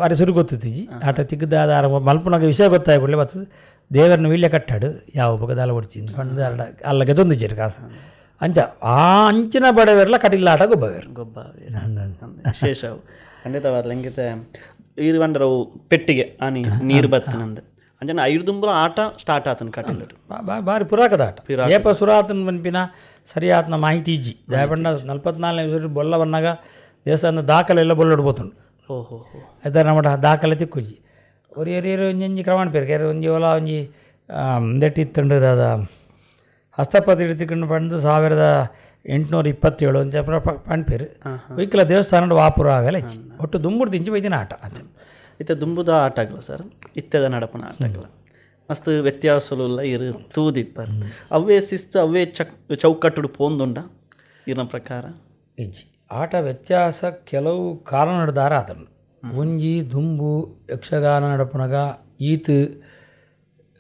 ಅರೆ ಸುರು ಗೊತ್ತಿಜ್ಜಿ. ಆಟ ತಿಕ್ಕದ ಆರ ಮಲ್ಪುನಾಗ ವಿಷಯ ಗೊತ್ತಾಯ ಕೂಡಲೇ ಬರ್ತದೆ. ದೇವರನ್ನ ವೀಲ್ಯ ಕಟ್ಟಾಡು ಯಾವ ಬೊಕ್ಕದಾಲ ಒಡ್ಚಿ ಪಂಡ್ದು ಅಲ್ಲ ಅಲ್ಲ ಗೆದೊಂದಿಜ್ಜೆರ್ ಕಾಸು. ಅಂಚ ಆ ಅಂಚಿನ ಬಡವೆರ್ಲ ಕಟಿಲ್ ಆಟ ಗೊಬ್ಬವೇರು. ಗೊಬ್ಬ ವಿಶೇಷ ಅವು ಖಂಡಿತವಾದ ಎಂಕಿತ ಈರ್ ಪಂಡರವು ಪೆಟ್ಟಿಗೆ ಆನಿ ನೀರು ಬತ್ತಿನಂದು ಅಂಚನೆ ಐರ್ದುಂಬುಲ ಆಟ ಸ್ಟಾರ್ಟ್ ಆತನ ಕಟೀಲ್. ಬಾರಿ ಪುರಾಕದ ಆಟ. ಏಪ ಸುರಾತನ ಪನ್ಪಿನ ಸರಿಯಾತನ ಮಾಹಿತಿ ಇಜ್ಜಿ. ದಾಯಪಂಡ 44ನೇ ವಿಷಯ ಬೊಲ್ಲ ಬನ್ನಾಗ ದೇವಸ್ಥಾನದ ದಾಖಲೆ ಎಲ್ಲ ಬೊಲ್ಲೊಡು ಪೋತುಂಡು. ಓಹೋ ಹೋ. ಐತಾರ ನಮ್ಮಡ ದಾಖಲೆ ತಿಕ್ಕುಜಿ. ಒರಿ ಒರಿಯರು ಒಂಜೊಂಜಿ ಕ್ರಮಣ ಪೇರು ಕೇರು ಒಂಜಿ ಓಲ ಒಂಜಿ ಉಂದೆಟ್ ಇತ್ತುಂಡು ದಾದ ಹಸ್ತಪ್ರತಿ ತಿಕ್ಕುಂಡು ಪಂಡ್ದು 1827 ಒಂಜಿ ಪಣ್ಪೇರು. ಒಯ್ಕಲ ದೇವಸ್ಥಾನಡ್ ವಾಪುರ ಆವೆಲ ಇಜ್ಜಿ. ಒಟ್ಟು ದುಂಬುಡು ದಿಂಚಿ ಬೈದಿನ ಆಟ ಅಂಚ. ಇತ್ತೆ ದುಂಬುದ ಆಟಗಳು ಸರ್ ಇತ್ತೆದ ನಡಪುನ ಆಟಗಳು ಮಸ್ತ್ ವ್ಯತ್ಯಾಸಲುಲ್ಲ. ಇರು ತೂದಿಪ್ಪರ್ ಅವೇ ಶಿಸ್ತು ಅವೇ ಚಕ್ ಚೌಕಟ್ಟುಡು ಪೋಂದುಂಡ ಇರ್ನ ಪ್ರಕಾರ? ಇಜ್ಜಿ. ಆಟ ವ್ಯತ್ಯಾಸ ಕೆಲವು ಕಾರಣ ನಡ್ದಾರ ಆತನು. ಒಂಜಿ ದುಂಬು ಯಕ್ಷಗಾನ ನಡಪುನಗ ಈತ್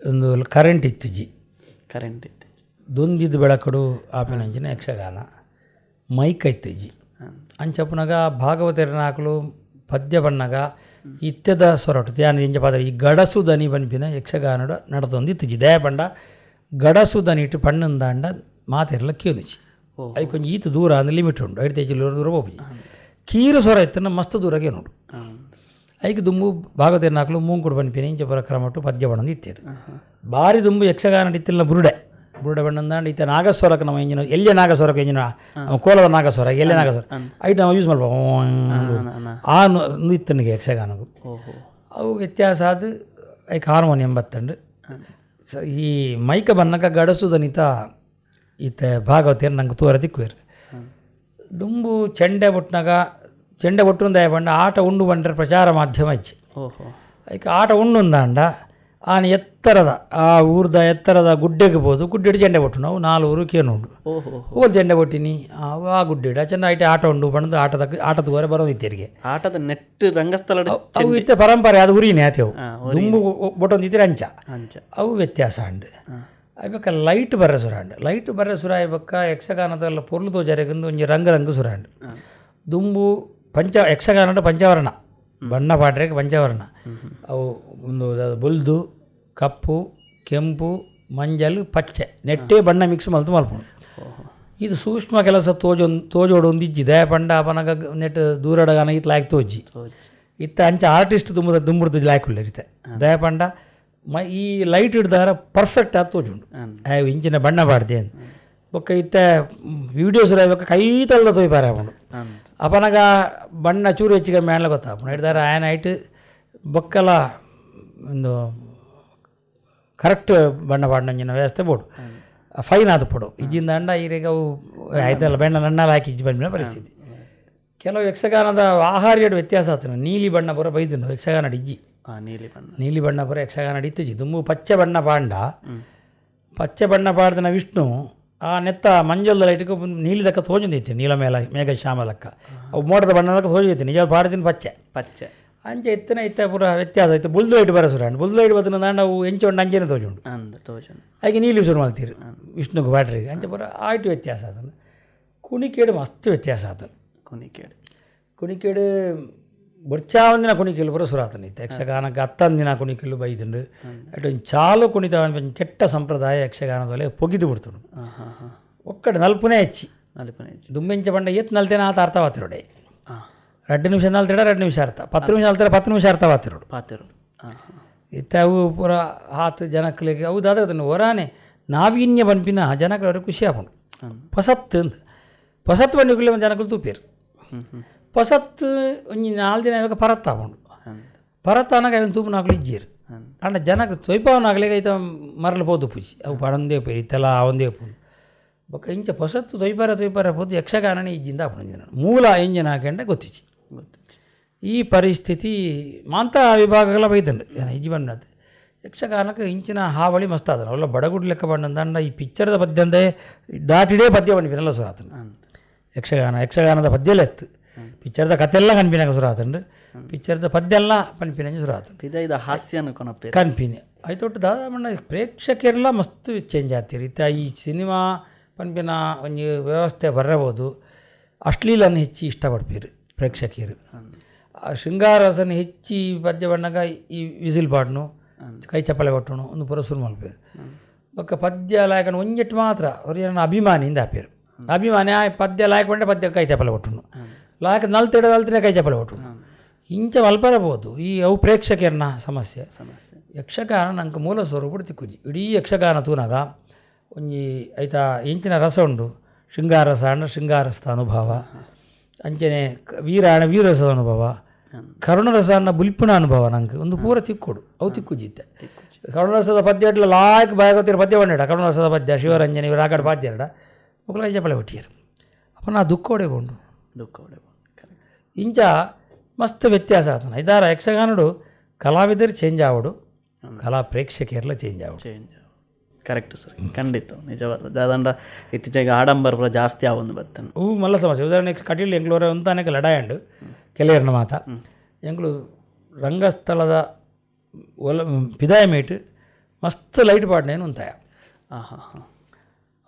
ಒಂದು ಕರೆಂಟ್ ಇತ್ತಿಜಿ. ಕರೆಂಟ್ ಇತ್ತು. ದೊಂದಿದ್ದು ಬೆಳಕಡು ಆಪಿನಂಚಿನ ಯಕ್ಷಗಾನ, ಮೈಕ್ ಐತಿಜಿ. ಅಂಚಪ್ಪುನಗ ಭಾಗವತೆರ್ನಾಕಲು ಪದ್ಯ ಬಣ್ಣಗ ಇತ್ತೆದ ಸೊರಟು ಧ್ಯಾನ ಇಂಚ ಪಾದ ಈ ಗಡಸು ದನಿ ಪನ್ಪಿನ ಯಕ್ಷಗಾನಡು ನಡತೊಂದು ಇತ್ತಿಜಿ. ದಯ ಪಂಡ ಗಡಸು ದನಿಟ್ ಪಣ್ಣಂದಾಂಡ ಮಾತೆರ್ಲ ಕೇನುಜಿ. ಐಕೊಂಜಿ ಈತ ದೂರ ಅಂದ್ರೆ ಲಿಮಿಟ್ ಉಂಡು. ಐದು ತೇಜಿ ದೂರ ಪೋಪುಜಿ. ಕೀರು ಸ್ವರ ಇತ್ತನ ಮಸ್ತ್ ದೂರ ಕೇನುಂಡು. ಐಕ್ ದುಂಬು ಭಾಗವತೆರ್ನಾಕಲು ಮೂಂಕುಡು ಪನ್ಪಿನ ಇಂಚ ಪೂರ ಕ್ರಮಟ್ಟು ಪದ್ಯ ಬಣ್ಣಂದು ಇತ್ತೇರು. ಬಾರಿ ದುಂಬು ಯಕ್ಷಗಾನ ಇತ್ತಿಲ್ಲ. ಬುರುಡೆ ಬುರುಡೆ ಬಣ್ಣಂದಾಂಡ ಇತ್ತ ನಾಗಸ್ವರಕ್ಕೆ ನಮ್ಮ ಇಂಜಿನ ಎಲ್ಲಿಯ ನಾಗಸ್ವರಕ್ಕೆ ಇಂಜಿನ ನಮ್ಮ ಕೋಲದ ನಾಗಸ್ವರ ಎಲ್ಲಿಯ ನಾಗಸ್ವರ ಐಟ್ ನಾವು ಯೂಸ್ ಮಾಡ್ಬೋ ಆ ಇತ್ತನಿಗೆ ಯಕ್ಷಗಾನకు. ಅವು ವ್ಯತ್ಯಾಸ ಆದ ಐಕ್ ಹಾರ್ಮೋನಿಯಂ ಬತ್ತಂಡು. ಈ ಮೈಕ ಬನ್ನಕ ಗಡಸು ದನಿತ ಈತ ಭಾಗವತಿಯರು ನಂಗೆ ತೂರ ತಿಕ್ಕುವೇರು. ದುಂಬು ಚೆಂಡೆ ಬುಟ್ನಾಗ ಚೆಂಡೆ ಬೊಟ್ಟು ಬಣ್ಣ ಆಟ ಉಂಡು ಬಂಡ್ರೆ ಪ್ರಚಾರ ಮಾಧ್ಯಮ ಇಚ್ಚಿ. ಐಕ್ ಆಟ ಉಂಡುಂದಾಂಡ ಆನೆ ಎತ್ತರದ ಆ ಊರ್ದ ಎತ್ತರದ ಗುಡ್ಡೆಗೆ ಪೋದು ಗುಡ್ಡೆಡ್ ಚೆಂಡೆ ಬೊಟ್ಟು ನಾವು ನಾಲ್ ಊರು ಕೇನುಂಡು. ಓಹೋ. ಓಲ್ ಚೆಂಡೆ ಬೊಟ್ಟಿನಿ ಆ ಗುಡ್ಡೆಡ್ ಚೆಂಡ ಐಟೆ ಆಟ ಉಂಡು ಪಂಡ್ದು ಆಟದ ಆಟದ ವರೆ ಬರೋದಿತ್ತೆರಿಗೆ. ಆಟದ ನೆಟ್ ರಂಗಸ್ಥಳ. ಅವು ಇತ್ತೆ ಪರಂಪರೆ ಅದು ಉರಿನೇ ಆತೆ ಅವು ದುಂಬು ಬೊಟ್ಟೊಂದಿತ್ತಿರ ಅಂಚ. ಅಂಚ. ಅವು ವ್ಯತ್ಯಾಸ ಉಂಡು. ಅಯ್ಬೊಕ್ಕ ಲೈಟ್ ಬರ್ರೆ ಸುರ ಆಂಡ್. ಲೈಟ್ ಬರ್ರೆ ಸುರ ಆಯ್ಬೊಕ್ಕ ಯಕ್ಷಗಾನದಲ್ಲ ಪೊರ್ಲು ತೋಜಾರೆಗ್ ಒಂಜಿ ರಂಗ್ ರಂಗ್ ಸುರ ಆಂಡ್. ದುಂಬು ಪಂಚ ಯಕ್ಷಗಾನದ ಪಂಚವರ್ಣ ಬಣ್ಣ ಪಾಡ್ರೆಗ್ ಪಂಚವರ್ಣ ಅವು ಒಂದು ಬೊಲ್ದು, ಕಪ್ಪು, ಕೆಂಪು, ಮಂಜಲ್, ಪಚ್ಚೆ ನೆಟ್ಟೇ ಬಣ್ಣ ಮಿಕ್ಸ್ ಮಲ್ತು ಮಲ್ಪುಂಡು. ಇದು ಸೂಕ್ಷ್ಮ ಕೆಲಸ ತೋಜೊಂದು ತೋಜೋಡು ಒಂದು ಇಜ್ಜಿ ದಯ ಪಂಡ ಅಪನಗ ನೆಟ್ ದೂರಡಗಾನ ಇತ್ತು ಲಾಯ್ಕ್ ತೋಜಿ ಇತ್ತ ಅಂಚ ಆರ್ಟಿಸ್ಟ್ ದುಂಬುದ ದುಂಬುಡ್ದು ಲಾಯ್ಕುಲ್ಲೆರ್ ಇತ್ತೆ ದಯ ಪಂಡ ಮ ಈ ಲೈಟ್ ಹಿಡ್ದಾರ ಪರ್ಫೆಕ್ಟ್ ಆದ್ ತೋಜುಂಡು ಆಯ್ ಇಂಚಿನ ಬಣ್ಣ ಪಾಡ್ದೆ ಬೊಕ್ಕ ಇತ್ತೆ ವೀಡಿಯೋಸ್ ಬೊಕ್ಕ ಕೈತಲ್ಲ ತೋಯ್ಪಾರೆ ಆಪುಂಡು. ಅಪನಗ ಬಣ್ಣ ಚೂರು ಹೆಚ್ಚಿಗೆ ಮೇಲ ಗೊತ್ತಾಪುಂಡು ಹಿಡ್ದಾರ ಆಯನ ಐಟ್ ಬೊಕ್ಕಲ ಒಂದು ಕರೆಕ್ಟ್ ಬಣ್ಣ ಪಾಡ್ನಂಚಿನ ವ್ಯವಸ್ಥೆ ಬೋಡು ಫೈನ್ ಆದ್ ಪೋಡು ಇಜ್ಜಿಂದ ಅಂಡ ಈರೆಗ್ ಅವು ಐತಲ್ಲ ಬಣ್ಣ ನಣ್ಣಲ ಹಾಕಿ ಇಜ್ಜಿ ಬಂದಿನ ಪರಿಸ್ಥಿತಿ. ಕೆಲವು ಯಕ್ಷಗಾನದ ಆಹಾರ್ಯಡ್ ವ್ಯತ್ಯಾಸ ಆತನ ನೀಲಿ ಬಣ್ಣ ಪೂರ ಬೈದುಂಡು ಯಕ್ಷಗಾನ ಇಜ್ಜಿ. ನೀಲಿ ಬಣ್ಣ ನೀಲಿ ಬಣ್ಣ ಪೂರ ಯಕ್ಷಗಾನ ಇತ್ತಿಜಿ. ದುಂಬು ಪಚ್ಚೆ ಬಣ್ಣ ಪಾಂಡ ಪಚ್ಚೆ ಬಣ್ಣ ಪಾಡ್ದನ ವಿಷ್ಣು ಆ ನೆತ್ತ ಮಂಜಲ್ದ ಲೈಟ್ಗೆ ನೀಲಿ ದಕ್ಕ ತೋಜೊಂದಿತ್ತು ನೀಲ ಮೇಲ ಮೇಘ ಶ್ಯಾಮಲಕ್ಕ ಅವು ಮೋಡದ ಬಣ್ಣದಕ್ಕ ತೋಜೊಂದಿತ್ತು ನಿಜ ಪಾಡ್ದಿನ ಪಚ್ಚೆ ಪಚ್ಚೆ ಅಂಚೆ ಇತ್ತನ ಇತ್ತ ಪೂರ ವ್ಯತ್ಯಾಸ ಇತ್ತು. ಬುಲ್ದು ಲೈಟ್ ಬರ ಸುರ ಬುಲ್ದು ಲೈಟ್ ಬತ್ತಿನ ದಾಂಡ ಅವು ಎಂಚ ಉಂಡು ಅಂಚೆನೆ ತೋಜುಂಡು. ಅಂದ್ ತೋಜುಂಡು. ಹಾಗೆ ನೀಲಿ ಶುರು ಮಲ್ತೀರು ವಿಷ್ಣುಗೆ ಬ್ಯಾಟ್ರಿಗೆ ಅಂಚೆ ಪೂರ ಆಯ್ತು ವ್ಯತ್ಯಾಸ ಅದನ್ನು. ಕುಣಿಕೇಡು ಮಸ್ತ್ ವ್ಯತ್ಯಾಸ ಅದನ್ನು. ಕುಣಿಕೇಡು ಕುಣಿಕೇಡು ಬೊಡ್ಚಾವಂದಿನ ಕುಣಿಕೆಲು ಪೂರ ಸುರಾತನ ಇತ್ತು ಯಕ್ಷಗಾನಕ್ಕೆ ಹತ್ತಂದಿನ ಕುಣಿಕೆಲು ಬೈದುಂಡು. ಅಟ್ ಒಂಜಿ ಚಾಲು ಕುಣಿತ ಒಂಜಿ ಕೆಟ್ಟ ಸಂಪ್ರದಾಯ ಯಕ್ಷಗಾನದೊಲೆ ಪೊಗಿದು ಬಿಡ್ತುಂಡು. ಒಕ್ಕಡೆ ನಲ್ಪುನೇ ಹೆಚ್ಚಿ ನಲ್ಪುನೇ ಹೆಚ್ಚಿ ದುಂಬೆಂಚ ಪಂಡ ಏತ್ ನಲ್ತೇನ ಆತ ಅರ್ಥವಾತಿರೋಡೆ 2 ನಿಮಿಷ ನಲ್ತೇಡ 2 ನಿಮಿಷ ಅರ್ಥ, 10 ನಿಮಿಷ ನಲ್ತೇಡ 10 ನಿಮಿಷ ಅರ್ಥವಾತಿರೋಡು ಪಾತಿರೋಡು. ಇತ್ತ ಅವು ಪೂರ ಆತು ಜನಕ್ಲೆಗ್ ಅವು ದಾದ ಒರಾನೆ ನಾವೀನ್ಯ ಪನ್ಪಿನ ಜನಕ್ಲು ಖುಷಿ ಆಪುಂಡು. ಪೊಸತ್ತು ಅಂದ್ ಪೊಸತ್ತು ಪಂಡ ಜನಕುಲು ತೂಪೇರು. ಪೊಸತ್ತು ಒಂಜಿ 4 ದಿನ ಆವಾಗ ಪರತ್ ಆಪುಂಡು. ಪರತ್ ಆನಗ ಅವೆನ್ ತೂಪುನಾಕುಲು ಇಜ್ಜೆರ್. ಆಂಡ ಜನಕ್ ತೊಯ್ಪಾವನಾಗಲಿಗೆ ಐತ ಮರಲು ಪೋದು ಪೂಜಿ ಅವು ಪಡೊಂದೇ ಪೋಯಿ ಇತ್ತೆಲ ಆವೊಂದೇ ಪೋಂಡು. ಬೊಕ್ಕ ಇಂಚ ಪೊಸತ್ತು ತೊಯ್ಪಾರ ತೊಯ್ಪಾರ ಪೋದು ಯಕ್ಷಗಾನನೇ ಇಜ್ಜಿಂದ ಆಪುಂಡು. ಜನ ಮೂಲ ಎಂಜಿನ ಹಾಕೊಂಡೆ ಗೊತ್ತಿಜ್ಜಿ. ಈ ಪರಿಸ್ಥಿತಿ ಮಾಂತ ವಿಭಾಗಗಳ ಬೈದುಂಡು ಇಜ್ಜಿ ಬಣ್ಣದ್ದು ಯಕ್ಷಗಾನಕ್ಕೆ ಇಂಚಿನ ಹಾವಳಿ ಮಸ್ತ್ ಆದನು ಅವೆಲ್ಲ ಬಡಗುಡ್ ಲೆಕ್ಕ ಬಣ್ಣಂದ ಈ ಪಿಕ್ಚರ್ದ ಪದ್ಯಂದೇ ದಾಟಿಡೇ ಪದ್ಯ ಪನ್ಪಿನಲ್ಲ ಸುರಾತನು. ಯಕ್ಷಗಾನ ಯಕ್ಷಗಾನದ ಪದ್ಯಲ ಎತ್ತು ಪಿಕ್ಚರ್ದ ಕತೆಲ್ಲ ಕನ್ಪಿನಾಗ ಸುರಾತಂಡು ಪಿಕ್ಚರ್ದ ಪದ್ಯ ಎಲ್ಲ ಪನ್ಪಿನಂಜ ಸುರಾತಂಡು. ಇದು ಹಾಸ್ಯನ ಕೊನಪೆ ಕನ್ಪಿನಿ ಐತೊಟ್ಟು ದಾದ ಬಣ್ಣ ಪ್ರೇಕ್ಷಕರೆಲ್ಲ ಮಸ್ತ್ ಚೇಂಜ್ ಆಗ್ತೀರಿ. ಇತ್ತ ಈ ಸಿನಿಮಾ ಪನ್ಪಿನ ಒಂಜಿ ವ್ಯವಸ್ಥೆ ಬರಬಹುದು. ಅಶ್ಲೀಲನ್ನು ಹೆಚ್ಚಿ ಇಷ್ಟಪಡ್ಪೀರು ಪ್ರೇಕ್ಷಕರು. ಆ ಶೃಂಗಾರಸನ ಹೆಚ್ಚಿ ಪದ್ಯ ಬಣ್ಣಗ ಈ ವಿಸಿಲ್ ಪಾಡ್ನು ಕೈ ಚಪ್ಪಲೆ ಕೊಟ್ಟನು ಒಂದು ಪೂರ ಶುರು ಮಲ್ಪೇರು. ಬೊಕ್ಕ ಪದ್ಯ ಲಾಯಕನ ಒಂಜೆಟ್ಟು ಮಾತ್ರ ಅವ್ರು ಏನನ್ನ ಅಭಿಮಾನಿಯಿಂದ ಆಪೇರು. ಅಭಿಮಾನಿ ಆ ಪದ್ಯ ಲಾಯಕ ಬಂಡೆ ಪದ್ಯ ಕೈ ಚಪ್ಪಲೆ ಕೊಟ್ಟನು ಲಾಯಕ ನಲ್ತಿಡ ನಲ್ತಿಡ ಕೈ ಚಪ್ಪಲೆ ಕೊಟ್ಟನು ಇಂಚ ಮಲ್ಪರಬಹುದು. ಈ ಅವು ಪ್ರೇಕ್ಷಕರನ್ನ ಸಮಸ್ಯೆ. ಯಕ್ಷಗಾನ ನಂಗೆ ಮೂಲ ಸ್ವರೂಪ ತಿಕ್ಕುಜಿ. ಇಡೀ ಯಕ್ಷಗಾನ ತೂನಾಗ ಒಂಜಿ ಐತ ಇಂಚಿನ ರಸ ಉಂಡು. ಶೃಂಗಾರಸ ಅಂಡ ಶೃಂಗಾರಸದ ಅನುಭವ, ಅಂಚನೆ ವೀರಾಣ ವೀರಸದ ಅನುಭವ, ಕರುಣರಸ ಅನ್ನ ಬುಲ್ಪಿನ ಅನುಭವ ನಂಗೆ ಒಂದು ಪೂರ ತಿಕ್ಕೊಡು ಅವು ತಿಕ್ಕುಜಿತ್ತೆ. ಕರುಣರಸದ ಪದ್ಯ ಇಡ್ಲ ಲಾಯಕ್ ಬಾಯಗೋತಿರ ಪದ್ಯ ಬಂಡಿಡ ಕರುಣರಸದ ಪದ್ಯ ಶಿವರಂಜನೆ ಇವರು ಆಕಡೆ ಪದ್ಯ ಇಡ ಮುಕ್ಕಲ ಚಪ್ಪಲೆ ಹುಟ್ಟಿಯರು ಅಪ್ಪ ನಾ ದುಃಖ ಹೊಡೆಬಂಡು ದುಃಖ ಹೊಡೆಬಂಡು ಇಂಚ ಮಸ್ತ್ ವ್ಯತ್ಯಾಸ ಆತನ ಇದಾರ ಯಕ್ಷಗಾನಡು ಕಲಾವಿದರು ಚೇಂಜ್ ಆವಡು ಕಲಾ ಪ್ರೇಕ್ಷಕರೆಲ್ಲ ಚೇಂಜ್ ಆವಡು change correct sir ಖಂಡಿತ ನಿಜವಾದ ದಾದಂಡ ಇತ್ತೀಚೆಗೆ ಆಡಂಬರ ಪೂರ ಜಾಸ್ತಿ ಆವೊಂದು ಬರ್ತೇನೆ. ಅವು ಮಲ್ಲ ಸಮಸ್ಯೆ. ಉದಾಹರಣೆಗೆ ಕಟೀಲು ಎಂಗ್ಳೂರ ಅಂತಾನೆ ಲಡಾಯಂಡು ಕೆಲಯರ್ನ ಮಾತ ಎಂಗ್ಳು ರಂಗಸ್ಥಳದ ಒಲ ಪಿದಾಯ ಮೇಟ್ ಮಸ್ತ್ ಲೈಟ್ ಪಾಡ್ನೇನು ಉಂತಾಯ.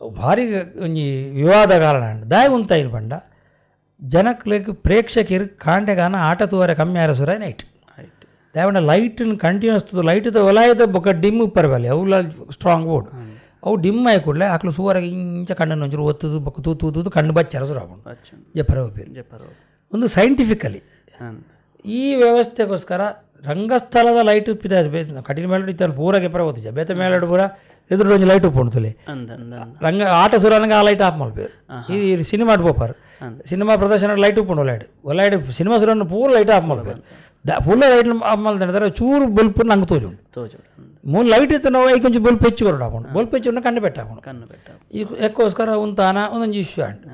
ಅವು ಭಾರಿ ಒಂಜಿ ವಿವಾದ ಕಾರಣ ದಾಯ ಉಂತಾಯಿನ ಪಂಡ ಜನಕ್ಲೆಗ್ ಪ್ರೇಕ್ಷಕರು ಕಾಂಡೆಗಾನ ಆಟ ತೂವರೆ ಕಮ್ಮಿ ಆರ ಸುರ ನೈಟ್ ದಾಯಪಂಡ ಲೈಟ್ ಕಂಟಿನ್ಯೂಸ್ ಲೈಟ್ದ ಒಲಾಯದ ಬೊಕ್ಕ ಡಿಮ್ ಪರವಲ್ಲ ಅವುಲ ಸ್ಟ್ರಾಂಗ್ ಬೋರ್ಡ್ ಅವು ಡಿಮ್ ಆಯಿ ಕೂಡಲೇ ಆಕಳು ಸುವರೆಗೆ ಇಂಚ ಕಣ್ಣನ್ನು ಒಂಚೂರು ಒತ್ತದು ಬೊಕ್ಕ ತೂ ತೂ ತೂದು ಕಣ್ಣು ಬಚ್ಚಾರ ಸುರ ಆಪುಂಡು ಜಪ್ಪರ ಒಂದು ಸೈಂಟಿಫಿಕಲಿ ಈ ವ್ಯವಸ್ಥೆಗೋಸ್ಕರ ರಂಗಸ್ಥಳದ ಲೈಟ್ ಪಿದ ಕಠಿಣ ಮೇಳಡು ಇತ್ತಲ್ಲ ಪೂರ ಗೆಪ್ಪರ ಓದಿಜ ಬೇತೆ ಮೇಳಡು ಪೂರ ಎದುರು ಒಂಜಿ ಲೈಟ್ ಉಪ್ಪುಂಡು ರಂಗ ಆಟ ಸುರನಂಗೆ ಆ ಲೈಟ್ ಆಫ್ ಮಲ್ಪೇರು. ಈ ಸಿನಿಮಾ ಪೋಪಾರು ಸಿನಿಮಾ ಪ್ರದರ್ಶನ ಲೈಟ್ ಉಪ್ಪುಂಡು light light cinema ಸುರನ್ನು ಪೂರ ಲೈಟ್ ಆಫ್ ಮಲ್ಪೇರು full light off ಮಲ್ತಾರೆ ಚೂರು ಬಲ್ಪ್ ನಂಗೆ ತೋಜುಂಡು ಮೂರು ಲೈಟ್ ಇತ್ತು ನಾವು ಐಕೊಂಚ ಬಲ್ಪ್ ಹೆಚ್ಚು ಬರೋಡು ಹಾಕೊಂಡು ಬಲ್ಪ್ ಹೆಚ್ಚು ಕಣ್ಣು ಬೆಟ್ಟ ಹಾಕೊಂಡು ಕಣ್ಣು ಬೆಟ್ಟ ಈ ಎಕ್ಕೋಸ್ಕರ ಉಂತಾನ ಒಂದೊಂದು ಇಶ್ಯೂ ಅಂಟು.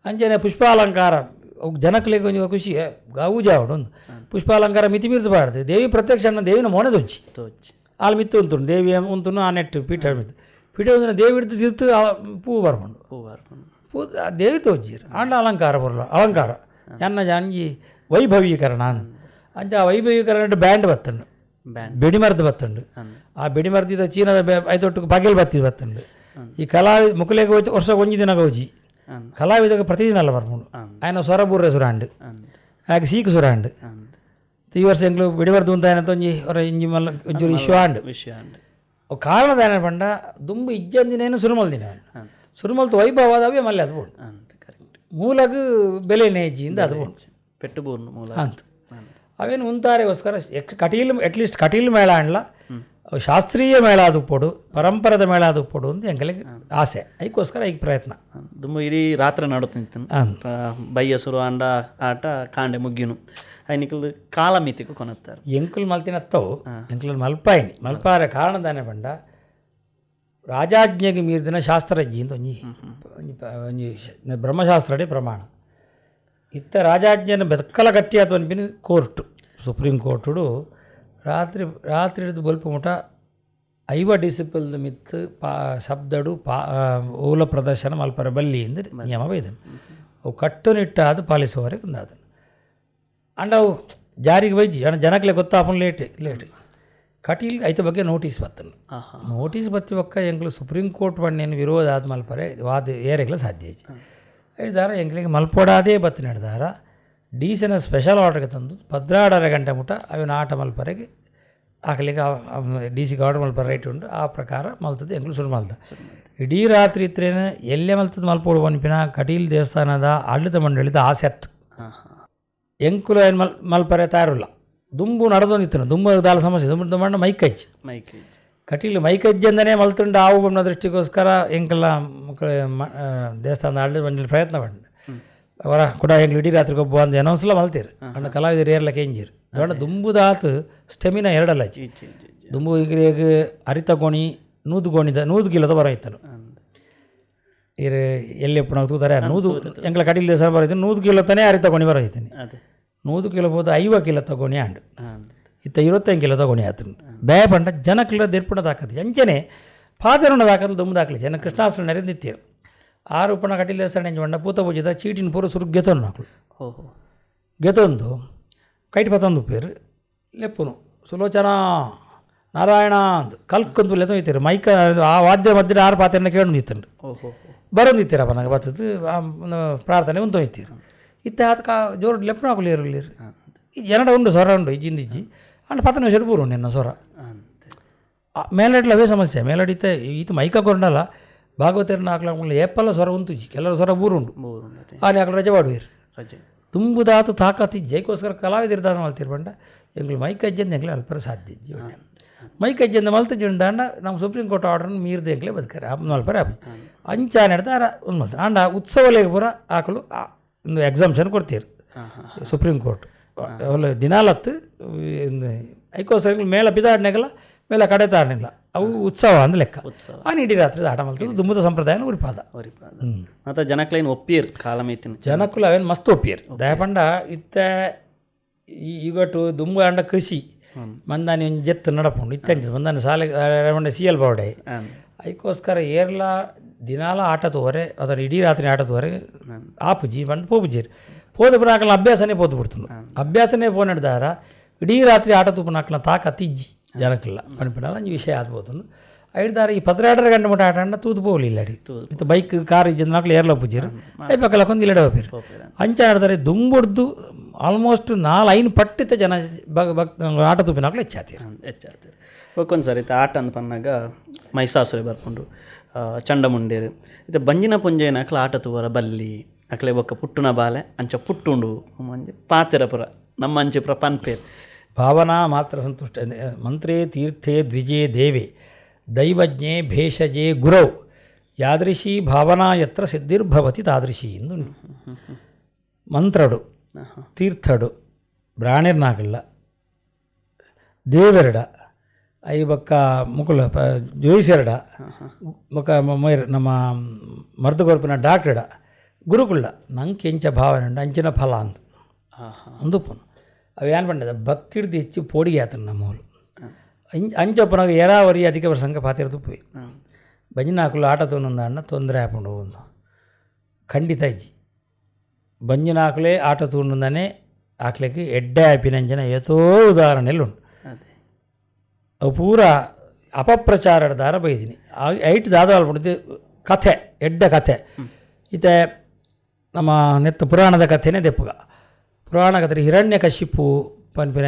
ಅಂಚನೆ ಪುಷ್ಪಾಲಂಕಾರ ಜನಕ್ಲೆಗ್ ಒಂಜಿ ಖುಷಿ ಗೌಜ ಆವಡು ಒಂದು ಪುಷ್ಪಾಲಂಕಾರ ಮಿತಿ ಮೀರ್ದು ಬಾರ್ದು ದೇವಿ ಪ್ರತ್ಯಕ್ಷ ಅಣ್ಣ ದೇವಿನ ಮೋನೆ ದೊಜ್ಜಿ ತೋಚಿ ಆಲ್ ಮಿತ್ತು ಉಂತುಂಡು ದೇವಿ ಉಂತುನು ಆ ನೆಟ್ಟು ಪೀಠ ಮಿತ್ತು ಪೀಠ ಉಂತಿನ ದೇವಿ ಹಿಡ್ದು ತಿರ್ತು ಪೂ ಬರ್ಪುಂಡು. ಪೂ ಬರ್ಪುಂಡು. ಪೂ ದೇವಿ ತೋಜಿರ್ ಆಂಡ ಅಲಂಕಾರ ಬರಲ್ಲ, ಅಲಂಕಾರ ಎನ್ನ ಅಂಜಿ ವೈಭವೀಕರಣ ಅಂಚ ಆ ವೈಭವೀಕರಣ ಬ್ಯಾಂಡ್ ಬತ್ತುಂಡು, ಬೆಡಿಮರ್ದು ಬತ್ತುಂಡು. ಆ ಬೆಡಿಮರ್ದಿದ ಚೀನಾದ ಐತೊಟ್ಟು ಪಗೆಲ್ ಬತ್ತಿ ಬತ್ತುಂಡು. ಈ ಕಲಾವಿ ಮುಕುಲೆಗೆ ವರ್ಷ ಒಂಜಿ ದಿನ ಗೌಜಿ ಕಲಾವಿದಗೆ ಪ್ರತಿದಿನ ಅಲ್ಲ ಬರ್ಪುಂಡು. ಆಯನ ಸ್ವರ ಬೂರ್ರೆ ಸುರಾಂಡು, ಆಗ ಸೀಕು ಸುರಾಂಡು. ಈ ವರ್ಷ ಎಂಕ್ಲು ಬೆಡಿಮರ್ದು ಅಂತ ಆಯನ ಒಂಜಿ ಹೊರ ಇಂಜಿ ಮಲ್ಲ ಒಂಚೂರು ಇಶ್ಯೂ ಆಂಡು. ಕಾರಣದ ಏನ ಪಂಡ ದುಂಬು ಇಜ್ಜಂದಿನೇನು ಸುರುಮಲ್ ದಿನ ಸುರುಮಲ್ತು ವೈಭವ ಅವೇ ಮಲ್ಲೆ ಅದು ಬೋಡು ಮೂಲಗ್ ಬೆಲೆ ನೇಜಿಯಿಂದ ಅದು ಬೋಡು ಪೆಟ್ಟು ಬೂರ್ನು ಮೂಲ ಅಂತ ಅವೇನು ಉಂತಾರೆಗೋಸ್ಕರ ಕಟೀಲ್ ಅಟ್ಲೀಸ್ಟ್ ಕಟೀಲ್ ಮೇಳ ಅಂಡ್ಲ ಶಾಸ್ತ್ರೀಯ ಮೇಳ ಅದು ಪೊಡು, ಪರಂಪರದ ಮೇಳ ಅದು ಪೊಡು ಅಂತ ಎಂಕಲಿಗೆ ಆಸೆ. ಐಕ್ಕೋಸ್ಕರ ಐಕ್ ಪ್ರಯತ್ನ. ದುಂಬು ಇಡೀ ರಾತ್ರಿ ನಡುತ್ತಿತ್ತು ಬಯ್ಯ ಸುರು ಅಂಡ ಆಟ ಕಾಂಡೆ ಮುಗ್ಗಿನು ಐನಿಕಲ್ ಕಾಲಮಿತಿಗೂ ಕೊನತ್ತಾರೆ. ಎಂಕುಲ್ ಮಲ್ತಿನತ್ತವು ಎಂಕುಲ್ ಮಲ್ಪಾಯಿನಿ ಮಲ್ಪಾರೆ ಕಾರಣ ದಾನೆ ಪಂಡ ರಾಜಾಜ್ಞೆಗೆ ಮೀರಿದಿನ ಶಾಸ್ತ್ರಜ್ಞಿ ಅಂತ ಒಂಜಿ ಒಂಜಿ ಬ್ರಹ್ಮಶಾಸ್ತ್ರಡೆ ಪ್ರಮಾಣ ಇತ್ತ ರಾಜಾಜ್ಞೆನ ಬೆಕ್ಕಲ ಗಟ್ಟಿ ಆತು ಅನ್ಪಿನ court supreme court ರಾತ್ರಿ ರಾತ್ರಿ ಹಿಡಿದು ಬೊಲ್ಪ ಮುಟ 50 ಡಿಸಿಪಲ್ ಮಿತ್ತು ಪಾ ಶಬ್ದಡು ಪಾ ಓಲ ಪ್ರದರ್ಶನ ಮಲ್ಪರ ಬಲ್ಲಿ ಎಂದು ನಿಯಮ ಬೈದನು. ಅವು ಕಟ್ಟುನಿಟ್ಟಾದ ಪಾಲಿಸುವವರೆಗೆ ಒಂದಾದನು. ಅಂಡ್ ಅವು ಜಾರಿಗೆ ಬೈಜಿ ಅಣ್ಣ ಜನಕ್ಲೆ ಗೊತ್ತಾಪನ್ ಲೇಟ್ ಲೇಟ್ ಕಟೀಲ್ ಐತ ಬಗ್ಗೆ ನೋಟಿಸ್ ಬತ್ತನು. ನೋಟಿಸ್ ಬತ್ತಿ ಒಕ್ಕ ಎಂಕ್ಲು ಸುಪ್ರೀಂ ಕೋರ್ಟ್ ಬಣ್ಣೇನು ವಿರೋಧ ಆದ ಮಲ್ಪರೆ ವಾದ ಏರೆಗ್ಲ ಸಾಧ್ಯ ಐತಿ ಹೇಳಿದಾರ. ಎಂಕ್ಲಿಗೆ ಮಲ್ಪೊಡಾದೇ ಬತ್ತು ನಡೆದಾರ ಡೀಸೆನ ಸ್ಪೆಷಲ್ ಆರ್ಡರ್ಗೆ ತಂದು 14.5 ಗಂಟೆ ಮುಟ ಅವನ ಆಟ ಮಲ್ಪರೆಗೆ ಆಕಲಿಗೆ ಡಿ ಸಿಗೆ ಆರ್ಡರ್ ಮಲ್ಪರೆ ರೈಟ್ ಉಂಟು. ಆ ಪ್ರಕಾರ ಮಲ್ತದ್ದು ಎಂಕ್ಲು ಶುರು ಮಲ್ತ ಇಡೀ ರಾತ್ರಿ ಇತ್ರೇನೆ ಎಲ್ಲೇ ಮಲ್ತದ್ದು ಮಲ್ಪೋಡು ಪನ್ಪಿನ ಕಟೀಲ್ ದೇವಸ್ಥಾನದ ಆಡಳಿತ ಮಂಡಳಿದ ಆಸೆ ಅತ್ತು. ಎಂಕುಲು ಏನು ಮಲ್ಪರೆ ತಯಾರಿಲ್ಲ. ದುಂಬು ನಡೆದೊಂದಿತ್ತು ದುಂಬು ದಾಲ ಸಮಸ್ಯೆ ದುಂಬು ದುಂಬಣ್ಣ ಮೈಕೈಚ್ ಮೈಕ್ ಕಟೀಲು ಮೈಕಜ್ಜಂದನೇ ಮಲ್ತುಂಡು ಆವು ಬಣ್ಣ ದೃಷ್ಟಿಗೋಸ್ಕರ ಎಂಕೆಲ್ಲ ಮಕ್ಕಳ ದೇವಸ್ಥಾನದ ಆಡಳಿತ ಮಂಡಳಿ ಪ್ರಯತ್ನ ಪಂಡು ಅವರ ಕೂಡ ಎಂಕ್ಲು ಇಡೀ ರಾತ್ರಿ ಗೊಬ್ಬ ಅಂದು ಅನೌನ್ಸ್ಲ ಮಲ್ತೀರು. ಅಣ್ಣ ಕಲಾವಿದರು ಏರ್ಲ ಕೆಂಜೀರು ದೊಡ್ಡ ದುಂಬುದಾತು ಸ್ಟೆಮಿನ ಎರಡಲ್ಲ ದುಂಬು ಈಗ ಅರಿತ ಗೋಣಿ ನೂದು ಗೋಣಿದ 100 ಕಿಲೋದ ಬರ ಇತ್ತನು ಇರು ಎಲ್ಲಿ ಎಪ್ಪು ತೂತಾರೆ 100 ಎಂಕ್ಲ ಕಟೀಲ್ ದೇವಸ್ಥಾನ ಬರ 100 ಕಿಲೋ ತಾನೇ ಅರಿತ ಗೋಣಿ ಬರ ಐತನಿ. 100 ಕಿಲೋ ಹೋದ 50 ಕಿಲೋ ತಗೋಣಿ ಆಂಡು ಇತ್ತ 25 ಕಿಲೋ ತಗೋಣಿ ಆತನು ಬೇ ಪಂಡ ಜನಕ್ಲ ದೆರ್ಪುಣ ದಾಕದು ಅಂಚನೆ ಪಾದರುಣ ದಾಕದು ದುಂಬು ದಾಖಲೆ ಜನ ಕೃಷ್ಣಾಸುರ ನೆರೆದಿತ್ತೇವೆ ಆರು ಪಣ ಕಟೀಲ್ ದೇವಸ್ಥಾನ ಎಂಜ ಪಂಡ ಪೂತ ಪೂಜೆದ ಚೀಟಿನ ಪೂರ ಸುರು ಗೆತೊಂದು ಮಕ್ಕಳು ಗೆತೊಂದು ಕೈಟ್ ಪತ್ತೊಂದು ಪೇರು ಲೆಪ್ಪುನು ಸುಲೋಚನಾ ನಾರಾಯಣ ಅಂದ್ ಕಲ್ಕೊಂದು ಲೆತ್ತೊಯ್ತೀರು ಮೈಕ ಆ ವಾದ್ಯ ಮಧ್ಯೆ ಆರು ಪಾತ್ರೆನ ಕೇಳೊಂದಿತ್ತಂಡು ಬರೋಂದಿತ್ತೀರಪ್ಪ ನಂಗೆ ಬರ್ತದ್ದು ಪ್ರಾರ್ಥನೆ ಉಂತೊಯ್ತೀರು ಇತ್ತ ಆತ ಕಾ ಜೋರು ಲೆಪ್ಪನ ಹಾಕಲಿ ಇರಲಿ ಈ ಜನಡ ಉಂಡು ಸೊರ ಉಂಡು ಇಜ್ಜಿಂದ ಇಜ್ಜಿ ಅಂಡ್ 10 ನಿಮಿಷ ಪೂರು ನಿನ್ನ ಸೊರ ಮೇಲಡ್ಲ ಅವೇ ಸಮಸ್ಯೆ ಮೇಲಡಿತ ಈತ ಮೈಕ ಕೊರಂಡಲ್ಲ ಭಾಗವತರನ್ನ ಹಾಕ್ಲಾಕ ಏಪಲ್ಲ ಸೊರ ಉಂತುಜಿ ಕೆಲವರು ಸೊರ ಬೂರುಂಡು ಆನೆ ಹಾಕಲು ರಜೆ ಮಾಡುವೀರು ರಜೆ ತುಂಬುದಾತು ತಾಕತ್ತು ಜೈಕೋಸ್ಕರ ಕಲಾವಿದರಿದ್ದಾನ ಮಲ್ತಿರು ಬಂಡ ಎಂಗ್ಳು ಮೈಕ್ ಅಜ್ಜಂದ ಎಂಗ್ಳು ಅಲ್ಪರ ಸಾಧ್ಯ ಇಜ್ಜಿ ಮೈಕ್ ಅಜ್ಜಂದ ಮಲ್ತು ದಾಂಡ ನಮ್ಮ ಸುಪ್ರೀಂ ಕೋರ್ಟ್ ಆರ್ಡರ್ನ ಮೀರ್ದು ಎಂಗ್ಲೇ ಬದುಕಾರೆ ಮಲ್ಪರ ಅಂಚ ನಡೆದ ಒಂದು ಮಲ್ತಾರೆ ಆಂಡ ಉತ್ಸವಲೆಗೆ ಪೂರ ಹಾಕಲು ಒಂದು ಎಕ್ಸಾಮ್ಷನ್ ಕೊಡ್ತೀರು ಸುಪ್ರೀಂ ಕೋರ್ಟ್ ಅವಲ್ಲ ದಿನಾಲತ್ತು ಐಕೋಸ್ಕರ ಮೇಳ ಬಿದಾಡ್ನಾಗಲ್ಲ ಮೇಳ ಕಡೆ ತಾಡನಿಲ್ಲ ಅವು ಉತ್ಸವ ಅಂದ ಲೆಕ್ಕ ಆ ಇಡೀ ರಾತ್ರಿ ಆಟ ಮಲ್ತದ್ದು ದುಂಬುದ ಸಂಪ್ರದಾಯನ ಉರಿಪಾದ. ಮತ್ತು ಜನಕ್ಲೈನ್ ಒಪ್ಪಿಯರ್ ಕಾಲಮೈತಿನ ಜನಕ್ಕುಲ ಅವೇನು ಮಸ್ತ್ ಒಪ್ಪಿಯರ್ ದಯಪಂಡ ಇತ್ತ ಈ ಈಗಟ್ಟು ದುಂಬು ಅಂಡ ಕೃಷಿ ಮಂದಾನಿ ಒಂಜಿ ಜೆತ್ತು ನಡಪುಂಡು ಇತ್ತಂಚ ಮಂದಾನಿ ಸಾಲೆ ಸಿ ಎಲ್ ಬಾವಡೆ ಐಕೋಸ್ಕರ ಏರ್ಲ ದಿನಾಲ ಆಟ ತೋರೆ ಅದರ ಇಡೀ ರಾತ್ರಿ ಆಟ ತೋರೆ ಆಪುಜಿ ಬಂದು ಪೋಪುಜೀರ್ ಪೋದ ಪುರ ಅಭ್ಯಾಸನೇ ಪೋದು ಬಿಡ್ತುಂಡು ಅಭ್ಯಾಸನೇ ಪೋ ನಡೆದಾರ ಇಡೀ ರಾತ್ರಿ ಆಟ ತೂಪುನ ಹಾಕ್ಲ ತಾಕತ್ತು ಇಜ್ಜಿ ಜನಕ್ಕೆಲ್ಲ ಪಣಿಪಿಡಲ್ಲ ಒಂಜಿ ವಿಷಯ ಆಗ್ಬೋದು ಐಡ್ದಾರ ಈ 14.5 ಗಂಟೆ ಮಟ್ಟ ಆಟ ಅಂಡ ತೂದು ಪೋಗಲಿಲ್ಲ ಅಡಿ ಇತ್ತ ಬೈಕ್ ಕಾರ್ ಇಜ್ಜಂದ ನಾಕ್ಲು ಏರ್ಲ ಪೂಜೀರು ಐಪಕ್ಕಲ ಕೊಂದು ಇಲ್ಲಡೆ ಹೋಗ್ತೀರಿ ಅಂಚ ಆಡ್ತಾರೆ ದುಂಬುಡ್ದು ಆಲ್ಮೋಸ್ಟ್ 4-5 ಪಟ್ಟಿತ ಜನ ಆಟ ತೂಪಿನಾಕ್ಲು ಹೆಚ್ಚಾತೀರಿ ಹೆಚ್ಚಾಗ್ತೀರಿ. ಬೊಕ್ಕೊಂದು ಸರಿ ಆಟ ಅಂದ್ ಪನ್ನಾಗ ಮೈಸಾಸುರೆ ಬರ್ಪುಂಡು ಚಂಡಮುಂಡೇರು ಇತ್ತೆ ಬಂಜಿನ ಪುಂಜೈನ ಅಕ್ಲ ಆಟ ತೂವರ ಬಲ್ಲಿ ಅಕ್ಲೆ ಬೊಕ್ಕ ಪುಟ್ಟುನ ಬಾಲೆ ಅಂಚ ಪುಟ್ಟುಂಡು ಮಂಜೆ ಪಾತೆರ ಪುರ ನಮ್ಮ ಅಂಚೆ ಪುರ ಪನ್ಪೇರು. ಭಾವನಾ ಮಾತ್ರ ಸಂತುಷ್ಟ ಮಂತ್ರೇ ತೀರ್ಥೇ ದ್ವಿಜೇ ದೇವೆ ದೈವಜ್ಞೆ ಭೇಷಜೇ ಗುರೌ ಯಾದೃಶಿ ಭಾವನಾ ಯತ್ರ ಸಿದ್ಧಿರ್ಭವತಿ ತಾದೃಶಿ ಎಂದು ಮಂತ್ರಡು ತೀರ್ಥಡು ಬ್ರಾಣಿರ್ನಾಗಲ್ಲ ದೇವೆರಡ I ಬೊಕ್ಕ ಮುಕುಲ ಜೋಯಿಸೆರಡ ಬೊಕ್ಕ ಮೊಯ್ರ್ ನಮ್ಮ ಮರ್ದು ಕೊರ್ಪಿನ ಡಾಕ್ಟರ್ಡ ಗುರುಕುಳ್ಳ ನಂಗೆ ಎಂಚ ಭಾವನೆ ಉಂಡು ಅಂಚಿನ ಫಲ ಅಂದು ಅಂದು ಪೋನು ಅವು ಏನು ಪಂಡದ ಭಕ್ತಿಡ್ದು ಹೆಚ್ಚು ಪೋಡಿಗೆ ಆತನ ನಮ್ಮವರು. ಅಂಚಪ್ಪನಾಗ ಏರಾವರಿ ಅಧಿಕ ಪ್ರಸಂಗ ಪಾತಿರ ತುಪ್ಪಿ ಬಂಜಿನಾಕುಲು ಆಟ ತೂನಂದ ತೊಂದರೆ ಆಪುಂಡು ಒಂದು ಖಂಡಿತ ಇಜ್ಜಿ. ಬಂಜಿನಾಕುಲೇ ಆಟ ತೂಂಡನೆ ಆಕ್ಲೆಗ್ ಎಡ್ಡೆ ಆಪಿನಂಚಿನ ಏತೋ ಉದಾಹರಣೆಲು ಉಂಡು. ಅವು ಪೂರ ಅಪಪ್ರಚಾರದ ದಾರ ಬೈದಿನಿ ಐಟ್ ದಾದ ಅಲ್ಪುಂಡು ಕಥೆ ಎಡ್ಡೆ ಕಥೆ. ಇತ್ತೆ ನಮ್ಮ ನೆತ್ತ ಪುರಾಣದ ಕಥೆನೇ ದೆಪ್ಪುಗ. ಪುರಾಣ ಕಥೆ ಹಿರಣ್ಯ ಕಶಿಪು ಪನ್ಪಿನ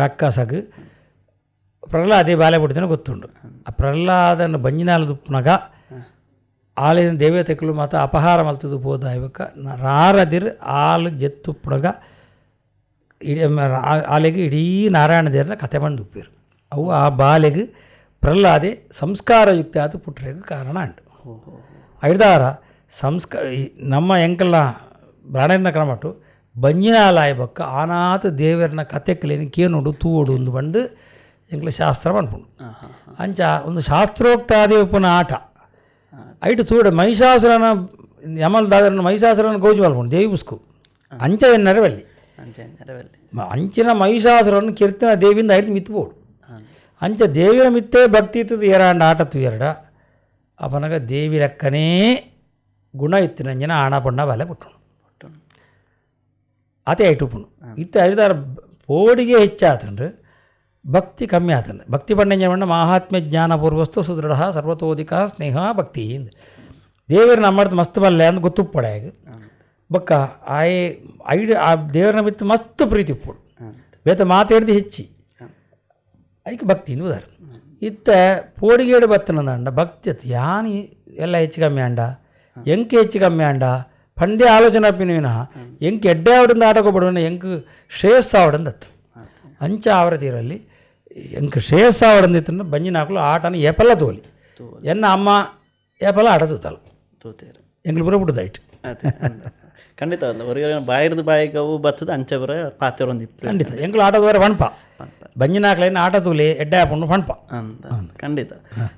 ರಕ್ಕಸಗ್ ಪ್ರಹ್ಲಾದೆ ಬಾಲೆ ಪುಟ್ಟಿನ ಗೊತ್ತುಂಡು. ಆ ಪ್ರಹ್ಲಾದನ ಬಂಜಿನಾಲ ದುಪ್ಪುನಗ ಆಲಿನ ದೇವತೆಕುಲು ಮಾತ ಅಪಹಾರ ಮಲ್ತದು ಪೋದ ಇವಕ್ಕ ರಾರದಿರ್ ಆಲು ಜೆತ್ತುಪ್ಪುನಗ ಇಡೀ ಆಲೆಗ್ ಇಡೀ ನಾರಾಯಣ ದೇವರನ್ನ ಕಥೆ ಪಂಡ್ ಉಪ್ಪೇರು. ಅವು ಆ ಬಾಲೆಗ್ ಪ್ರಹ್ಲಾದೆ ಸಂಸ್ಕಾರಯುಕ್ತ ಆದ್ ಪುಟ್ಟರೆಗ್ ಕಾರಣ ಉಂಡು. ಐದಾರ ನಮ್ಮ ಎಂಕಲ್ನ ಬ್ರಾಣೆರ್ನ ಕ್ರಮಟು ಬಂಜಿನಾಲಾಯ ಬೊಕ್ಕ ಆನಾತ್ ದೇವೆರ್ನ ಕತೆಕ್ಲೆನ್ ಕೇನೊಡು ತೂವೊಡು ಉಂದು ಪಂಡ್ ಎಂಕ್ಲ ಶಾಸ್ತ್ರ ಪನ್ಪುಂಡು. ಅಂಚ ಒಂದು ಶಾಸ್ತ್ರೋಕ್ತಾದಿ ಉಪ್ಪುನ ಆಟ ಐಟ್ ತೂಡೆ ಮಹಿಷಾಸುರನ ಯಮಲ್ ದಾದರನ ಮಹಿಷಾಸುರನ ಗೌಜಿ ಮಲ್ಪುಂಡು ದೇವಿ ಪುಸ್ಕು ಅಂಚ ಎನ್ನರೆ ಬಲ್ಲಿ ಅಂಚಿನ ಮಹಿಷಾಸುರನ ಕೀರ್ತನ ದೇವಿಂದ ಐಟ್ ಮಿತ್ತು ಬೋಡು. ಅಂಚ ದೇವಿನ ಮಿತ್ತೇ ಭಕ್ತಿ ಇತ್ತದ ಏರಾಂಡ ಆಟ ತೂಯರಡ ಅಪನಗ ದೇವಿ ಲೆಕ್ಕನೇ ಗುಣ ಇತ್ತಿನಂಚಿನ ಆಣ ಪೊಣ್ಣ ಬಲೆ ಪುಟ್ಟುಂಡು ಆತೆ ಐಟ್ ಉಪ್ಪುಂಡು. ಇತ್ತೆ ಐದಾರ ಪೋಡಿಗೆ ಹೆಚ್ಚಾತಂಡ್ರೆ ಭಕ್ತಿ ಕಮ್ಮಿ ಆತಂಡ್ರೆ ಭಕ್ತಿ ಪಂಡಂಜ ಪಂಡ ಮಾಹಾತ್ಮ್ಯ ಜ್ಞಾನಪೂರ್ವಸ್ತು ಸುದೃಢ ಸರ್ವತೋಧಿಕ ಸ್ನೇಹ ಭಕ್ತಿ ದೇವರು ನಮ್ಮರ್ದು ಮಸ್ತ್ ಬಲ್ಲೆ ಅಂದ್ ಗೊತ್ತುಪ್ಪಡೆಯಾಗ ಬೊಕ್ಕ ಆಯೆ ಐಡ್ ಆ ದೇವರನ ಮಿತ್ತು ಮಸ್ತ್ ಪ್ರೀತಿ ಉಪ್ಪುಡು ಬೇತ ಮಾತಾಡ್ದು ಹೆಚ್ಚಿ ಐಕ್ ಭಕ್ತಿ ಉದಾರ. ಇತ್ತೆ ಪೋಡಿಗೇಡು ಬತ್ತನಂದ ಭಕ್ತಿ ಅತ್ ಯಾನಿ ಎಲ್ಲ ಹೆಚ್ಚು ಕಮ್ಮಿ ಅಂಡ ಎಂಕ್ ಹೆಚ್ಚು ಕಮ್ಮಿ ಅಂಡ ಪಂಡೆ ಆಲೋಚನೆ ಅಪ್ಪಿನ ವಿನಃ ಎಂಕ್ ಎಡ್ಡೆ ಆವಡಿಂದ ಆಟಕೋಬಡುವನ ಎಂಕ್ ಶ್ರೇಯಸ್ ಆವಡಂದತ್ತು ಅಂಚ ಆವರ ತೀರಲ್ಲಿ ಎಂಕ್ ಶ್ರೇಯಸ್ ಆವಡಂದಿತ್ತು ಬಂಜಿನಾಕುಲು ಆಟನ ಏಪಲ್ಲ ತೋಲಿ ಎನ್ನ ಅಮ್ಮ ಏಪಲ್ಲ ಆಟ ತೂತಲ್ಲ ಎಂಗ್ಲು ಪೂರ ಬಿಡುದಾಯ್ತು. ಖಂಡಿತ ಬಾಯಿರ್ದು ಬಾಯಿಗೆ ಅವು ಬತ್ತದ ಅಂಚೆ ಬರ ಪಾತೆರೊಂದು ಖಂಡಿತ ಎಂಕ್ಲು ಆಟದ ಪಣ್ಪ ಬಂಜಿನಾಕ್ಲೇನ ಆಟ ತೂಲಿ ಎಡ್ಡೆ ಆಪುಂಡು ಪಣ್ಪ ಅಂತ ಖಂಡಿತ.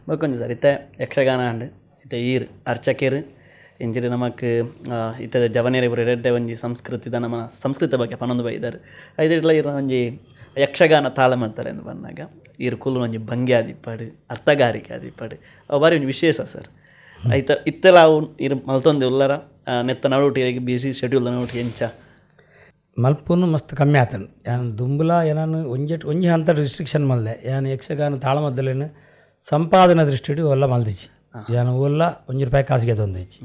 ಬೊಕ್ಕೊಂಜಿ ಸರ್ ಇತ್ತೆ ಯಕ್ಷಗಾನ ಅಂಡ್ ಇತ್ತೆ ಈರ್ ಅರ್ಚಕೇರು ಇಂಚಿನ ನಮಕ್ ಇತ್ತೆ ಜವನೇರಿ ಪೂರ ಎಡ್ಡೆ ಒಂಜಿ ಸಂಸ್ಕೃತಿದ ನಮ್ಮ ಸಂಸ್ಕೃತಿ ಬಗ್ಗೆ ಪನೊಂದು ಬೈದಾರ್ ಐದಿಡ್ಲ ಇರ ಒಂಜಿ ಯಕ್ಷಗಾನ ತಾಳಮದ್ದಳೆ ಎಂದು ಬಂದಾಗ ಈರ್ ಕುಲ್ಲು ಒಂಜಿ ಭಂಗಿ ಆದಿಪ್ಪಾಡು ಅರ್ಥಗಾರಿಕೆ ಆದಿಪ್ಪಾಡು ಅವು ಬಾರಿ ಒಂಜಿ ವಿಶೇಷ ಸರ್. ಐತ ಇತ್ತೆಲ ಅವು ಇರ್ ಮಲ್ತೊಂದು ಉಲ್ಲರ ನೆತ್ತ ನಡುಟು ಇರೆಗ್ ಬಿಸಿ ಶೆಡ್ಯೂಲ್ ನಡುಟು ಎಂಚ ಮಲ್ಪುನು ಮಸ್ತ್ ಕಮ್ಮಿ ಆತನು ಯಾನ್ ದುಂಬುಲ ಏನಾನು ಒಂಜೆಟ್ ಒಂಜಿ ಹಂತ ರಿಸ್ಟ್ರಿಕ್ಷನ್ ಮಲ್ದೆ ಯಾನ್ ಯಕ್ಷಗಾನ ತಾಳಮದ್ದಲೇನು ಸಂಪಾದನೆ ದೃಷ್ಟಿಡು ಒಲ್ಲ ಮಲ್ದಿಚ್ಚಿ ಯಾನ್ ಓಲ್ಲ ಒಂಜಿ ರೂಪಾಯಿ ಕಾಸಿಗೆ ತೊಂದಿಚ್ಚಿ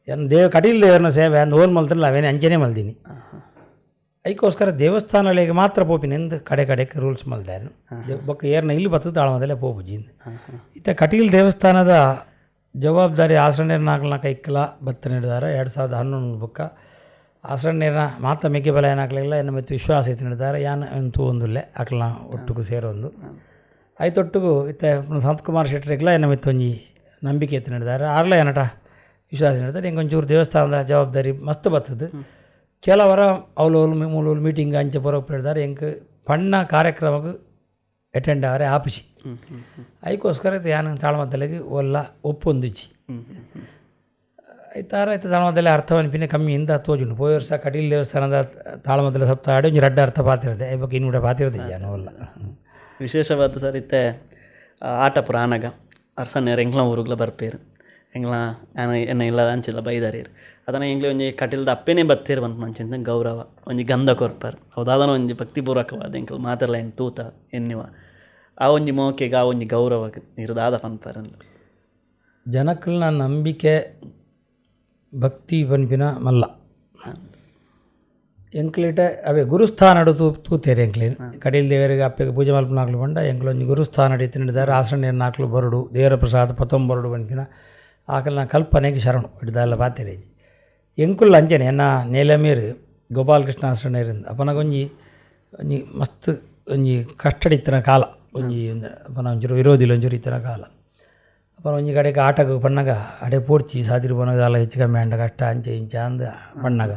ಯಾನ್ ದೇವ ಕಟೀಲ್ ದೇವರನ ಸೇವೆ ಯಾನ್ ಓಲ್ ಮಲ್ತಿಲ್ಲ ಅವೇನೆ ಅಂಚೆನೇ ಮಲ್ದಿನಿ. ಐಕೋಸ್ಕರ ದೇವಸ್ಥಾನಗಳಿಗೆ ಮಾತ್ರ ಪೋಪಿನ ಎಂದು ಕಡೆ ಕಡೆಗೆ ರೂಲ್ಸ್ ಮಲ್ದೆ ಬೊಕ್ಕ ಏರ್ನ ಇಲ್ಲಿ ಬತ್ತದ ತಾಳಮದ್ದಲೆ ಪೋಪುಜಿ. ಇತ್ತೆ ಕಟೀಲ್ ದೇವಸ್ಥಾನದ ಜವಾಬ್ದಾರಿ ಆಸರಣ್ಯರ ನಾಲ್ಕು ಕೈಕಲ ಬತ್ತ ನೀಡಿದಾರೆ 2011 ಬೊಕ್ಕ ಆಸರಣ್ಯರ ಮಾತ ಮೆಗ್ಗೆ ಬಲ ಏನಾಗಲಿಲ್ಲ ಎನ್ನ ಮತ್ತು ವಿಶ್ವಾಸ ಇತ್ತು ನೀಡಿದ್ದಾರೆ ಯಾನ್ ಅಂತೂ ಒಂದುಲ್ಲೆ ಅಕ್ಲನ ಒಟ್ಟುಗು ಸೇರೊಂದು ಐತೊಟ್ಟುಗು ಇತ್ತೆ ಸಂತಕುಮಾರ್ ಶೆಟ್ಟರಿಗ್ಲ ಎನ್ನ ಮಿತ್ತು ಒಂಜಿ ನಂಬಿಕೆ ಎತ್ತು ನೀಡಿದ್ದಾರೆ ಆರ್ಲ ಏನಟ ವಿಶ್ವಾಸ ನೀಡಿದ್ದಾರೆ. ಹಿಂಗೊಂಚೂರು ದೇವಸ್ಥಾನದ ಜವಾಬ್ದಾರಿ ಮಸ್ತ್ ಬತ್ತದು ಕೆಲವರ ಅವಲು ಮೂಲು ಮೀಟಿಂಗ್ ಅಂಚೆ ಪೊರಪ್ ಹಿಡ್ದಾರೆ ಎಂಕ್ ಪಣ್ಣ ಕಾರ್ಯಕ್ರಮಕ್ಕೆ ಅಟೆಂಡ್ ಆವರೆ ಆಪಿಸಿ ಐಕೋಸ್ಕರ ಯಾನ್ ತಾಳಮದ್ದಲೆಗ್ ಒಲ್ಲ ಒಪ್ಪೊಂದಿಜ್ಜಿ. ಐತಾರ ಐತೆ ತಾಳಮದ್ದಲೆ ಅರ್ಥವನ್ಪಿನ ಕಮ್ಮಿ ಇಂದ ತೋಜುಂಡು. ಪೋಯ ವರ್ಷ ಕಟೀಲ್ ದೇವಸ್ಥಾನದ ತಾಳಮದ್ದಲೆ ಸಪ್ತಾಹ ಒಂಜಿ ರಡ್ಡ ಅರ್ಥ ಪಾತಿರದೆ ಐಬೊಕ್ಕ ಇನ್ನೂಡ ಪಾತಿರದೆ ಯಾನ್ ಒಲ್ಲ. ವಿಶೇಷವಾದ ಸರ್ ಇತ್ತೆ ಆಟ ಪುರಾಣಗ ಅರ್ಸನ್ಯರ್ ಎಂಕ್ಲ ಊರುಗ್ಲ ಬರ್ಪೇರು ಎಂಕ್ಲ ಎನ್ನ ಇಲ್ಲ ಅಂಚಿಲ್ಲ ಬೈದಾರೇರು ಅದನ್ನ ಎಂಕ್ಲೆ ಒಂಜಿ ಕಟೀಲ್ದ ಅಪ್ಪೆನೇ ಬತ್ತೇರು ಪನ್ಪುನ ಗೌರವ ಒಂಜಿ ಗಂಧ ಕೊರ್ಪರ್ ಅವು ಒಂಜಿ ಭಕ್ತಿಪೂರ್ವಕವಾದ ಎಂಕ್ಲ ಮಾತೆರ್ಲ ಎನ್ ತೂತ ಎನ್ನಿವ ಆ ಒಂಜಿ ಮೋಕೆಗ್ ಆ ಒಂಜಿ ಗೌರವಗ್ ನೀರು ದಾದ ಪನ್ಪರ್. ಜನಕ್ಕಲ್ನ ನಂಬಿಕೆ ಭಕ್ತಿ ಪನ್ಪಿನ ಮಲ್ಲ ಎಂಕ್ಲಿಟ ಅವೇ ಗುರುಸ್ಥಾನಡು ತೂತೇರು ಎಂಕ್ಲೇನು ಕಟೀಲ್ ದೇವರಿಗೆ ಅಪ್ಪೆಗೆ ಪೂಜೆ ಮಲ್ಪುನಾಕ್ಲು ಪಂಡ ಎಂಕ್ಲೊಂಜಿ ಗುರುಸ್ಥಾನ ಇತ್ತಿನಿಡ್ದಾರೆ ಆಸರಣ್ಯನ ನಾಕ್ಲು ಬರಡು ದೇವರ ಪ್ರಸಾದ ಪತ್ತೊಂಬರಡು ಪನ್ಪಿನ ಆಕಲ್ನ ಕಲ್ಪನೆಗೆ ಶರಣು ಹಿಡ್ದಲ್ಲ ಪಾತೆರೇಜಿ ಎಂಕುಲ್ ಅಂಚನೆ ಎನ್ನ ನೇಲಮೀರು ಗೋಪಾಲಕೃಷ್ಣ ಆಸರಣ್ಯರಿಂದ ಅಪನಗೊಂಜಿ ಒಂಜಿ ಮಸ್ತ್ ಒಂಜಿ ಕಷ್ಟಡಿತ್ತಿನ ಕಾಲ ಒಂಜಿ ಅಪನ ಒಂಚೂರು ವಿರೋಧಿಲು ಒಂಚೂರು ಇತ್ತಿನ ಕಾಲ ಅಪನ ಒಂಜಿ ಕಡೆಗೆ ಆಟಕ್ಕೆ ಪಣ್ಣಗ ಅಡೆ ಪೋಡ್ಚಿ ಸಾದಿರು ಪೋನಗ ದಾಲ ಹೆಚ್ಚು ಕಮ್ಮಿ ಆಂಡ ಕಷ್ಟ ಅಂಚೆ ಇಂಚ ಅಂದ್ ಪಣ್ಣಗ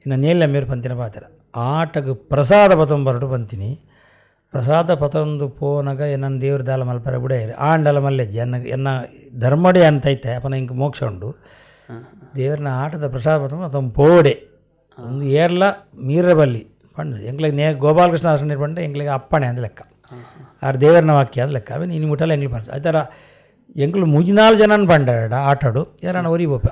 ಇನ್ನು ನೇಲಮೀರು ಪಂತಿನ ಪಾತೆರ ಆಟಗ್ ಪ್ರಸಾದ ಪತೊಂಬರಡು ಪಂತಿನಿ ಪ್ರಸಾದ ಪತೊಂದು ಪೋನಗ ಎನ್ನನ್ ದೇವ್ರ ದಾಲ ಮಲ್ಪರೆ ಬುಡೇರು ಆಂಡಲ ಮಲ್ಲೆಜ್ಜಿ ಎನ್ನ ಎನ್ನ ಧರ್ಮಡೆ ಅಂತ ಐತೆ ಅಪನ ಇಂಕ್ ಮೋಕ್ಷ ಉಂಡು ದೇವ್ರನ ಆಟದ ಪ್ರಸಾದ ಪತೊಂದು ಪತೊಂದು ಪೋಡೆ ಒಂದು ಏರ್ಲ ಮೀರ ಬಲ್ಲಿ ಪಂಡ ಎಂಕ್ಲೆಗ್ ನೇ ಗೋಪಾಲಕೃಷ್ಣ ಆಸರಣ್ಯರು ಪಂಡ ಎಂಕ್ಲೆಗ್ ಅಪ್ಪಣೆ ಅಂದ್ ಲೆಕ್ಕ. ಆರ್ ದೇವರನ ವಾಕ್ಯ ಅಂದ್ ಲೆಕ್ಕ ಅವೇನು ಇನಿ ಮುಟ್ಟಲ ಎಂಗ್ಲು ಬರ್ತ ಐತರ ಎಂಕ್ಲು ಮೂಜಿನಾಲ್ ಜನನ್ ಪಂಡ ಆಟಡು ಯಾರನ್ನ ಒರಿ ಪೋಪ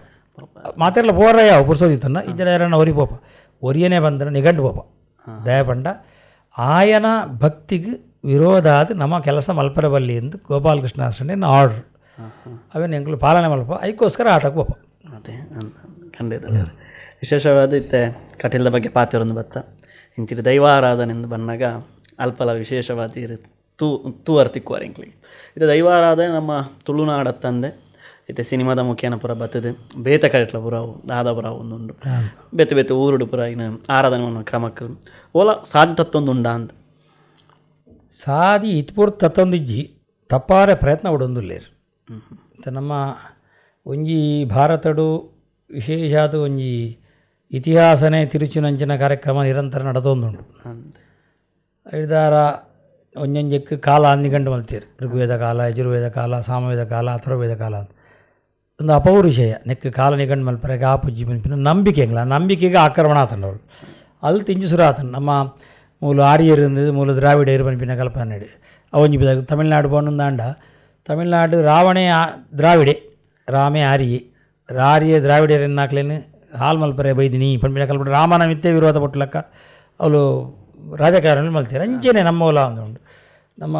ಮಾತೆರ್ಲ ಪೋರ ಯಾವ ಪುರ್ಸೋದಿತ್ತನ್ನ ಇಜ್ಜರ ಯಾರನ್ನ ಒರಿ ಪೋಪ ಒರಿಯನೇ ಬಂದ್ರೆ ನಿಘಂಟು ಪೋಪ ದಯ ಪಂಡ ಆಯನ ಭಕ್ತಿಗೆ ವಿರೋಧ ಆದ ನಮ್ಮ ಕೆಲಸ ಮಲ್ಪರ ಬಲ್ಲಿ ಎಂದು ಗೋಪಾಲಕೃಷ್ಣ ಆಸಂಡೆ ಆರ್ಡ್ರ್ ಅವೇನು ಎಂಕ್ಲು ಪಾಲನೆ ಮಲ್ಪ ಐಕ್ಕೋಸ್ಕರ ಆಟಕ್ಕೆ ಪೋಪ. ಅದೇ ಖಂಡಿತ ವಿಶೇಷವಾದ ಇತ್ತೆ ಕಟೀಲ್ದ ಬಗ್ಗೆ ಪಾತಿರೊಂದು ಬತ್ತ ಇಂಚಿನ ದೈವಾರಾಧನೆಂದು ಬನ್ನಾಗ ಅಲ್ಪಲ ವಿಶೇಷವಾದ ಇರು ತೂ ತೂವರ್ ತಿಕ್ಕುವಾರ್ ಎಂಕ್ಲಿಗೆ. ಇದು ದೈವಾರಾಧನೆ ನಮ್ಮ ತುಳುನಾಡತ್ತಂದೆ ಇತ್ತೆ ಸಿನಿಮಾದ ಮುಖೇನ ಪೂರ ಬತ್ತದೆ ಬೇತೆ ಕಡೆಟ್ಲ ಪೂರ ದಾದ ಪೂರ ಒಂದುಂಡು ಬೇತೆ ಬೇತೆ ಊರುಡು ಪೂರ ಇನ್ನು ಆರಾಧನೆ ಅನ್ನೋ ಕ್ರಮಕ್ಕೆ ಓಲ ಸಾಧಿ ತತ್ತೊಂದು ಉಂಡಾ ಅಂತ ಸಾದಿ ಇತ್ಪೂರ್ ತತ್ತೊಂದಿಜ್ಜಿ ತಪ್ಪಾರೆ ಪ್ರಯತ್ನ ಉಡೊಂದುಲ್ಲೇರು. ನಮ್ಮ ಒಂಜಿ ಭಾರತಡು ವಿಶೇಷಾದ ಒಂಜಿ ಇತಿಹಾಸನೇ ತಿರುಚಿನಂಚಿನ ಕಾರ್ಯಕ್ರಮ ನಿರಂತರ ನಡೆದೊಂದುಂಡು. ಐದಾರ ಒಂಜೊಂಜಕ್ಕೆ ಕಾಲ ಅಂದಿಗಂಡು ಮಲ್ತೀರು, ಋಗ್ವೇದ ಕಾಲ, ಯಜುರ್ವೇದ ಕಾಲ, ಸಾಮವೇದ ಕಾಲ, ಅಥರ್ವವೇದ ಕಾಲ ಅಂತ ಒಂದು ಅಪೌರುಷಯ ನೆಕ್ ಕಾಲ ನಿಗಂಡು ಮಲ್ಪರೆಗೆ ಆ ಪುಜ್ಜಿ ಪನ್ಪಿನ ನಂಬಿಕೆ ಎಂಗ್ಲ ನಂಬಿಕೆಗೆ ಆಕ್ರಮಣ ಆತಂಡವಳು ಅಲ್ಲಿ ತಿಂಜಿ ಸುರ ಆತಂಡು. ನಮ್ಮ ಮೂಲ ಆರ್ಯರು இருந்தது, ಮೂಲ ದ್ರಾವಿಡರು ಪನ್ಪಿನ ಕಲ್ಪನೆ ಅವೊಂಜಿ ತಮಿಳ್ನಾಡು ಪೋಂಡೊಂದಾಂಡ ತಮಿಳ್ನಾಡು ರಾವಣೇ ದ್ರಾವಿಡೆ ರಾಮೇ ಆರ್ಯೆ ಆರ್ಯ ದ್ರಾವಿಡರನ್ನಾಕ್ಲೇನು ಹಾಲ್ ಮಲ್ಪರೆ ಬೈದಿನಿ ಪನ್ಪಿನ ಕಲ್ಪನೆ ರಾಮನ ಮಿತ್ತೆ ವಿರೋಧ ಪೊಟ್ಟಲಕ್ಕ ಅವಳು ರಾಜಕಾರಣ ಮಲ್ತೀರ. ಅಂಚೆನೆ ನಮ್ಮ ಒಲ ಉಂಡು ನಮ್ಮ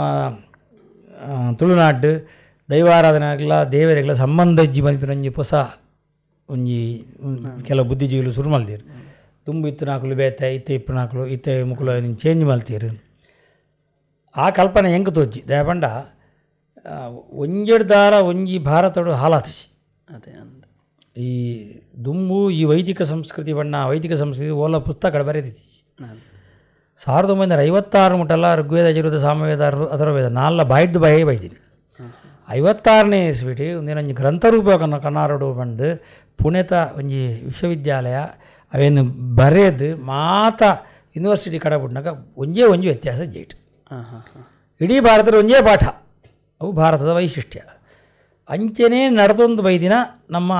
ತುಳುನಾಡು ದೈವಾರಾಧನೆ ಆಗಲ ದೇವರಿಗಲ ಸಂಬಂಧ ಇಜ್ಜಿ ಪನ್ಪಿನ ಒಂಜಿ ಪೊಸ ಒಂಜಿ ಕೆಲವು ಬುದ್ಧಿಜೀವಿಲು ಶುರು ಮಲ್ತೀರು. ದುಂಬು ಇತ್ತು ನಾಕುಲು ಬೇತೆ ಇತ್ತೆ ಇಪ್ಪು ನಾಕುಲು ಇತ್ತೆ ಮುಕುಲು ಚೇಂಜ್ ಮಲ್ತೀರು. ಆ ಕಲ್ಪನೆ ಎಂಕ್ ತೋಜಿ ದಯಪಂಡ ಒಂಜೆಡ್ ದಾರ ಒಂಜಿ ಭಾರತಡು ಹಾಲಾತಿಸಿ ಅದೇ ಅಂದ ಈ ದುಂಬು ಈ ವೈದಿಕ ಸಂಸ್ಕೃತಿ ಬಣ್ಣ ವೈದಿಕ ಸಂಸ್ಕೃತಿ ಓಲ ಪುಸ್ತಕಗಳು ಬರೆದಿತ್ತಿ. 1956 ಮುಟ್ಟಲ್ಲ ಋಗ್ವೇದ, ಯಜುರ್ವೇದ, ಸಾಮವೇದ, ಅಥರ್ವವೇದ ನಾಲ್ಲ ಬಾಯ್ದು ಬಾಯೇ ಬೈದೀನಿ. 56ನೇ ಇಸ್ವಿಟ್ ಒಂದಿನೊಂಜಿ ಗ್ರಂಥರೂಪ ಕನ್ನಾರಡು ಬಂದು ಪುಣೆತ ಒಂಜಿ ವಿಶ್ವವಿದ್ಯಾಲಯ ಅವೇನು ಬರೆದು ಮಾತ ಯೂನಿವರ್ಸಿಟಿ ಕಡೆ ಬಿಟ್ನಾಗ ಒಂಜೇ ಒಂಜಿ ವ್ಯತ್ಯಾಸ ಜೇಟ್. ಇಡೀ ಭಾರತದ ಒಂಜೇ ಪಾಠ, ಅವು ಭಾರತದ ವೈಶಿಷ್ಟ್ಯ. ಅಂಚೆನೇ ನಡೆದೊಂದು ಬೈದಿನ ನಮ್ಮ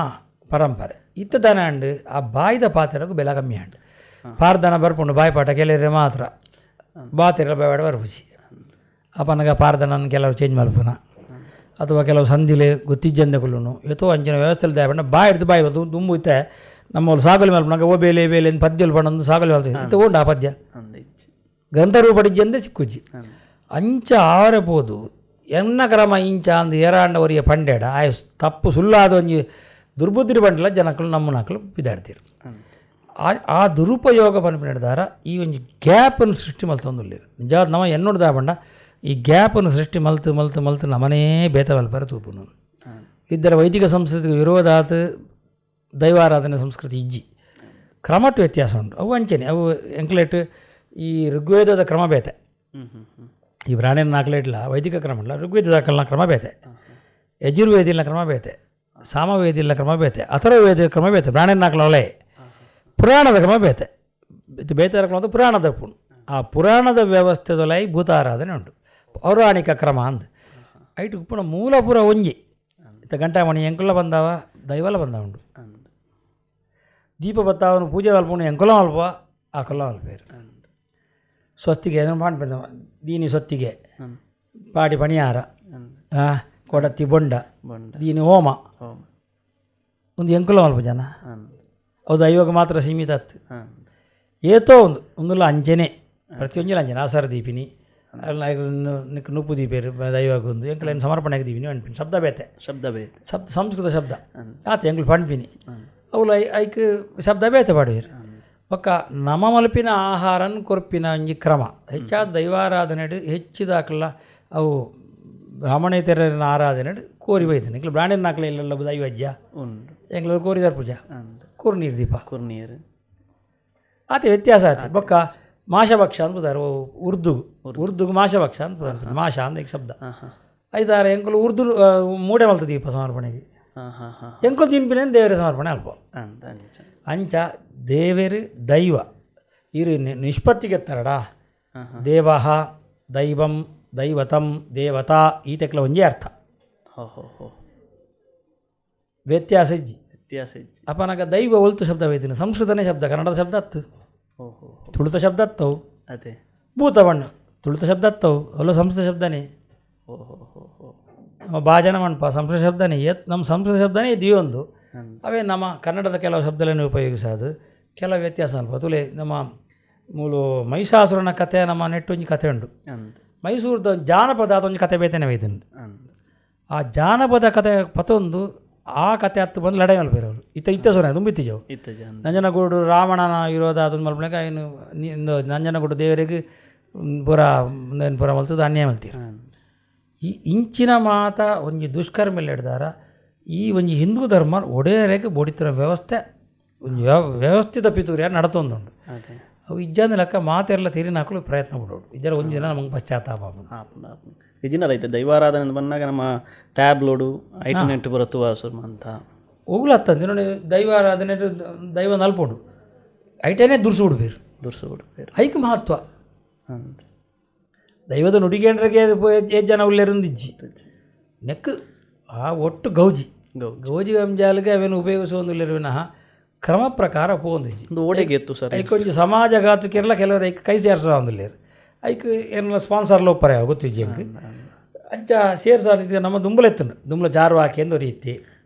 ಪರಂಪರೆ ಇತ್ತ ದನ ಅಂಡು ಆ ಬಾಯ್ದ ಪಾತ್ರಕ್ಕೂ ಬೆಲೆ ಕಮ್ಮಿ ಅಂಡು ಪಾರ್ದನ ಬರ್ಪುಂಡು ಬಾಯಿ ಪಾಠ ಕೆಲವರೆ ಮಾತ್ರ ಬಾತಿರಲ್ಲ ಬಾಯ್ ಪಾಠ ಬರ್ಪುಜಿ. ಅಪನಗ ಪಾರ್ದನನ್ನು ಕೆಲವು ಚೇಂಜ್ ಮಲ್ಪುನ ಅಥವಾ ಕೆಲವು ಸಂಧಿಲೆ ಗೊತ್ತಿಜ್ಜಂದೆ ಕುಲ್ಲುನು ಏತೋ ಅಂಚಿನ ವ್ಯವಸ್ಥೆ ದಾಯಪಂಡ ಬಾಯ್ ಹಿಡ್ದು ಬಾಯಿ ಬಂದು ದುಂಬು ಇತ್ತೆ ನಮ್ಮ ಸಾಗಲಿ ಮಲ್ಪುನಾಗ ಓ ಬೇಲೆ ಬೇಲೆ ಅಂತ ಪದ್ಯಲು ಪಂಡೊಂದು ಸಾಗಲಿ ಮಲ್ತು ಇತ್ತೆ ಉಂಡು ಆ ಪದ್ಯ ಗ್ರಂಥರೂಪಡಿಜ್ಜಂದೆ ಸಿಕ್ಕುಜ್ಜಿ. ಅಂಚ ಆವರೆ ಪೋದು ಎನ್ನ ಕ್ರಮ ಇಂಚ ಅಂದು ಏರಾಂಡ ಒರಿಯ ಪಂಡೇಡ ಆಯ್ ತಪ್ಪು ಸುಳ್ಳಾದ ಒಂಜಿ ದುರ್ಬುದ್ಧಿ ಬಂಡಲ ಜನಕ್ಕಳು ನಮ್ಮನಕ್ಕಳು ಬಿದಾಡ್ತೀರು. ಆ ದುರುಪಯೋಗ ಪನ್ಪಿನದಾರ ಈ ಒಂಜಿ ಗ್ಯಾಪನ್ನು ಸೃಷ್ಟಿ ಮಲ್ತೊಂದುಲ್ಲೆರ್. ನಿಜವಾದ ನಮ ಎನ್ನೋಡ್ದ ಪಂಡ ಈ ಗ್ಯಾಪನ್ನು ಸೃಷ್ಟಿ ಮಲ್ತು ಮಲ್ತು ಮಲ್ತು ನಮನೇ ಬೇತ ಮಲ್ಪರೆ ತೂಪುನು. ಇದ್ದರ ವೈದಿಕ ಸಂಸ್ಕೃತಿಗೆ ವಿರೋಧ ಆತು ದೈವಾರಾಧನೆ ಸಂಸ್ಕೃತಿ ಇಜ್ಜಿ ಕ್ರಮಟ್ಟು ವ್ಯತ್ಯಾಸ ಉಂಟು. ಅವು ಅಂಚೆನೆ ಅವು ಎಂಕ್ಲೇಟ್ ಈ ಋಗ್ವೇದದ ಕ್ರಮ ಬೇತೆ, ಈ ಬ್ರಾಹ್ಮಣ ನಾಕ್ಲೇಟ್ಲ ವೈದಿಕ ಕ್ರಮ ಇಲ್ಲ, ಋಗ್ವೇದದ ಕ್ರಮ ಬೇತೆ, ಯಜುರ್ವೇದಿನ ಕ್ರಮ ಬೇತೆ, ಸಾಮವೇದಿನ ಕ್ರಮ ಬೇತೆ, ಅಥರ್ವವೇದ ಕ್ರಮ ಬೇತೆ, ಬ್ರಾಹ್ಮಣ ನಾಕ್ಲೊಲೆ ಪುರಾಣದ ಕ್ರಮ ಬೇತೆ, ಇದು ಬೇತೆ ಕ್ರಮ ಪುರಾಣದ ಪುಣ್. ಆ ಪುರಾಣದ ವ್ಯವಸ್ಥೆದೊಲೈ ಭೂತಾರಾಧನೆ ಉಂಟು, ಪೌರಾಣಿಕ ಕ್ರಮ ಅಂದ್ ಐಟು ಉಪ್ಪುನ ಮೂಲ ಪೂರ ಒಂಜಿ ಇತ್ತ ಗಂಟಾಮಣಿ ಎಂಕುಲ ಬಂದಾವ ದೈವಲ ಬಂದ ಉಂಡು ದೀಪ ಬತ್ತಾವನು ಪೂಜೆ ಮಲ್ಪುನು ಎಂಕುಲ ಮಲ್ಪ ಆ ಕೊಲ್ಲ ಮಲ್ಪೇರು ಸ್ವಸ್ತಿಗೆ ಏನು ಮಾಡ್ಬೇಡ ದೀನಿ ಸೊತ್ತಿಗೆ ಪಾಡಿ ಪಣಿಯಾರ ಕೊಡತ್ತಿ ಬೊಂಡ ದೀನಿ ಹೋಮ ಒಂದು ಎಂಕುಲ ಮಲ್ಪ ಜನ ಹೌದು ಇವಾಗ ಮಾತ್ರ ಸೀಮಿತ ಆತ್ತು ಏತೋ ಒಂದು ಒಂದುಲ್ಲ ಅಂಚೆನೆ ಪ್ರತಿಯೊಂಜಿಲ ಅಂಚೆನೆ ಆಸಾರ ದೀಪಿನಿ ನುಪ್ಪು ದೀಪೇರು ದೈವಾಗ ಒಂದು ಎಂಕುಲ ಸಮರ್ಪಣೆ ದೀಪಿನಿ ಅನ್ಪಿನಿ ಶಬ್ದ ಬೇತೆ ಶಬ್ದ ಬೇತೆ ಶಬ್ದ ಸಂಸ್ಕೃತ ಶಬ್ದ ಆತ ಎಂಕುಲು ಪಣ್ಪಿನಿ ಅವುಲ ಐಕ್ ಶಬ್ದ ಬೇತೆ ಪಾಡುವೇರು. ಬೊಕ್ಕ ನಮ ಮಲ್ಪಿನ ಆಹಾರನ್ ಕೊರ್ಪಿನ ಒಂಜಿ ಕ್ರಮ ಹೆಚ್ಚಾದ ದೈವಾರಾಧನೆ ಹೆಚ್ಚಿದಾಕಲ್ಲ ಅವು ಬ್ರಾಹ್ಮಣೇತರನ ಆರಾಧನೆ ಕೋರಿ ಬೈತಾನೆ ಎಂಕ್ಲು ಬ್ರಾಹ್ಮಣನ ನಾಕಲೆ ಇಲ್ಲೆಲ್ಲ ದೈವಜ್ಯ ಎಂಕ್ಲ ಕೋರಿದಾರ್ ಪೂಜಾ ಕುರ್ನೀರು ದೀಪ ಕುರ್ನೀರು ಆತ ವ್ಯತ್ಯಾಸ ಆಯ್ತು. ಬೊಕ್ಕ ಮಾಷಭಕ್ಷ ಅನ್ಬೋದಾರೆ ಉರ್ದು ಉರ್ದುಗೆ ಮಾಷಭಕ್ಷ ಅಂತ ಮಾಷ ಅಂದ್ರೆ ಈಗ ಶಬ್ದ ಐದಾರು ಎಂಕುಲು ಉರ್ದು ಮೂಡೆ ಮಲ್ತ ದೀಪ ಸಮರ್ಪಣೆಗೆ ಎಂಕುಲು ತಿನ್ಪಿನ ದೇವರ ಸಮರ್ಪಣೆ ಅಲ್ಪ ಅಂಚ ದೇವರು ದೈವ ಇರು ನಿಷ್ಪತ್ತಿಗೆ ಎತ್ತಾರಡ ದೇವಃ ದೈವಂ ದೈವತಂ ದೇವತಾ ಈ ತೆಕ್ಲ ಒಂಜೇ ಅರ್ಥ ವ್ಯತ್ಯಾಸ ಇಜ್ಜಿ ವ್ಯತ್ಯಾಸ ಇಜ್ಜಿ. ಅಪನಗ ದೈವ ಒಲ್ತು ಶಬ್ದ ಬೈದಿನ ಸಂಸ್ಕೃತನೇ ಶಬ್ದ ಕನ್ನಡದ ಶಬ್ದ ಅತ್ತು ತುಳುತ ಶಬ್ದ ಅತ್ತವು ಅದೇ ಭೂತವಣ್ಣ ತುಳುತ ಶಬ್ದ ಅತ್ತವು ಅಲ್ಲ ಸಂಸ್ಕೃತ ಶಬ್ದನೇ. ನಮ್ಮ ಭಾಜನ ಮಣ್ಪ ಸಂಸ್ಕೃತ ಶಬ್ದನೇ, ನಮ್ಮ ಸಂಸ್ಕೃತ ಶಬ್ದನೇ ಇದೆಯೊಂದು. ಅವೇ ನಮ್ಮ ಕನ್ನಡದ ಕೆಲವು ಶಬ್ದಗಳನ್ನು ಉಪಯೋಗಿಸೋದು, ಕೆಲವು ವ್ಯತ್ಯಾಸ ಅಲ್ಪ. ತುಲೆ ನಮ್ಮ ಮೂಲು ಮಹಿಷಾಸುರನ ಕತೆ ನಮ್ಮ ನೆಟ್ಟೊಂಜಿ ಕತೆ ಉಂಟು. ಮೈಸೂರದ ಜಾನಪದ ಅದೊಂದು ಕತೆ ಬೇತನೆ ಬೈತುಂಡು. ಆ ಜಾನಪದ ಕತೆ ಪತೊಂದು ಆ ಕತೆ ಹತ್ತು ಬಂದು ಲಡಾಯಿ ಮಲ್ಪೇರವರು ಇತ್ತ ಇತ್ತ ಸುರ ತುಂಬಿತ್ತಿಜವು. ನಂಜನಗೂಡು ರಾವಣನ ವಿರೋಧ ಅದೊಂದು ಮಲ್ಪನಾಗ ಇನ್ನು ನಂಜನಗೂಡು ದೇವರಿಗೆ ಪೂರ ಏನು ಪೂರ ಮಲ್ತದ್ದು ಅನ್ಯಾಯ ಮಲ್ತೀರ. ಈ ಇಂಚಿನ ಮಾತ ಒಂಜಿ ದುಷ್ಕರ್ಮ ಹಿಡ್ದಾರ ಈ ಒಂಜಿ ಹಿಂದೂ ಧರ್ಮ ಒಡೆಯರಿಗೆ ಬೊಡಿತಿರೋ ವ್ಯವಸ್ಥೆ ಒಂಜಿ ವ್ಯವಸ್ಥಿತ ಪಿತೂರಿಯ ನಡತೊಂದುಂಡು. ಅವು ಇಜ್ಜಂದ ಲೆಕ್ಕ ಮಾತೆಲ್ಲ ತೀರಿನ ಹಾಕಲು ಪ್ರಯತ್ನ ಬಿಡೋಡು. ಇಜ್ಜರ ಒಂಜಿ ದಿನ ನಮಗೆ ಪಶ್ಚಾತ್ತಾಪ ಆಪುಂಡು. ಇಜಿನ ರೈತ ದೈವಾರಾಧನೆ ಬಂದಾಗ ನಮ್ಮ ಟ್ಯಾಬ್ಲೋಡು ಐಟನೆಟ್ ಪೂರ ತೂವ ಸುರ್ಮ ಅಂತ ಹೋಗ್ಲತ್ತಂದು ನೋಡಿ. ದೈವಾರಾಧನೆ ದೈವ ನಲ್ಪೋಡು ಐಟನೇ ದುರ್ಸು ಬಿಡ್ಬೇರು ದುರ್ಸು ಬಿಡ್ಬೇರು ಐಕ್ ಮಹತ್ವ. ದೈವದ ನುಡಿಗೇಂಡ್ರಿಗೆ ಏಜ್ ಜನ ಉಲ್ಲೇರಿಂದಿಜ್ಜಿ ನೆಕ್ ಆ ಒಟ್ಟು ಗೌಜಿ ಗೌಜಿ ಗಂಜಾಲಿಗೆ ಅವೇನು ಉಪಯೋಗಿಸುವಂದಿಲ್ಲ ವಿನಃ ಕ್ರಮ ಪ್ರಕಾರ ಪೋಂದಿಜ್ಜಿ. ಓಡೆಗೆ ಎತ್ತು ಸರ್ ಐಕೊಂಚ ಸಮಾಜಘಾತುಕಿರಲ್ಲ ಕೆಲವರು ಐಕ್ ಕೈ ಸೇರ್ಸೋಂದಿಲ್ಲೇರು ಐಕ್ ಏನೆಲ್ಲ ಸ್ಪಾನ್ಸರ್ಲ ಒಪ್ಪರೆ ಗೊತ್ತಿಜ್ಜಿ ಅಂಕ್ ಅಂಚ ಸೇರ್ಸ ನಮ್ಮ ದುಂಬಲ ಎತ್ತುಂಡು ದುಂಬಲ ಜಾರು ಹಾಕಿ ಎಂದು ಇತ್ತಿ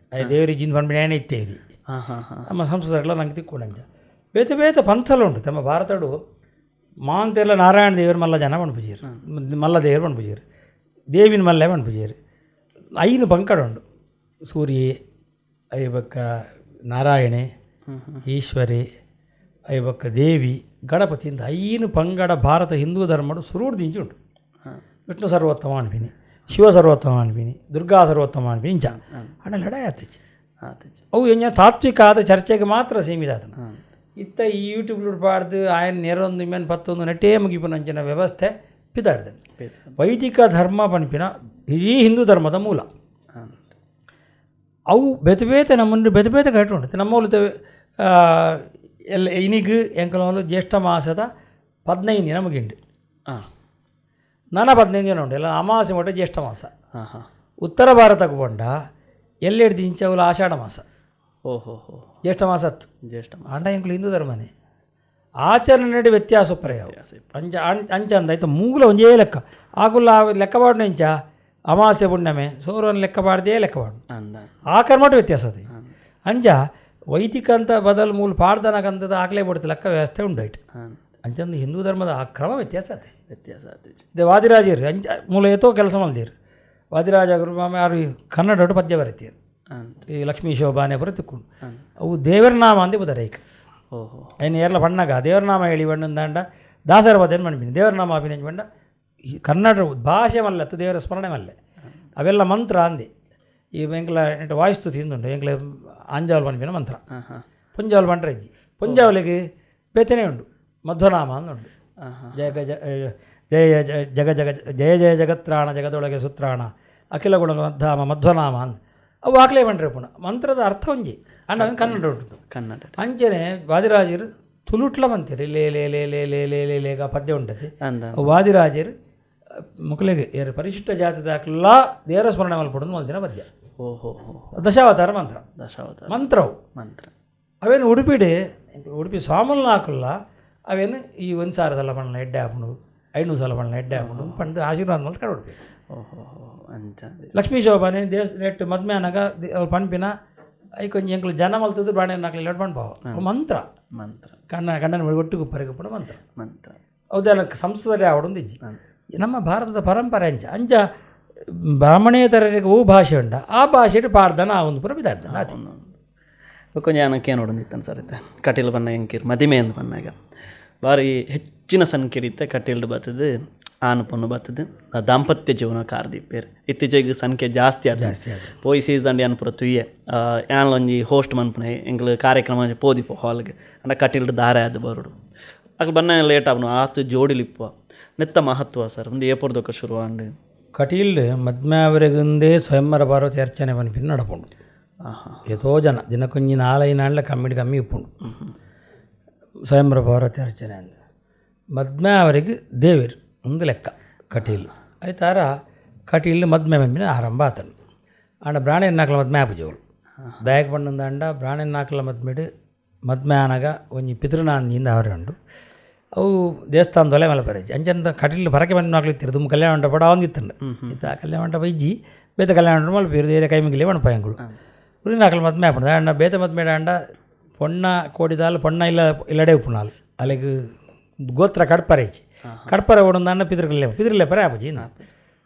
ದೇವರಿ ಜಿಂದ ಪಂಪಿನ ಇತ್ತೇ ಇರಿ ನಮ್ಮ ಸಂಸ್ಕೃತ ನಂಗೆ ತಿಕ್ಕೊಂಡು ಅಂಚ ಬೇತೆ ಬೇತೆ ಪಂಥಲು ಉಂಟು ತಮ್ಮ ಭಾರತಡು. ಮಾಂತೆಲ್ಲ ನಾರಾಯಣ ದೇವರು ಮಲ್ಲ ಜನ ಪಣ್ಪುಜೀರು, ಮಲ್ಲ ದೇವರು ಪಣ್ಪುಜೀರು, ದೇವಿನ ಮಲ್ಲೆ ಪಣ್ಪುಜೀರು. ಐನು ಪಂಕಡ ಉಂಡು, ಸೂರ್ಯೆ ಐಬಕ್ಕ ನಾರಾಯಣೆ ಈಶ್ವರಿ ಐಬಕ್ಕ ದೇವಿ ಗಣಪತಿಯಿಂದ ಐನು ಪಂಗಡ ಭಾರತ ಹಿಂದೂ ಧರ್ಮಡು ಸುರೂರ್ದಿಂಚಿ ಉಂಟು. ವಿಷ್ಣು ಸರ್ವೋತ್ತಮ ಅನ್ಪಿನಿ, ಶಿವ ಸರ್ವೋತ್ತಮ ಅನ್ಪಿನಿ, ದುರ್ಗಾ ಸರ್ವೋತ್ತಮ ಅನ್ಪಿನಿ ಇಂಚ ಅಣ್ಣ ಲಡಾಯಿ ಆತಿಚಿ. ಅವು ಎಂಜ ತಾತ್ವಿಕ ಆದ ಚರ್ಚೆಗೆ ಮಾತ್ರ ಸೀಮಿತ ಆತನ. ಇತ್ತ ಈ ಯೂಟ್ಯೂಬ್ ಪಾಡ್ದು ಆಯನ ನೆರೊಂದು ಇಮೇನ್ ಪತ್ತೊಂದು ನೆಟ್ಟೇ ಮುಗಿಪುನಂಚಿನ ವ್ಯವಸ್ಥೆ ಪಿದಾಡ್ದೆ. ವೈದಿಕ ಧರ್ಮ ಪನ್ಪಿನ ಇಡೀ ಹಿಂದೂ ಧರ್ಮದ ಮೂಲ. ಅವು ಬೇತೆ ಬೇತೆ ನಮ್ಮನ್ನು ಬೇತೆ ಬೇತೆ ಘಟ ಉಂಟು. ನಮ್ಮ ಎಲ್ಲ ಇನಿಗ್ ಎಂಕಲೋಲು ಜ್ಯೇಷ್ಠ ಮಾಸದ 15 ದಿನ ಮುಗಿಂಡು, ನಾನಾ 15 ದಿನ ಉಂಟು. ಎಲ್ಲ ಅಮಾವಾಸ್ಯೆ ಮಟ್ಟ ಜ್ಯೇಷ್ಠ ಮಾಸ. ಉತ್ತರ ಭಾರತಕ್ಕೆ ಪಂಡ ಎಲ್ಲೆಡ್ದು ಇಂಚ ಅವಳು ಆಷಾಢ ಮಾಸ. ಓಹೋ ಜ್ಯೇಷ್ಠ ಮಾಸ ಜ್ಯೇಷ್ಠ ಅಂಡ ಎಂಕಲು ಹಿಂದೂ ಧರ್ಮನೇ ಆಚರಣೆ ನಡೆ ವ್ಯತ್ಯಾಸ ಪ್ರಯಾವ ಅಂಚ ಅಂಚ ಅಂದ ಆಯ್ತು ಮೂಲ ಒಂಜೇ ಲೆಕ್ಕ ಆಗುಲ್ಲ ಲೆಕ್ಕ ಪಾಡ್ನ ಇಂಚ ಅಮಾವಾಸ್ಯೆ ಪುಣ್ಯಮೆ ಸೋರನ್ನು ಲೆಕ್ಕ ಪಾಡ್ದೇ ಲೆಕ್ಕ ಪಾಡು ಆ ಕರ್ಮಟ ವ್ಯತ್ಯಾಸ ಅದು. ಅಂಚ ವೈದಿಕ ಅಂತ ಬದಲು ಮೂಲ ಪಾಡ್ದನಕಂತದ್ದು ಆಗಲೇ ಬಿಡುತ್ತೆ ಲೆಕ್ಕ ವ್ಯವಸ್ಥೆ ಉಂಡಾಯ್ತು. ಅಂಚಂದು ಹಿಂದೂ ಧರ್ಮದ ಆ ಕ್ರಮ ವ್ಯತ್ಯಾಸ ಆತ ವ್ಯತ್ಯಾಸ ಆತ. ಇದೆ ವಾದಿರಾಜರು ಅಂಚ ಮೂಲ ಏತೋ ಕೆಲಸ ಮಲ್ದೀರು. ವಾದಿರಾಜ ಗುರು ಯಾರು ಕನ್ನಡ ಪದ್ಯ ಬರೀತೀರು ಈ ಲಕ್ಷ್ಮೀ ಶೋಭಾನೆ ಬರ ತಿಕ್ಕೊಂಡು ಅವು ದೇವರ ನಾಮ ಅಂದೇ ಬುದಾರ ಈಗ. ಓಹೋ ಅಯ್ಯನ ಏರ್ಲ ಬಣ್ಣಗ ದೇವರ ನಾಮ ಹೇಳಿ ಬಣ್ಣಂದಾಂಡ ದಾಸರ ಪದೇನು ಮಣ್ಪಿನಿ ದೇವರ ನಾಮ ಅಭಿನಂಜ ಬಣ್ಣ ಈ ಕನ್ನಡ ಭಾಷೆ ಮಲ್ಲತ್ತು ದೇವರ ಸ್ಮರಣೆ ಮಲ್ಲೆ ಅವೆಲ್ಲ ಮಂತ್ರ ಅಂದೆ. ಈ ಎಂಕ್ಲ ವಾಯಿಸ್ತು ತಿಂದುಂಡು ಎಂಕ್ಲ ಆಂಜಾವಲ್ ಪನ್ಪಿನ ಮಂತ್ರ ಪುಂಜಾವಲ್ ಬಂಡ್ರೆ ಅಜ್ಜಿ ಪುಂಜಾವಲಿಗೆ ಬೇತನೇ ಉಂಡು ಮಧ್ವನಾಮ ಅಂದುಂಡು. ಜಯ ಗಜ ಜಯ ಜಗ ಜಗ ಜಯ ಜಯ ಜಗತ್ರಾಣ ಜಗದೊಳಗೆ ಸುತ್ರಾಣ ಅಖಿಲ ಗುಣ ಮಧ್ಧಾಮ ಮಧ್ವನಾಮ ಅಂದ ಅವು ಆಕ್ಲೇ ಬಂಡ್ರೆ ಪುನಃ ಮಂತ್ರದ ಅರ್ಥ ಒಂಜಿ ಅಂಡ ಅದನ್ನು ಕನ್ನಡ ಉಂಟು ಕನ್ನಡ. ಅಂಚನೆ ವಾದಿರಾಜರು ತುಳುಟ್ಲ ಬಂತೀರಿ ಲೇ ಲೇ ಲೇ ಲೇ ಲೇ ಲೇ ಲೇ ಲೇಗ ಪದ್ಯ ಉಂಟದೆ. ವಾದಿರಾಜರು ಮುಕ್ಲೆಗೆ ಏರು ಪರಿಶಿಷ್ಟ ಜಾತಿದಾಕ್ಲ ದೇವರ ಸ್ಮರಣೆ ಮಲ್ಪಡೋದು ಮೊದಲಿನ ಪದ್ಯ. ಓಹೋ ದಶಾವತಾರ ಮಂತ್ರ ದಶಾವತಾರ ಮಂತ್ರವು ಮಂತ್ರ ಅವೇನು ಉಡುಪಿಡೆ ಉಡುಪಿ ಸ್ವಾಮಲ್ನ ಹಾಕಲ್ಲ ಅವೇನು ಈ ಒಂದು ಸಾವಿರದಲ್ಲ ಬಣ್ಣ ಎಡ್ಡೆ ಹಾಕೊಂಡು 500 ಸಲ ಬಣ್ಣ ಎಡ್ಡೆ ಹಾಕೊಂಡು ಪಂಡು ಆಶೀರ್ವಾದ ಮಾಡಿ ಕಡೆ. ಓಹೋ ಅಂಚ ಲಕ್ಷ್ಮೀ ಶೋಭಾನೆ ದೇವಸ್ಥಾನ ನೆಟ್ಟು ಮದ್ಮೆ ಅನಾಗ ಅವ್ರು ಪಂಪಿನ I ಕೊಂಚ ಎಂಕ್ಲು ಜನ ಮಲ್ತದ್ದು ಬಾಣೆ ನಾಕಲಿ ಪಂಪ ಮಂತ್ರ ಮಂತ್ರ ಕಣ್ಣ ಗಂಡನ ಒಟ್ಟಿಗೆ ಉಪ್ಪರಿಗೆ ಮಂತ್ರ ಮಂತ್ರ ಹೌದಲ್ಲ ಸಂಸ್ಕೃತ ಆವಡೊಂದು ಇಜ್ಜಿ ನಮ್ಮ ಭಾರತದ ಪರಂಪರೆ ಅಂಚ ಅಂಚ ಬ್ರಾಹ್ಮಣೇತರರಿಗೆ ಹೂ ಭಾಷೆ ಉಂಡ ಆ ಭಾಷೆಡು ಪಾಡ್ದನ ಆ ಒಂದು ಪುರ ಬಿದಾಡ್ದನ ಆತ. ಕೊಂಚ ಏನಕ್ಕೆ ನೋಡೊಂದಿತ್ತಾನೆ ಸರ್ ಇತ್ತೆ ಕಟೀಲು ಬಣ್ಣ ಎಂಕಿರ್ ಮದಿಮೆ ಅಂದ್ ಬಣ್ಣಾಗ ಭಾರಿ ಹೆಚ್ಚಿನ ಸಂಖ್ಯೆ ಕಟೀಲ್ಡು ಬರ್ತದೆ ಆನು ಪೊಣ್ಣು ಬರ್ತದೆ ದಾಂಪತ್ಯ ಜೀವನ ಕಾರ್ದಿಪ್ಪೇರು ಇತ್ತೀಚೆಗೆ ಸಂಖ್ಯೆ ಜಾಸ್ತಿ ಆದ ಜಾಸ್ತಿ ಆದ ಪೋಯಿ ಸೀಸನ್ ಯಾನ್ ಪೂರ ತುಯ್ಯೆ ಯಾನ್ಲೊಂಜಿ ಹೋಸ್ಟ್ ಮನ್ಪುನೆ ಎಂಕ್ಲು ಕಾರ್ಯಕ್ರಮ ಪೋದಿಪ್ಪು ಹಾಲ್ಗೆ ಅಂಡ ಕಟೀಲ್ಡು ದಾರ ಆದ್ ಬರೋಡು ಅಕ್ಲು ಬಣ್ಣ ಲೇಟ್ ಆಪುನು ಆತು ಜೋಡಿಲಿಪ್ಪುವ ನೆತ್ತ ಮಹತ್ವ ಸರ್ ಒಂದು ಏಪುರ್ದೊಕ್ಕ ಶುರು ಆಂಡ್ ಕಟೀಲ್ ಮದ್ಮೆ ಸ್ವಯಂವರ ಪಾರ್ವತಿ ಅರ್ಚನೆ ಪನ್ಪಿನ ನಡಪುಂಡು. ಏತೋ ಜನ ದಿನಕ್ಕೊಂಜಿ ನಾಲೈದು ನಾಳ್ಲ ಕಮ್ಮಿಡ್ ಕಮ್ಮಿ ಇಪ್ಪುಂಡು ಸ್ವಯಂವರ ಪಾರ್ವತಿ ಅರ್ಚನೆ ಅಂದ್ ಮದ್ಮೆ ಅವರಿಗೆ ದೇವಿರ್ ಒಂದು ಲೆಕ್ಕ ಕಟೀಲ್ ಐತಾರ ಕಟೀಲ್ ಮದ್ಮೆ ಪನ್ಪಿನ ಆರಂಭ ಆತನು. ಆಂಡ ಬ್ರಾಣೆನ್ನಾಕ್ಲ ಮದ್ಮೆ ಆಪುಜವರು ದಾಯಕ ಪಂಡಂದ ಅಂಡ ಬ್ರಾಣೆನ್ನಾಕ್ಲ ಮದ್ಮೆಡ್ ಮದ್ಮೆ ಆನಗ ಒಂಜಿ ಪಿತೃನಾಂದಿಯಿಂದ ಅವರೇ ಉಂಡು. ಅವು ದೇವಸ್ಥಾನದೊಲೆ ಮಲ್ಪರೆಜಿ ಅಂಚಂತ ಕಟೀಲು ಪರಕೆ ಬಂದು ದುಮ್ಮು ಕಲ್ಯಾಣ ಮಂಟಪ ಒಂದಿತ್ತಂಡು ಇತ್ತ ಕಲ್ಯಾಣ ಮಂಟಪ ಇಜ್ಜಿ ಬೇತೆ ಕಲ್ಯಾಣ ಮಂಟಪ ಮಲ್ಪೇರು ಬೇರೆ ಕೈ ಮುಗಿಲೆ ಮಣಪ ಎಂಕುಲು ಉರಿನಾಕಲು ಮದ್ಮೆ ಆಪುಂಡು ಆಂಡ ಬೇತೆ ಮದ್ಮೆ ಆಂಡ ಪೊಣ್ಣ ಕೋಡಿದಾಲ್ ಪೊಣ್ಣ ಇಲ್ಲ ಇಲ್ಲಡೆ ಉಪ್ಪುನಾಲ್ ಅಲೆಗ್ ಗೋತ್ರ ಕಡ್ಪರೆಜಿ ಕಡ್ಪರೆ ಓಡೊಂದು ಪಿತೃಕಲ್ಲೆ ಪಿತೃಲೆ ಪರೆ ಆಪುಜಿ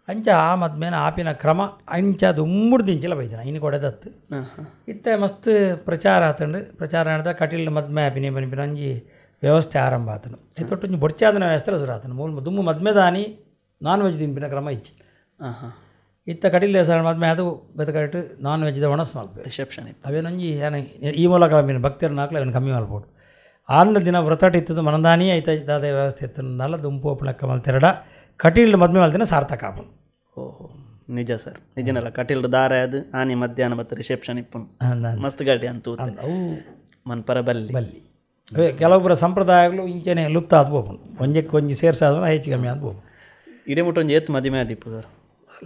ಅಂಚ ಆ ಮದ್ಮೇನ ಆಪಿನ ಕ್ರಮ ಅಂಚ ದುಂಬುಡು ದಿಂಚಿಲ ಬೈದಿನ ಇನ್ನು ಕೊಡೆದತ್ತು ಇತ್ತೆ ಮಸ್ತ್ ಪ್ರಚಾರ ಆತಂಡು ಪ್ರಚಾರ ಆಂಡ ಕಟೀಲು ಮದ್ಮೆ ಆಪಿನಿ ಪನ್ಪಿನ ಒಂಜಿ ವ್ಯವಸ್ಥೆ ಆರಂಭ ಆತನು ಐತೊಟ್ಟು ಒಂಜಿ ಬೊಡ್ಚಾದನ ವ್ಯವಸ್ಥೆ ಸುರು ಆತನು ಮೂಲ ದುಮ್ಮು ಮದ್ಮೆದಾನಿ ನಾನ್ ವೆಜ್ ತಿನ್ಪಿನ ಕ್ರಮ ಇಚ್ಚಿ ಇತ್ತ ಕಟೀಲು ದೇವಸ್ಥಾನ ಮದ್ಮೆ ಅದು ಬೆತಕಟ್ಟು ನಾನ್ ವೆಜ್ದ ಒಣಸ್ ಮಲ್ಪೆ ರಿಸೆಪ್ಷನ್ ಅವೇನೊಂಜಿ ಏನ ಈ ಮೂಲಕ ಆಪಿನ ಭಕ್ತರನ್ನ ಹಾಕ್ಲೆ ಅವೇನು ಕಮ್ಮಿ ಮಲ್ಪೋಡು ಆಂದ ದಿನ ವ್ರತಟ ಇತ್ತದು ಮನದಾನಿ ಐತ ದಾದ ವ್ಯವಸ್ಥೆ ಇತ್ತು ನಲ್ಲ ದುಂಪು ಒಪ್ಪಣಕ್ಕ ಮಲ್ತೆರಡ ಕಟೀಲು ಮದ್ಮೆ ಮಲ್ತಿನ ಸಾರ್ಥಕ ಆಪುಂಡು. ಓಹೋ ನಿಜ ಸರ್ ನಿಜನಲ್ಲ ಕಟೀಲು ದಾರ ಅದು ಆನಿ ಮಧ್ಯಾಹ್ನ ಮತ್ತು ರಿಸೆಪ್ಷನ್ ಇಪ್ಪುಂಡು ಮಸ್ತ್ ಗಡ್ಡೆ ಅಂತ ಅವು ಮನ್ಪರ ಬಲ್ಲಿ ಬಲ್ಲಿ ಅವೇ ಕೆಲವೊಬ್ಬರ ಸಂಪ್ರದಾಯಗಳು ಇಂಚೆನೆ ಲುಪ್ತ ಆದ್ ಪೋಪುಂಡು ಒಂಜಕ್ಕೆ ಒಂಜಿ ಸೇರ್ಸಾದ ಹೆಚ್ಚು ಕಮ್ಮಿ ಆದ್ ಪೋಪುಂಡು. ಇಡೇ ಮುಟ್ಟ ಒಂಜಿ ಏತ್ ಮದಿಮೆ ಆದಿಪ್ಪು ಸರ್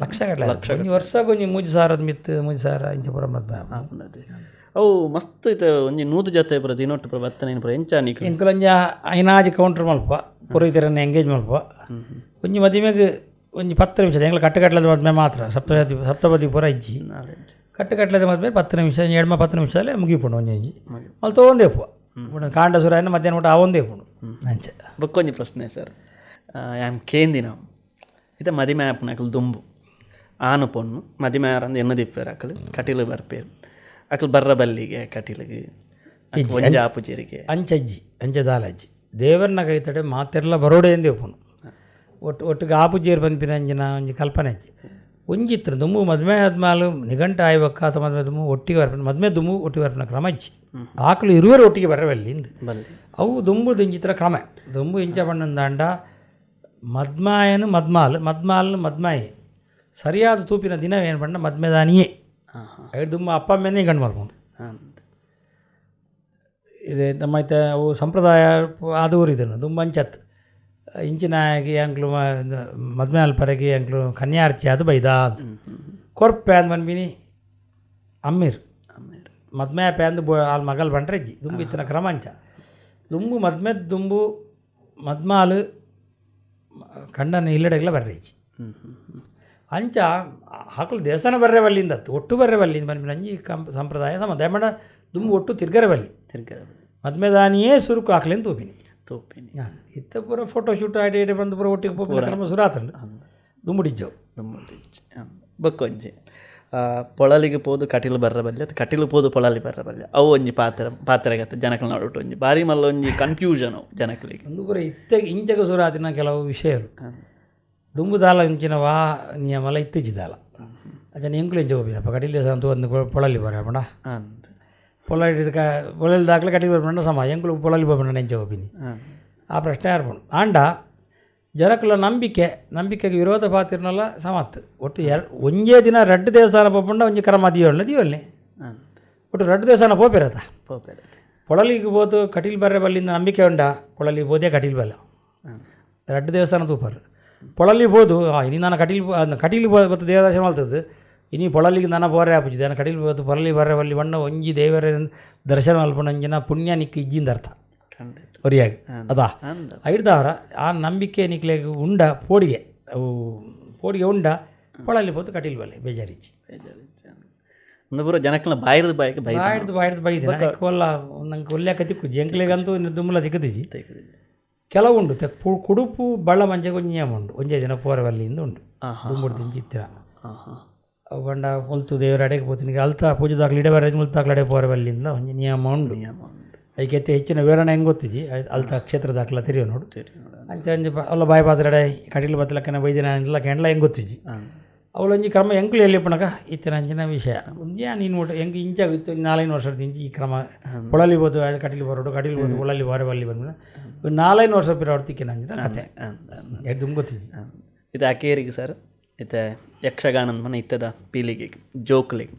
ಲಕ್ಷ ಗಟ್ಟಲೆ ಲಕ್ಷ ಒಂಜಿ ವರ್ಷಕ್ಕೆ ಒಂಜಿ 3,000 ಮಿತ್ತು 3,000 ಇಂಚ ಪೂರ ಮದ್ಮೆ ಆಪುಂಡು. ಅವು ಮಸ್ತ್ ಇತ್ತೆ ಒಂಜಿ 100 ಜೊತೆ ಪೂರ ದಿನೊಟ್ಟು ಪೂರ ಬತ್ತನೆ ಪೂರ ಎಂಚ ನೀಕು ಎಂಕುಲೊಂಜ ಐನಾಜಿ ಕೌಂಟ್ರ್ ಮಲ್ಪ ಪುರೋಹಿತರನ್ನ ಎಂಗೇಜ್ ಮಲ್ಪ ಒಂಜಿ ಮದಿಮೆಗ್ ಒಂಜಿ 10 ನಿಮಿಷ ಎಂಗ್ಲ ಕಟ್ಟುಕಟ್ಲದ ಮದ್ಮೆ ಮಾತ್ರ ಸಪ್ತಪದಿ ಪೂರ ಇಜ್ಜಿ ಕಟ್ಟುಕಟ್ಲದ ಮದ್ಮೆ 10 ನಿಮಿಷ ಎಡ್ಮ 10 ನಿಮಿಷದಲ್ಲೇ ಮುಗಿಪುಂಡು ಒಂಜಿ ಒಂಜಿ ಮಲ್ತ ಒಂದೇ ಪೋ ಕಾಂಡ ಸುರಾಯನ ಮಧ್ಯಾಹ್ನ ಊಟ ಆವೊಂದೇ ಪುಂಡು ಅಂಚ. ಬೊಕ್ಕೊಂಜಿ ಪ್ರಶ್ನೆ ಸರ್ ಯಾನ್ ಕೇಂದಿನ ಇತ್ತೆ ಮದಿಮೆ ಆಪುನ ಅಕುಲು ದುಂಬು ಆನು ಪೊಣ್ಣು ಮದಿಮೆ ಆರಂದು ಎನ್ನು ದಿಪ್ಪೇರು ಅಕಲು ಕಟೀಲು ಬರ್ಪೇರು ಅಕಲು ಬರ್ರ ಬಲ್ಲಿಗೆ ಕಟೀಲಿಗೆ ಒಂಜಿ ಆಪುಜೆರಿಗೆ ಅಂಚಜ್ಜಿ ಅಂಚ ದಾಲಜ್ಜಿ ದೇವರನ್ನ ಕೈತಡೆ ಮಾತೆರ್ಲ ಬರೋಡೆ ಎಂದೇ ಪುನು ಒಟ್ಟು ಒಟ್ಟಿಗೆ ಆಪುಜೇರು ಪನ್ಪಿನ ಅಂಚಿನ ಒಂಜಿ ಕಲ್ಪನೆ ಅಜ್ಜಿ ಒಂಜಿತ್ರ ದುಂಬು ಮದುವೆ ಆದ್ಮೇಲೆ ನಿಘಂಟು ಆಯ್ಬಕ್ಕ ಅಥವಾ ಮದುವೆ ದುಂಬು ಒಟ್ಟಿಗೆ ಬರ್ಪಿನ ಮದುವೆ ದುಂಬು ಒಟ್ಟಿಗೆ ಬರ್ಪಿನ ಕ್ರಮ ಅಜ್ಜಿ ಆಕಲು ಇರುವರು ಒಟ್ಟಿಗೆ ಬರವಲ್ಲಿ ಇಂದು ಬಲ್ಲಿ ಅವು ದುಂಬು ದಿಂಜಿತ್ರ ಕ್ರಮ ದುಂಬು ಇಂಚ ಬಣ್ಣಂದಾಂಡ ಮದ್ಮಾಯನು ಮದ್ಮಾಲ್ ಮದ್ಮಾಲ್ ಮದ್ಮಾಯಿ ಸರಿಯಾದ ತೂಪಿನ ದಿನ ಏನು ಬಣ್ಣ ಮದ್ಮೆದಾನಿಯೇ ಐದು ದುಂಬು ಅಪ್ಪ ಅಮ್ಮೇನೆ ಗಂಡು ಮಲ್ಕೊಂಡು ಇದೆ ನಮ್ಮ ಐತೆ ಅವು ಸಂಪ್ರದಾಯ ಆದೂರು ಇದನ್ನು ದುಂಬು ಅಂಚತ್ತು ಇಂಚಿನಾಗಿ ಅಂಕ್ಲು ಮದ್ಮೆ ಅಲ್ಪರಗಿ ಅಂಕ್ಲು ಕನ್ಯಾರ್ಚಿ ಅದು ಬೈದ ಕೊರ್ಪೆ ಅಂದ್ ಬಂದ್ಬಿನಿ ಅಮ್ಮೀರ್ ಮದ್ಮೆ ಆಪೆ ಅಂದು ಬೊ ಅಲ್ಲಿ ಮಗಲ್ ಬಂಡ್ರೆ ಅಜ್ಜಿ ದುಂಬು ಇತ್ತಿನ ಕ್ರಮ ಅಂಚ ದುಂಬು ಮದ್ಮೆ ದುಂಬು ಮದ್ಮಾಲು ಕಂಡನ ಇಲ್ಲಡೆಗೆಲ್ಲ ಬರ್ರೆ ಅಜ್ಜಿ ಅಂಚ ಹಾಕಲು ದೇವಸ್ಥಾನ ಬರ್ರೆ ಬಲ್ಲಿಂದತ್ತು ಒಟ್ಟು ಬರ್ರೆ ಬಲ್ಲಿಂದ ಬಂದ್ಬಿನ ಅಂಜಿ ಸಂಪ್ರದಾಯ ಸಮ ದಯಮಾಡ ದುಂಬು ಒಟ್ಟು ತಿರ್ಗರೆ ಬಲ್ಲಿ ತಿರ್ಗರೆ ಮದ್ಮೆದಾನಿಯೇ ಸುರುಕು ಹಾಕ್ಲೇನು ತೂಪಿನಿ ತೂಪಿನಿ ಇತ್ತ ಪೂರ ಫೋಟೋ ಶೂಟ್ ಆಡಿ ಇಡಿ ಬಂದು ಪೂರ ಒಟ್ಟಿಗೆ ಪೋಪಿನ ಕ್ರಮ ಸುರಾತಂಡು ದುಂಬುಡಿಜ್ಜವು ದುಂಬುಡಿಜ್ಜೆ ಬೊಕ್ಕೊಂಜಿ ಪೊಳಲಿಗೆ ಪೋದು ಕಟೀಲು ಬರ್ರ ಬಲ್ಲಿ ಅದು ಕಟೀಲು ಪೋದು ಪೊಳಲಿ ಬರ್ರ ಬಲ್ಲಿ ಅವು ಒಂಜಿ ಪಾತ್ರ ಪಾತ್ರೆಗತ್ತೆ ಜನಕಲ್ ನಡುಟು ಒಂಜಿ ಬಾರಿ ಮಲ್ಲ ಒಂಜಿ ಕನ್ಫ್ಯೂಷನ್ ಅವು ಜನಕಲಿಗೆ ಒಂದು ಪೂರ ಇತ್ತ ಇಂಚಗ ಸುರಾತಿನ ಕೆಲವು ವಿಷಯಗಳು ದುಂಬುದಾಲ ಇಂಚಿನ ವಾ ನಿಯಮಲ ಇತ್ತೀಚಿದಾಲ ಅಜನ ಎಂಕುಲು ಇಂಚ ಹೋಗಿನಪ್ಪ ಕಟೀಲು ಅಂತ ಒಂದು ಪೊಳಲಿ ಬರ ಪಂಡ ಪೊಳಲಿ ಪೊಳಲಿ ದಾಖಲೆ ಕಟೀಲು ಬರ್ಪಂಡ ಸಮ ಎಂಕುಲು ಪೊಳಲಿ ಬರ್ಪಂಡ ಎಂಚ ಹೋಗಿನಿ ಆ ಪ್ರಶ್ನೆ ಯಾರ್ಪಂಡು ಆಂಡ ಜನಕುಲ ನಂಬಿಕೆ ನಂಬಿಕೆಗೆ ವಿರೋಧ ಪಾತಿರ್ನಲ್ಲ ಸಮತ್ತು ಒಟ್ಟು ಒಂಜೇ ದಿನ ರಡ್ಡು ದೇವಸ್ಥಾನ ಪೋಪಂಡ ಒಂಜಿ ಕ್ರಮ ದಿಯೋಳ್ನೆ ದಿಯೋಲ್ನೆ ಒಟ್ಟು ರಡ್ಡು ದೇವಸ್ಥಾನ ಪೋಪಿರತ್ತ ಪೊಳಲಿಗೆ ಹೋದು ಕಟೀಲು ಬರ್ರೆ ಬಲ್ಲಿಂದ ನಂಬಿಕೆ ಉಂಡ ಪೊಳಲಿಗೆ ಹೋದೆ ಕಟೀಲು ಬಲ್ಲ ರಡ್ಡು ದೇವಸ್ಥಾನ ತೂಪರು ಪೊಳಲಿ ಬೋದು ಇನಿ ನಾನು ಕಟೀಲು ಕಟೀಲು ಬತ್ತು ದೇವದರ್ಶನ ಮಲ್ತದ್ದು ಇನಿ ಪೊಳಲಿಗೆ ನಾನು ಬೋರೆ ಆಪುಜಿ ನಾನು ಕಟೀಲು ಬೋದು ಪೊಳಲಿ ಬರ್ರೆ ಬಲ್ಲಿ ಬಣ್ಣ ಒಂಜಿ ದೇವರ ದರ್ಶನ ಮಲ್ಪುನ ಒಂಜಿನ ಪುಣ್ಯ ನಿಕ್ಕು ಇಜ್ಜಿಂದ ಅರ್ಥ ಒರಿಯಾಗಿ ಅದಾ ಐಡ್ದವರ ಆ ನಂಬಿಕೆ ನಿಕ್ಲೆಗ್ ಉಂಡ ಪೋಡಿಗೆ ಅವು ಪೋಡಿಗೆ ಉಂಡ ಪೊಳಲಿ ಪೋತು ಕಟೀಲು ಬಲ್ಲೆ ಬೇಜಾರಿಚ್ಚಿ ಒಂದು ಪೂರ ಜನಕ್ಕನ ಬಾಯಿರ್ದು ಬಾಯಿಗೆ ಬೈ ಬಾಯಿರ್ದು ಬಾಯಿರ್ದು ಬೈದಿನ ಕೊಲ್ಲ ನಂಗೆ ಒಲ್ಲೆಕ ತಿಕ್ಕುಜಿ ಎಂಕ್ಲೆಗಂತೂ ದುಮ್ಮಲ ತಿಕ್ಕದಿಜಿ ಕೆಲವು ಉಂಡು ಕುಡುಪು ಬಳ್ಳ ಮಂಜೆಗೆ ಒಂಜಿ ನಿಯಮ ಉಂಡು ಒಂಜೇ ದಿನ ಪೋರವಲ್ಲಿಂದ ಉಂಡು ದುಂಬುಡು ದಿಂಚಿ ಇತ್ತಿರ ಅವು ಬಂಡ ಮುಲ್ತು ದೇವರ ಅಡೆಗೆ ಪೋತಿನಿಗೆ ಅಲ್ತ ಪೂಜೆ ದಾಖಲೆ ಇಡೇ ಬರ ಮುಲ್ತಾಕ್ಲ ಅಡೆ ಪೋರವಲ್ಲಿಂದ ಒಂಜಿ ನಿಯಮ ಉಂಡು ಅದಕ್ಕೆ ಹೆಚ್ಚಿನ ವಿವರಣೆ ಹೆಂಗೆ ಗೊತ್ತಿಜಿ ಅಲ್ತ ಕ್ಷೇತ್ರ ದಾಖಲ ತಿರಿಯೋ ನೋಡು ಅಂಚ ಅಂಚೆ ಅಲ್ಲ ಬಾಯಿ ಪಾತ್ರೆ ಕಟೀಲು ಬತ್ತಲಕ್ಕನ ಬೈದಿನ ಅಂಚಲ ಕೆಂಡ್ಲ ಹೆಂಗೆ ಗೊತ್ತಿಜಿ ಅವಳೊಂಜಿ ಕ್ರಮ ಎಂಕುಲು ಎಲ್ಲಿ ಪಣಕ ಇತ್ತಿನ ಅಂಚಿನ ವಿಷಯ ಒಂಜಿ ನೀನು ಒಟ್ಟು ಹೆಂಗೆ ಇಂಚ ಇತ್ತು 4-5 ವರ್ಷದ ಇಂಚಿ ಈ ಕ್ರಮ ಪೊಳಲಿ ಬೋದು ಕಟೀಲು ಬರೋಡು ಕಟೀಲು ಬೋದು ಪೊಳಲಿ ಬಾರೆ ಬಲ್ಲಿ ಬಂದ 4-5 ವರ್ಷ ಪಿರ ತಿಕ್ಕಿನ ಅಂಚಿನ ಕತೆ ಎದ್ದು ಗೊತ್ತಿಜಿ ಇದು ಅಕೇರಿಗೆ ಸರ್ ಇತ್ತೆ ಯಕ್ಷಗಾನ ಮನೆ ಇತ್ತದ ಪೀಳಿಗೆಗೆ ಜೋಕ್ಲಿಗೆ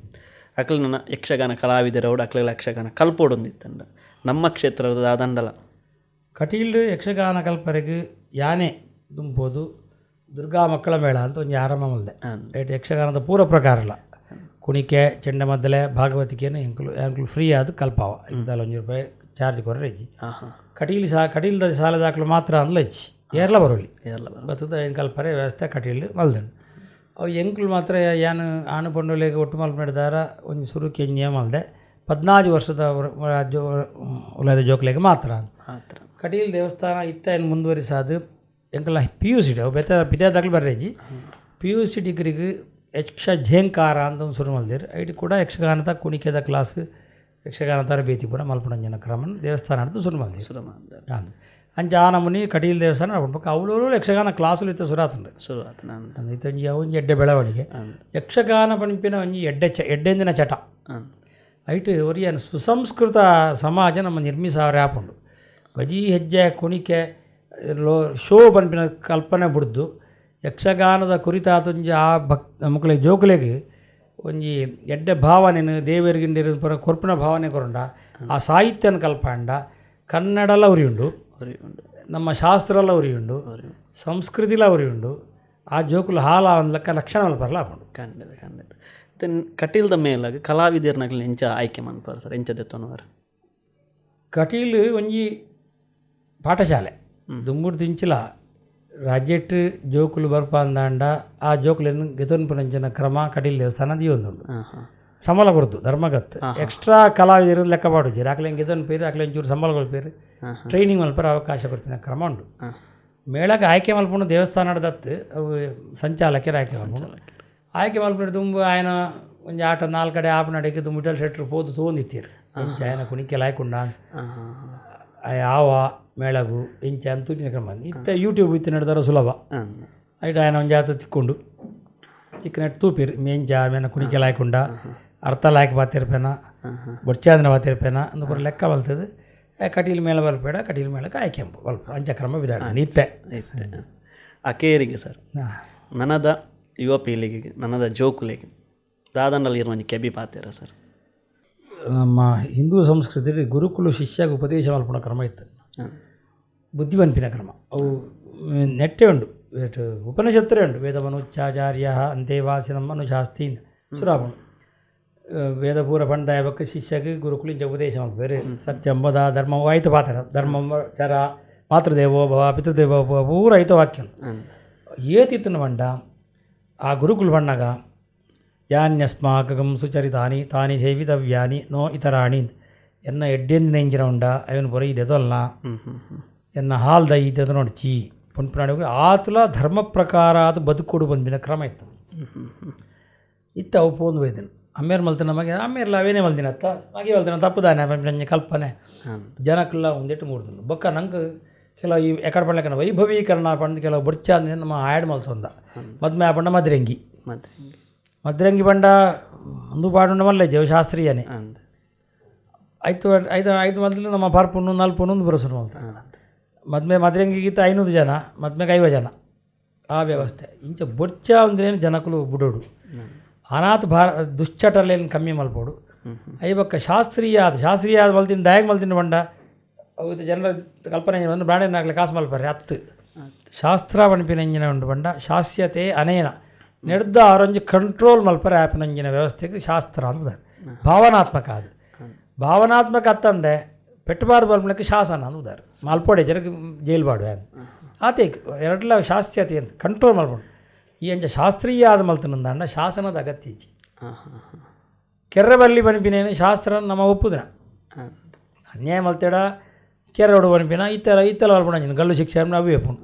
ಅಕ್ಲು ನನ್ನ ಯಕ್ಷಗಾನ ಕಲಾವಿದರವಡು ಅಕ್ಲ ಯಕ್ಷಗಾನ ಕಲ್ಪೋಡೊಂದು ಇತ್ತಂಡ ನಮ್ಮ ಕ್ಷೇತ್ರದ ದಂಡಲ ಕಟೀಲು ಯಕ್ಷಗಾನ ಕಲ್ಪರೆಗೆ ಯಾನೆ ದುಂಬೋದು ದುರ್ಗಾ ಮಕ್ಕಳ ಮೇಳ ಅಂತ ಒಂದು ಆರಂಭ ಮಲ್ದೆ ಯಕ್ಷಗಾನದ ಪೂರ್ವ ಪ್ರಕಾರ ಅಲ್ಲ ಕುಣಿಕೆ ಚೆಂಡಮದ್ದಲೆ ಭಾಗವತಿಕೆನು ಎಂಕುಲು ಎಂಕುಲು ಫ್ರೀ ಆದ್ ಕಲ್ಪಾವ ಇದ್ದಾಲ 1 ರೂಪಾಯಿ ಚಾರ್ಜ್ ಕೊರ್ರೆ ಇಜ್ಜಿ. ಕಟೀಲು ಸಾ ಕಟೀಲ್ದ ಶಾಲೆದಾಕ್ಲು ಮಾತ್ರ ಅಂದ್ಲ ಇಜ್ಜಿ ಏರ್ಲ ಬರೋಲಿ ಬತ್ತದ ಏನು ಕಲ್ಪರೆ ವ್ಯವಸ್ಥೆ ಕಟೀಲು ಮಲ್ದನು. ಅವು ಎಂಕುಲು ಮಾತ್ರ ಯಾನು ಆನು ಪಂಡೋಲೆಗ್ ಒಟ್ಟು ಮಲ್ಪನೆಡ್ದಾರ ಒಂಜಿ ಸುರುಕ್ಕೆ ನಿಯಮ ಮಲ್ದೆ 14 ವರ್ಷದ ಉಲದ ಜೋಕ್ಲೆಗ್ ಮಾತ್ರ. ಕಟೀಲು ದೇವಸ್ಥಾನ ಇತ್ತ ಏನು ಮುಂದುವರಿಸಾದು ಎಂಕಲ್ನ P U C ಅವು ಬೆತ್ತ ಪಿದಾದಾಗ್ಲು ಬರ್ರೇಜಿ P U C ಡಿಗ್ರಿಗೆ ಯಕ್ಷ ಝೇಂಕಾರ ಅಂತ ಒಂದು ಶುರು ಮಲ್ದಿರು. ಐಟ್ ಕೂಡ ಯಕ್ಷಗಾನದ ಕುಣಿಕೆದ ಕ್ಲಾಸ್ ಯಕ್ಷಗಾನ ತರಬೇತಿ ಪೂರ ಮಲ್ಪುನಂಚಿನ ಕ್ರಮನ್ ದೇವಸ್ಥಾನ ಶುರು ಮಲ್ದಿರು. ಅಂಚ ಆ ನಮೂನಿ ಕಟೀಲು ದೇವಸ್ಥಾನ ಬೊಕ್ಕ ಅವ್ಲು ಯಕ್ಷಗಾನ ಕ್ಲಾಸುಲು ಇತ್ತ ಸುರಾತುಂಡು. ಇತ್ತೊಂಜಿ ಅವು ಒಂಜಿ ಎಡ್ಡೆ ಬೆಳವಣಿಗೆ. ಯಕ್ಷಗಾನ ಪನ್ಪಿನ ಒಂಜಿ ಎಡ್ಡೆ ಎಡ್ಡೆಂದಿನ ಚಟ ಐಟ್ ಒರಿಯನ್ ಸುಸಂಸ್ಕೃತ ಸಮಾಜ ನಮ್ಮ ನಿರ್ಮಿಸಾವರೆ ಆಪುಂಡು. ಬಜೀ ಹೆಜ್ಜೆ ಕುಣಿಕೆ ಲೋ ಶೋ ಪನ್ಪಿನ ಕಲ್ಪನೆ ಬುಡ್ದು ಯಕ್ಷಗಾನದ ಕುರಿತಾತೊಂಜಿ ಆ ಭಕ್ ಮುಕ್ಲೆ ಜೋಕುಲೆಗ್ ಒಂಜಿ ಎಡ್ಡೆ ಭಾವನೆನು ದೇವರಿಗಿಂಡಿರ ಪೂರ ಕೊರ್ಪಿನ ಭಾವನೆ ಕೊರಂಡ ಆ ಸಾಹಿತ್ಯನ ಕಲ್ಪಾಂಡ ಕನ್ನಡಲ ಉರಿಯುಂಡು, ನಮ್ಮ ಶಾಸ್ತ್ರಲ ಉರಿಯುಂಡು, ಸಂಸ್ಕೃತಿಲ ಉರಿಯುಂಡು. ಆ ಜೋಕುಲು ಹಾಲ ಒಂದು ಲೆಕ್ಕ ಲಕ್ಷಣ ಮಲ್ಪರ್ಲ ಆಪುಂಡು. ಖಂಡಿತ ಖಂಡಿತ. ಕಟೀಲ್ದ ಮೇಲಾಗ ಕಲಾವಿದರ್ನಕ್ಲೆ ಎಂಚ ಆಯ್ಕೆ ಮನ್ಪುವರ್ ಸರ್, ಎಂಚ ದೆತ್ತೊನುವರ್? ಕಟೀಲು ಒಂಜಿ ಪಾಠಶಾಲೆ ದುಂಬುಡು ದಿಂಚಿಲ ರಾಜ್ಯಟ್ ಜೋಕುಲು ಬರ್ಪಾಂದಾಂಡ ಆ ಜೋಕುಲೆನ್ ಗೆತೊನ್ಪುನಂಚಿನ ಕ್ರಮ ಕಟೀಲ್ ದೇವಸ್ಥಾನ ದೀವೊಂದುಂಡು. ಸಂಬಳ ಕೊರ್ದು ಧರ್ಮಗತ್ ಎಕ್ಸ್ಟ್ರಾ ಕಲಾವಿದರು ಲೆಕ್ಕ ಪಾಡುಜೆರ್, ಅಕ್ಲೆನ್ ಗೆತೊನ್ಪೆರ್, ಅಕ್ಲೆನ್ ಚೂರು ಸಂಬಳ ಕೊರ್ಪೆರ್, ಟ್ರೈನಿಂಗ್ ಮಲ್ಪರ ಅವಕಾಶ ಕೊರ್ಪಿನ ಕ್ರಮ ಉಂಡು. ಮೇಳಕ್ಕೆ ಆಯ್ಕೆ ಮಲ್ಪುಂಡು ದೇವಸ್ಥಾನದ ಅವು ಸಂಚಾಲಕರು ಆಯ್ಕೆ ಮಲ್ಪುಂಡು. ಆಯ್ಕೆ ಮಲ್ಪುಂಡು ದುಂಬು ಆಯನ ಒಂಜಿ ಆಟ 4 ಕಡೆ ಆಪನಡೆಗೆ ದುಂಬು ವಿಠಲ್ ಶೆಟ್ರು ಪೋದು ತೋಂದಿತ್ತೀರು ಇಂಚ ಆಯನ ಕುಣಿಕೆಲ ಆಯ್ಕೊಂಡ ಯಾವ ಮೇಳಗು ಇಂಚ ಅಂತ ತೂಪಿನ ಕ್ರಮ. ಇತ್ತ ಯೂಟ್ಯೂಬ್ ಇತ್ತು ನಡೆದಾರ ಸುಲಭ. ಐಟ್ ಆಯನ ಒಂಜಿ ಆತ ತಿಕ್ಕೊಂಡು ತಿಕ್ಕಿನಟ್ಟು ತೂಪಿರು ಎಂಚ ಮೇನ ಕುಣಿಕೆಲ ಆಯ್ಕೊಂಡ ಅರ್ಥ ಲಾಯ್ಕ್ ಬಾತಿರ್ಪೇನ ಬೊಡ್ಚಾಂದ್ರ ಬಾತಿರ್ಪೇನ ಅಂದು ಪೂರ ಲೆಕ್ಕ ಬಲ್ತದೆ. ಕಟೀಲ್ ಮೇಳ ಬಲ್ಪೇಡ ಕಟೀಲ್ ಮೇಳಕ್ಕೆ ಆಯ್ಕೆ ಬಲ್ಪ ಅಂಚ ಕ್ರಮ ಬಿದಾಡ ಇತ್ತೆ. ಅಕೇರಿಗೆ ಸರ್ ನನದ ಯುವ ಪೀಳಿಗೆಗೆ ನನದ ಜೋಕುಲೆಗೆ ದಾದಂಡಲ್ಲಿ ಇರುವ ಒಂಜಿ ಕೆಬಿ ಪಾತೆರ ಸರ್? ನಮ್ಮ ಹಿಂದೂ ಸಂಸ್ಕೃತಿ ಗುರುಕುಲು ಶಿಷ್ಯಗೆ ಉಪದೇಶ ಮಲ್ಪುನ ಕ್ರಮ ಇತ್ತು, ಬುದ್ಧಿವಂಪಿನ ಕ್ರಮ. ಅವು ನೆಟ್ಟೆ ಉಂಡು, ಉಪನಿಷತ್ತರೇ ಉಂಡು. ವೇದ ಮನುಚ್ಚಾಚಾರ್ಯ ಅಂತೇವಾಸಿನಂ ಅನುಶಾಸ್ತಿ ಸುರಾಪುಂಡು. ವೇದ ಪೂರ ಪಂಡಾಯ ಬೊಕ್ಕ ಶಿಷ್ಯಗೆ ಗುರುಕುಲು ಇಂಚ ಉಪದೇಶ ಮಲ್ಪುವೆರ್. ಸತ್ಯಂ ವದ ಧರ್ಮಂ ಐತ ಪಾತ್ರ ಧರ್ಮಂ ಚರ ಮಾತೃದೇವೋ ಭವ ಪಿತೃದೇವೋ ಭವ ಪೂರ ಐತ ವಾಕ್ಯ ಏತಿತ್ತನ ಪಂಡ ಆ ಗುರುಕುಲು ಪಣ್ಣಾಗ ಯಾನ್ಯಸ್ಮಾಕಂ ಸುಚರಿತಾನಿ ತಾನಿ ಸೇವಿತವ್ಯಾನಿ ನೋ ಇತರಾಣಿ ಎನ್ನ ಎಡ್ಡೆಂದಿನ ಇಂಚಿನ ಉಂಡ ಅವನು ಪೂರ ಇದೆದೊಲ್ಲ ಎನ್ನ ಹಾಲ್ದ ಇದೆದ ನೋಡ್ಚಿ ಪುನ್ಪುನಾಡಿ ಆತಲ ಧರ್ಮ ಪ್ರಕಾರ ಅದು ಬದುಕೊಡು ಬಂದಿನ ಕ್ರಮ ಇತ್ತು. ಇತ್ತ ಅವು ಪೋಂದು ಬೈದನು ಅಮ್ಮೇರು ಮಲ್ತಿನ ಮಗೆ ಅಮ್ಮೇರ್ಲ ಅವೇನೇ ಮಲ್ದಿನತ್ತ ಮಗೆ ಮಲ್ತಿನ ತಪ್ಪುದಾನೆ ನಂಜೆ ಕಲ್ಪನೆ ಜನಕ್ಕೆಲ್ಲ ಒಂದಿಟ್ಟು ಮೂಡ್ದು ಬೊಕ್ಕ ನಂಗೆ ಕೆಲವು ಈ ಎಕಡೆ ಪಂಡ್ಲಕನ ವೈಭವೀಕರಣ ಪಂಡ್ ಕೆಲವು ಬೊಡ್ಚ ಅಂದ್ರೆ ನಮ್ಮ ಆ್ಯಡ್ ಮಲ್ತೊಂದ ಮದ್ಮೆ ಪಂಡ ಮದ್ರಂಗಿ ಮದ್ರಂಗಿ ಪಂಡ ಒಂದು ಪಾಡುಂಡ ಮಲ್ಲೆ ಜೀವಶಾಸ್ತ್ರೀಯನೇ ಆಯ್ತು ಐದು ಐದು ಮಲ್ತಿಲ್ಲ ನಮ್ಮ ಪರ್ಪುಣ್ಣು ನಲ್ಪುಣ್ಣು ಒಂದು ಬರೋಸರು ಮಲ್ತ ಮದ್ಮೆ ಮದ್ರಂಗಿಗಿಂತ 500 ಜನ ಮದ್ಮೆಗೆ 50 ಜನ ಆ ವ್ಯವಸ್ಥೆ ಇಂಚ ಬೊಡ್ಚ ಅಂದ್ರೇನು ಜನಕುಲು ಬುಡೋಡು ಅನಾಥ ಭಾರ ದುಶ್ಚಟಲೇನು ಕಮ್ಮಿ ಮಲ್ಪೋಡು ಐಬಕ್ಕ ಶಾಸ್ತ್ರೀಯ ಅದು ಶಾಸ್ತ್ರೀಯ ಆದ ಮಲ್ತಿನ ದಾಯಗ್ ಮಲ್ತಿನ ಬಂಡ ಅವು ಜನರ ಕಲ್ಪನೆ ಬಂದು ಬ್ರಾಂಡೇನಾಗಲಿ ಕಾಸು ಮಲ್ಪರೆ ಹತ್ತು ಶಾಸ್ತ್ರ ಪನ್ಪಿನ ಇಂಜಿನ ಉಂಡು ಬಂಡ ಶಾಸ್ಯತೆ ಅನೇನ ನೆಡ್ದ ಆರೊಂಜಿ ಕಂಟ್ರೋಲ್ ಮಲ್ಪರೆ ಆ್ಯಪ್ನಂಜಿನ ವ್ಯವಸ್ಥೆಗೆ ಶಾಸ್ತ್ರ ಅಂತ ಭಾವನಾತ್ಮಕ ಅದು ಭಾವನಾತ್ಮಕ ಅತ್ತಂದೆ ಪೆಟ್ಟಬಾರ್ದು ಬಲ್ಪನಕ್ಕೆ ಶಾಸನ ಅಂದುದಾರೆ ಮಲ್ಪೋಡೆ ಜನಕ್ಕೆ ಜೈಲು ಬಾಡು ಆತೇಕ್ ಎರಡ್ಲ ಶಾಸ್ತ್ಯತೆ ಅಂತ ಕಂಟ್ರೋಲ್ ಮಲ್ಪೋಡು ಈ ಅಂಚ ಶಾಸ್ತ್ರೀಯ ಆದ ಮಲ್ತನಂದಾಂಡ ಶಾಸನದ ಅಗತ್ಯ ಇಜ್ಜಿ. ಕೆರ್ರಬಲ್ಲಿ ಪನ್ಪಿನೇನು ಶಾಸ್ತ್ರ ನಮ್ಮ ಒಪ್ಪುದಿನ ಅನ್ಯಾಯ ಮಲ್ತೇಡ ಕೆರಡು ಪನ್ಪಿನ ಇತ್ತೆಲ ಇತ್ತೆಲ ಮಲ್ಪುಣ ಅಂಚಿನ ಗಲ್ಲು ಶಿಕ್ಷೆ ಅವೇ ಒಪ್ಪುಂಡು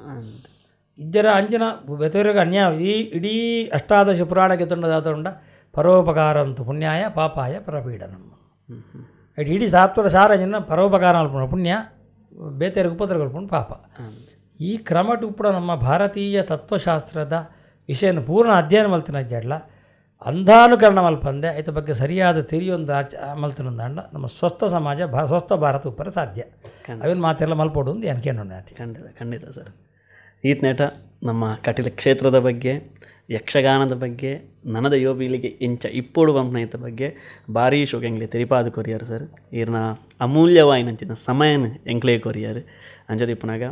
ಇದ್ದರ ಅಂಚಿನ ಬೆತರಿಗೆ ಅನ್ಯಾಯ ಈ ಇಡೀ ಅಷ್ಟಾದಶ ಪುರಾಣಕ್ಕೆ ತೊಂಡದಾತುಂಡ ಪರೋಪಕಾರಂತು ಪುಣ್ಯಾಯ ಪಾಪಾಯ ಪರಪೀಡನಂ ಇಡೀ ಸಾತ್ವರ ಸಾರ ಜನ ಪರೋಪಕಾರ ಮಲ್ಪುಣ ಪುಣ್ಯ ಬೇತೆರಿಗೆ ಉಪದ್ರ ಕಲ್ಪುಂಡು ಪಾಪ. ಈ ಕ್ರಮಟು ಕೂಡ ನಮ್ಮ ಭಾರತೀಯ ತತ್ವಶಾಸ್ತ್ರದ ವಿಷಯನ ಪೂರ್ಣ ಅಧ್ಯಯನ ಮಲ್ತಿನ ಜಡ್ಲ ಅಂಧಾನುಕರಣ ಮಲ್ಪಂದೆ ಐತ ಬಗ್ಗೆ ಸರಿಯಾದ ತಿರಿಯೊಂದು ಆಚ ಮಲ್ತಿನಂದಾಂಡ ನಮ್ಮ ಸ್ವಸ್ಥ ಸಮಾಜ ಸ್ವಸ್ಥ ಭಾರತ ಉಪ್ಪರ ಸಾಧ್ಯ. ಅವೇನು ಮಾತೆಲ್ಲ ಮಲ್ಪೋಡು ಒಂದು ಅನ್ಕೊಂಡು. ಖಂಡಿತ ಖಂಡಿತ ಸರ್. ಈತನೇಟ ನಮ್ಮ ಕಟೀಲು ಕ್ಷೇತ್ರದ ಬಗ್ಗೆ ಯಕ್ಷಗಾನದ ಬಗ್ಗೆ ನನದ ಯೋಬಿಲಿಗೆ ಇಂಚ ಇಪ್ಪೋಡು ಬಂಪನೈತ ಬಗ್ಗೆ ಭಾರೀ ಶೋಕ ಎಂಗ್ಲೆ ತೆರಿಪಾದ ಕೊರಿಯಾರು ಸರ್. ಈರ್ನ ಅಮೂಲ್ಯವಾಯಿನಂಚಿನ ಸಮಯನ ಎಂಕ್ಲೇ ಕೊರಿಯಾರು ಅಂಚದಿಪ್ಪನಾಗ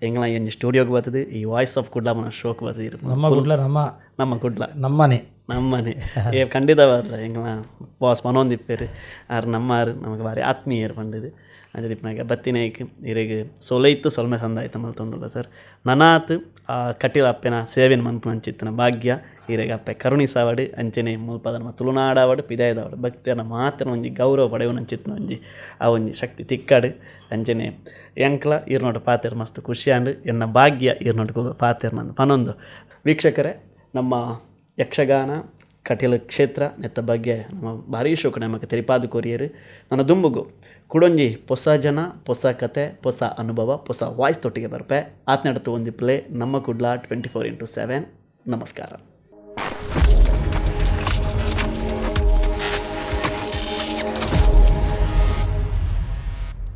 ಎಂಗ್ಲ ಎಂಜಿ ಸ್ಟುಡಿಯೋಗೆ ಬರ್ತದೆ ಈ ವಾಯ್ಸ್ ಆಫ್ ಕುಡ್ಲ ಮನ ಶೋಕ್ ಬರ್ತದೆ. ನಮ್ಮ ಕುಡ್ಲ ನಮ್ಮ ನಮ್ಮ ಕುಡ್ಲ ನಮ್ಮನೆ ನಮ್ಮನೆ ಏ ಖಂಡಿತ ಬರ್ರ. ಎಂಕ್ಲ ಬಾಸ್ ಪನೊಂದಿಪ್ಪೆರ್, ಆರ್ ನಮ್ಮಾರು, ನಮಗೆ ಬಾರಿ ಆತ್ಮೀಯರು ಪಂಡುದು. ಅಂಚ ದಿಪ್ಪನಾಗ ಬತ್ತಿನೈಕ್ ಇರೆಗ್ ಸೊಲೈತು ಸೊಲ್ಮೆ ಸಂದಾಯ್ತ ಮಲ್ತೊಂದುಲ್ಲ ಸರ್. ನನಾತ್ ಆ ಕಟೀಲ್ ಅಪ್ಪೆನ ಸೇವೆನ್ ಮನ್ಪುನಂಚಿತ್ತಿನ ಭಾಗ್ಯ ಇರೆಗ್ ಅಪ್ಪೆ ಕರುಣಿಸಾವಡ್. ಅಂಚನೆ ಮುಲ್ಪದ ನಮ್ಮ ತುಳುನಾಡಾವಡ್ ಪಿದಾಯ್ದಾವಡ್ ಭಕ್ತಿಯನ್ನ ಮಾತ್ರ ಒಂಜಿ ಗೌರವ ಪಡೆಯುನಂಚಿತ್ತಿನ ಒಂಜಿ ಆ ಒಂಜಿ ಶಕ್ತಿ ತಿಕ್ಕಡ್. ಅಂಚನೆ ಎಂಕ್ಲ ಈರ್ನೋಟ ಪಾತೆರ್ ಮಸ್ತ್ ಖುಷಿಯಾಂಡ್, ಎನ್ನ ಭಾಗ್ಯ ಈರ್ನೋಟ ಪಾತೆರ್ನಂದು ಪನೊಂದು. ವೀಕ್ಷಕರೇ, ನಮ್ಮ ಯಕ್ಷಗಾನ ಕಟೀಲು ಕ್ಷೇತ್ರ ನೆತ್ತ ಬಗ್ಗೆ ನಮ್ಮ ಭಾರೀ ಶೋಕ ನಮಗೆ ತೆರಿಪಾದ ಕೊರಿಯರು. ನನ್ನ ದುಂಬುಗು ಕುಡೊಂಜಿ ಪೊಸ ಜನ, ಪೊಸ ಕತೆ, ಪೊಸ ಅನುಭವ, ಪೊಸ ವಾಯ್ಸ್ ತೊಟ್ಟಿಗೆ ಬರ್ಪೆ. ಆತ್ನಡತು ಒಂಜಿ ಪ್ಲೇ ನಮ್ಮ ಕುಡ್ಲ 24x7. ನಮಸ್ಕಾರ.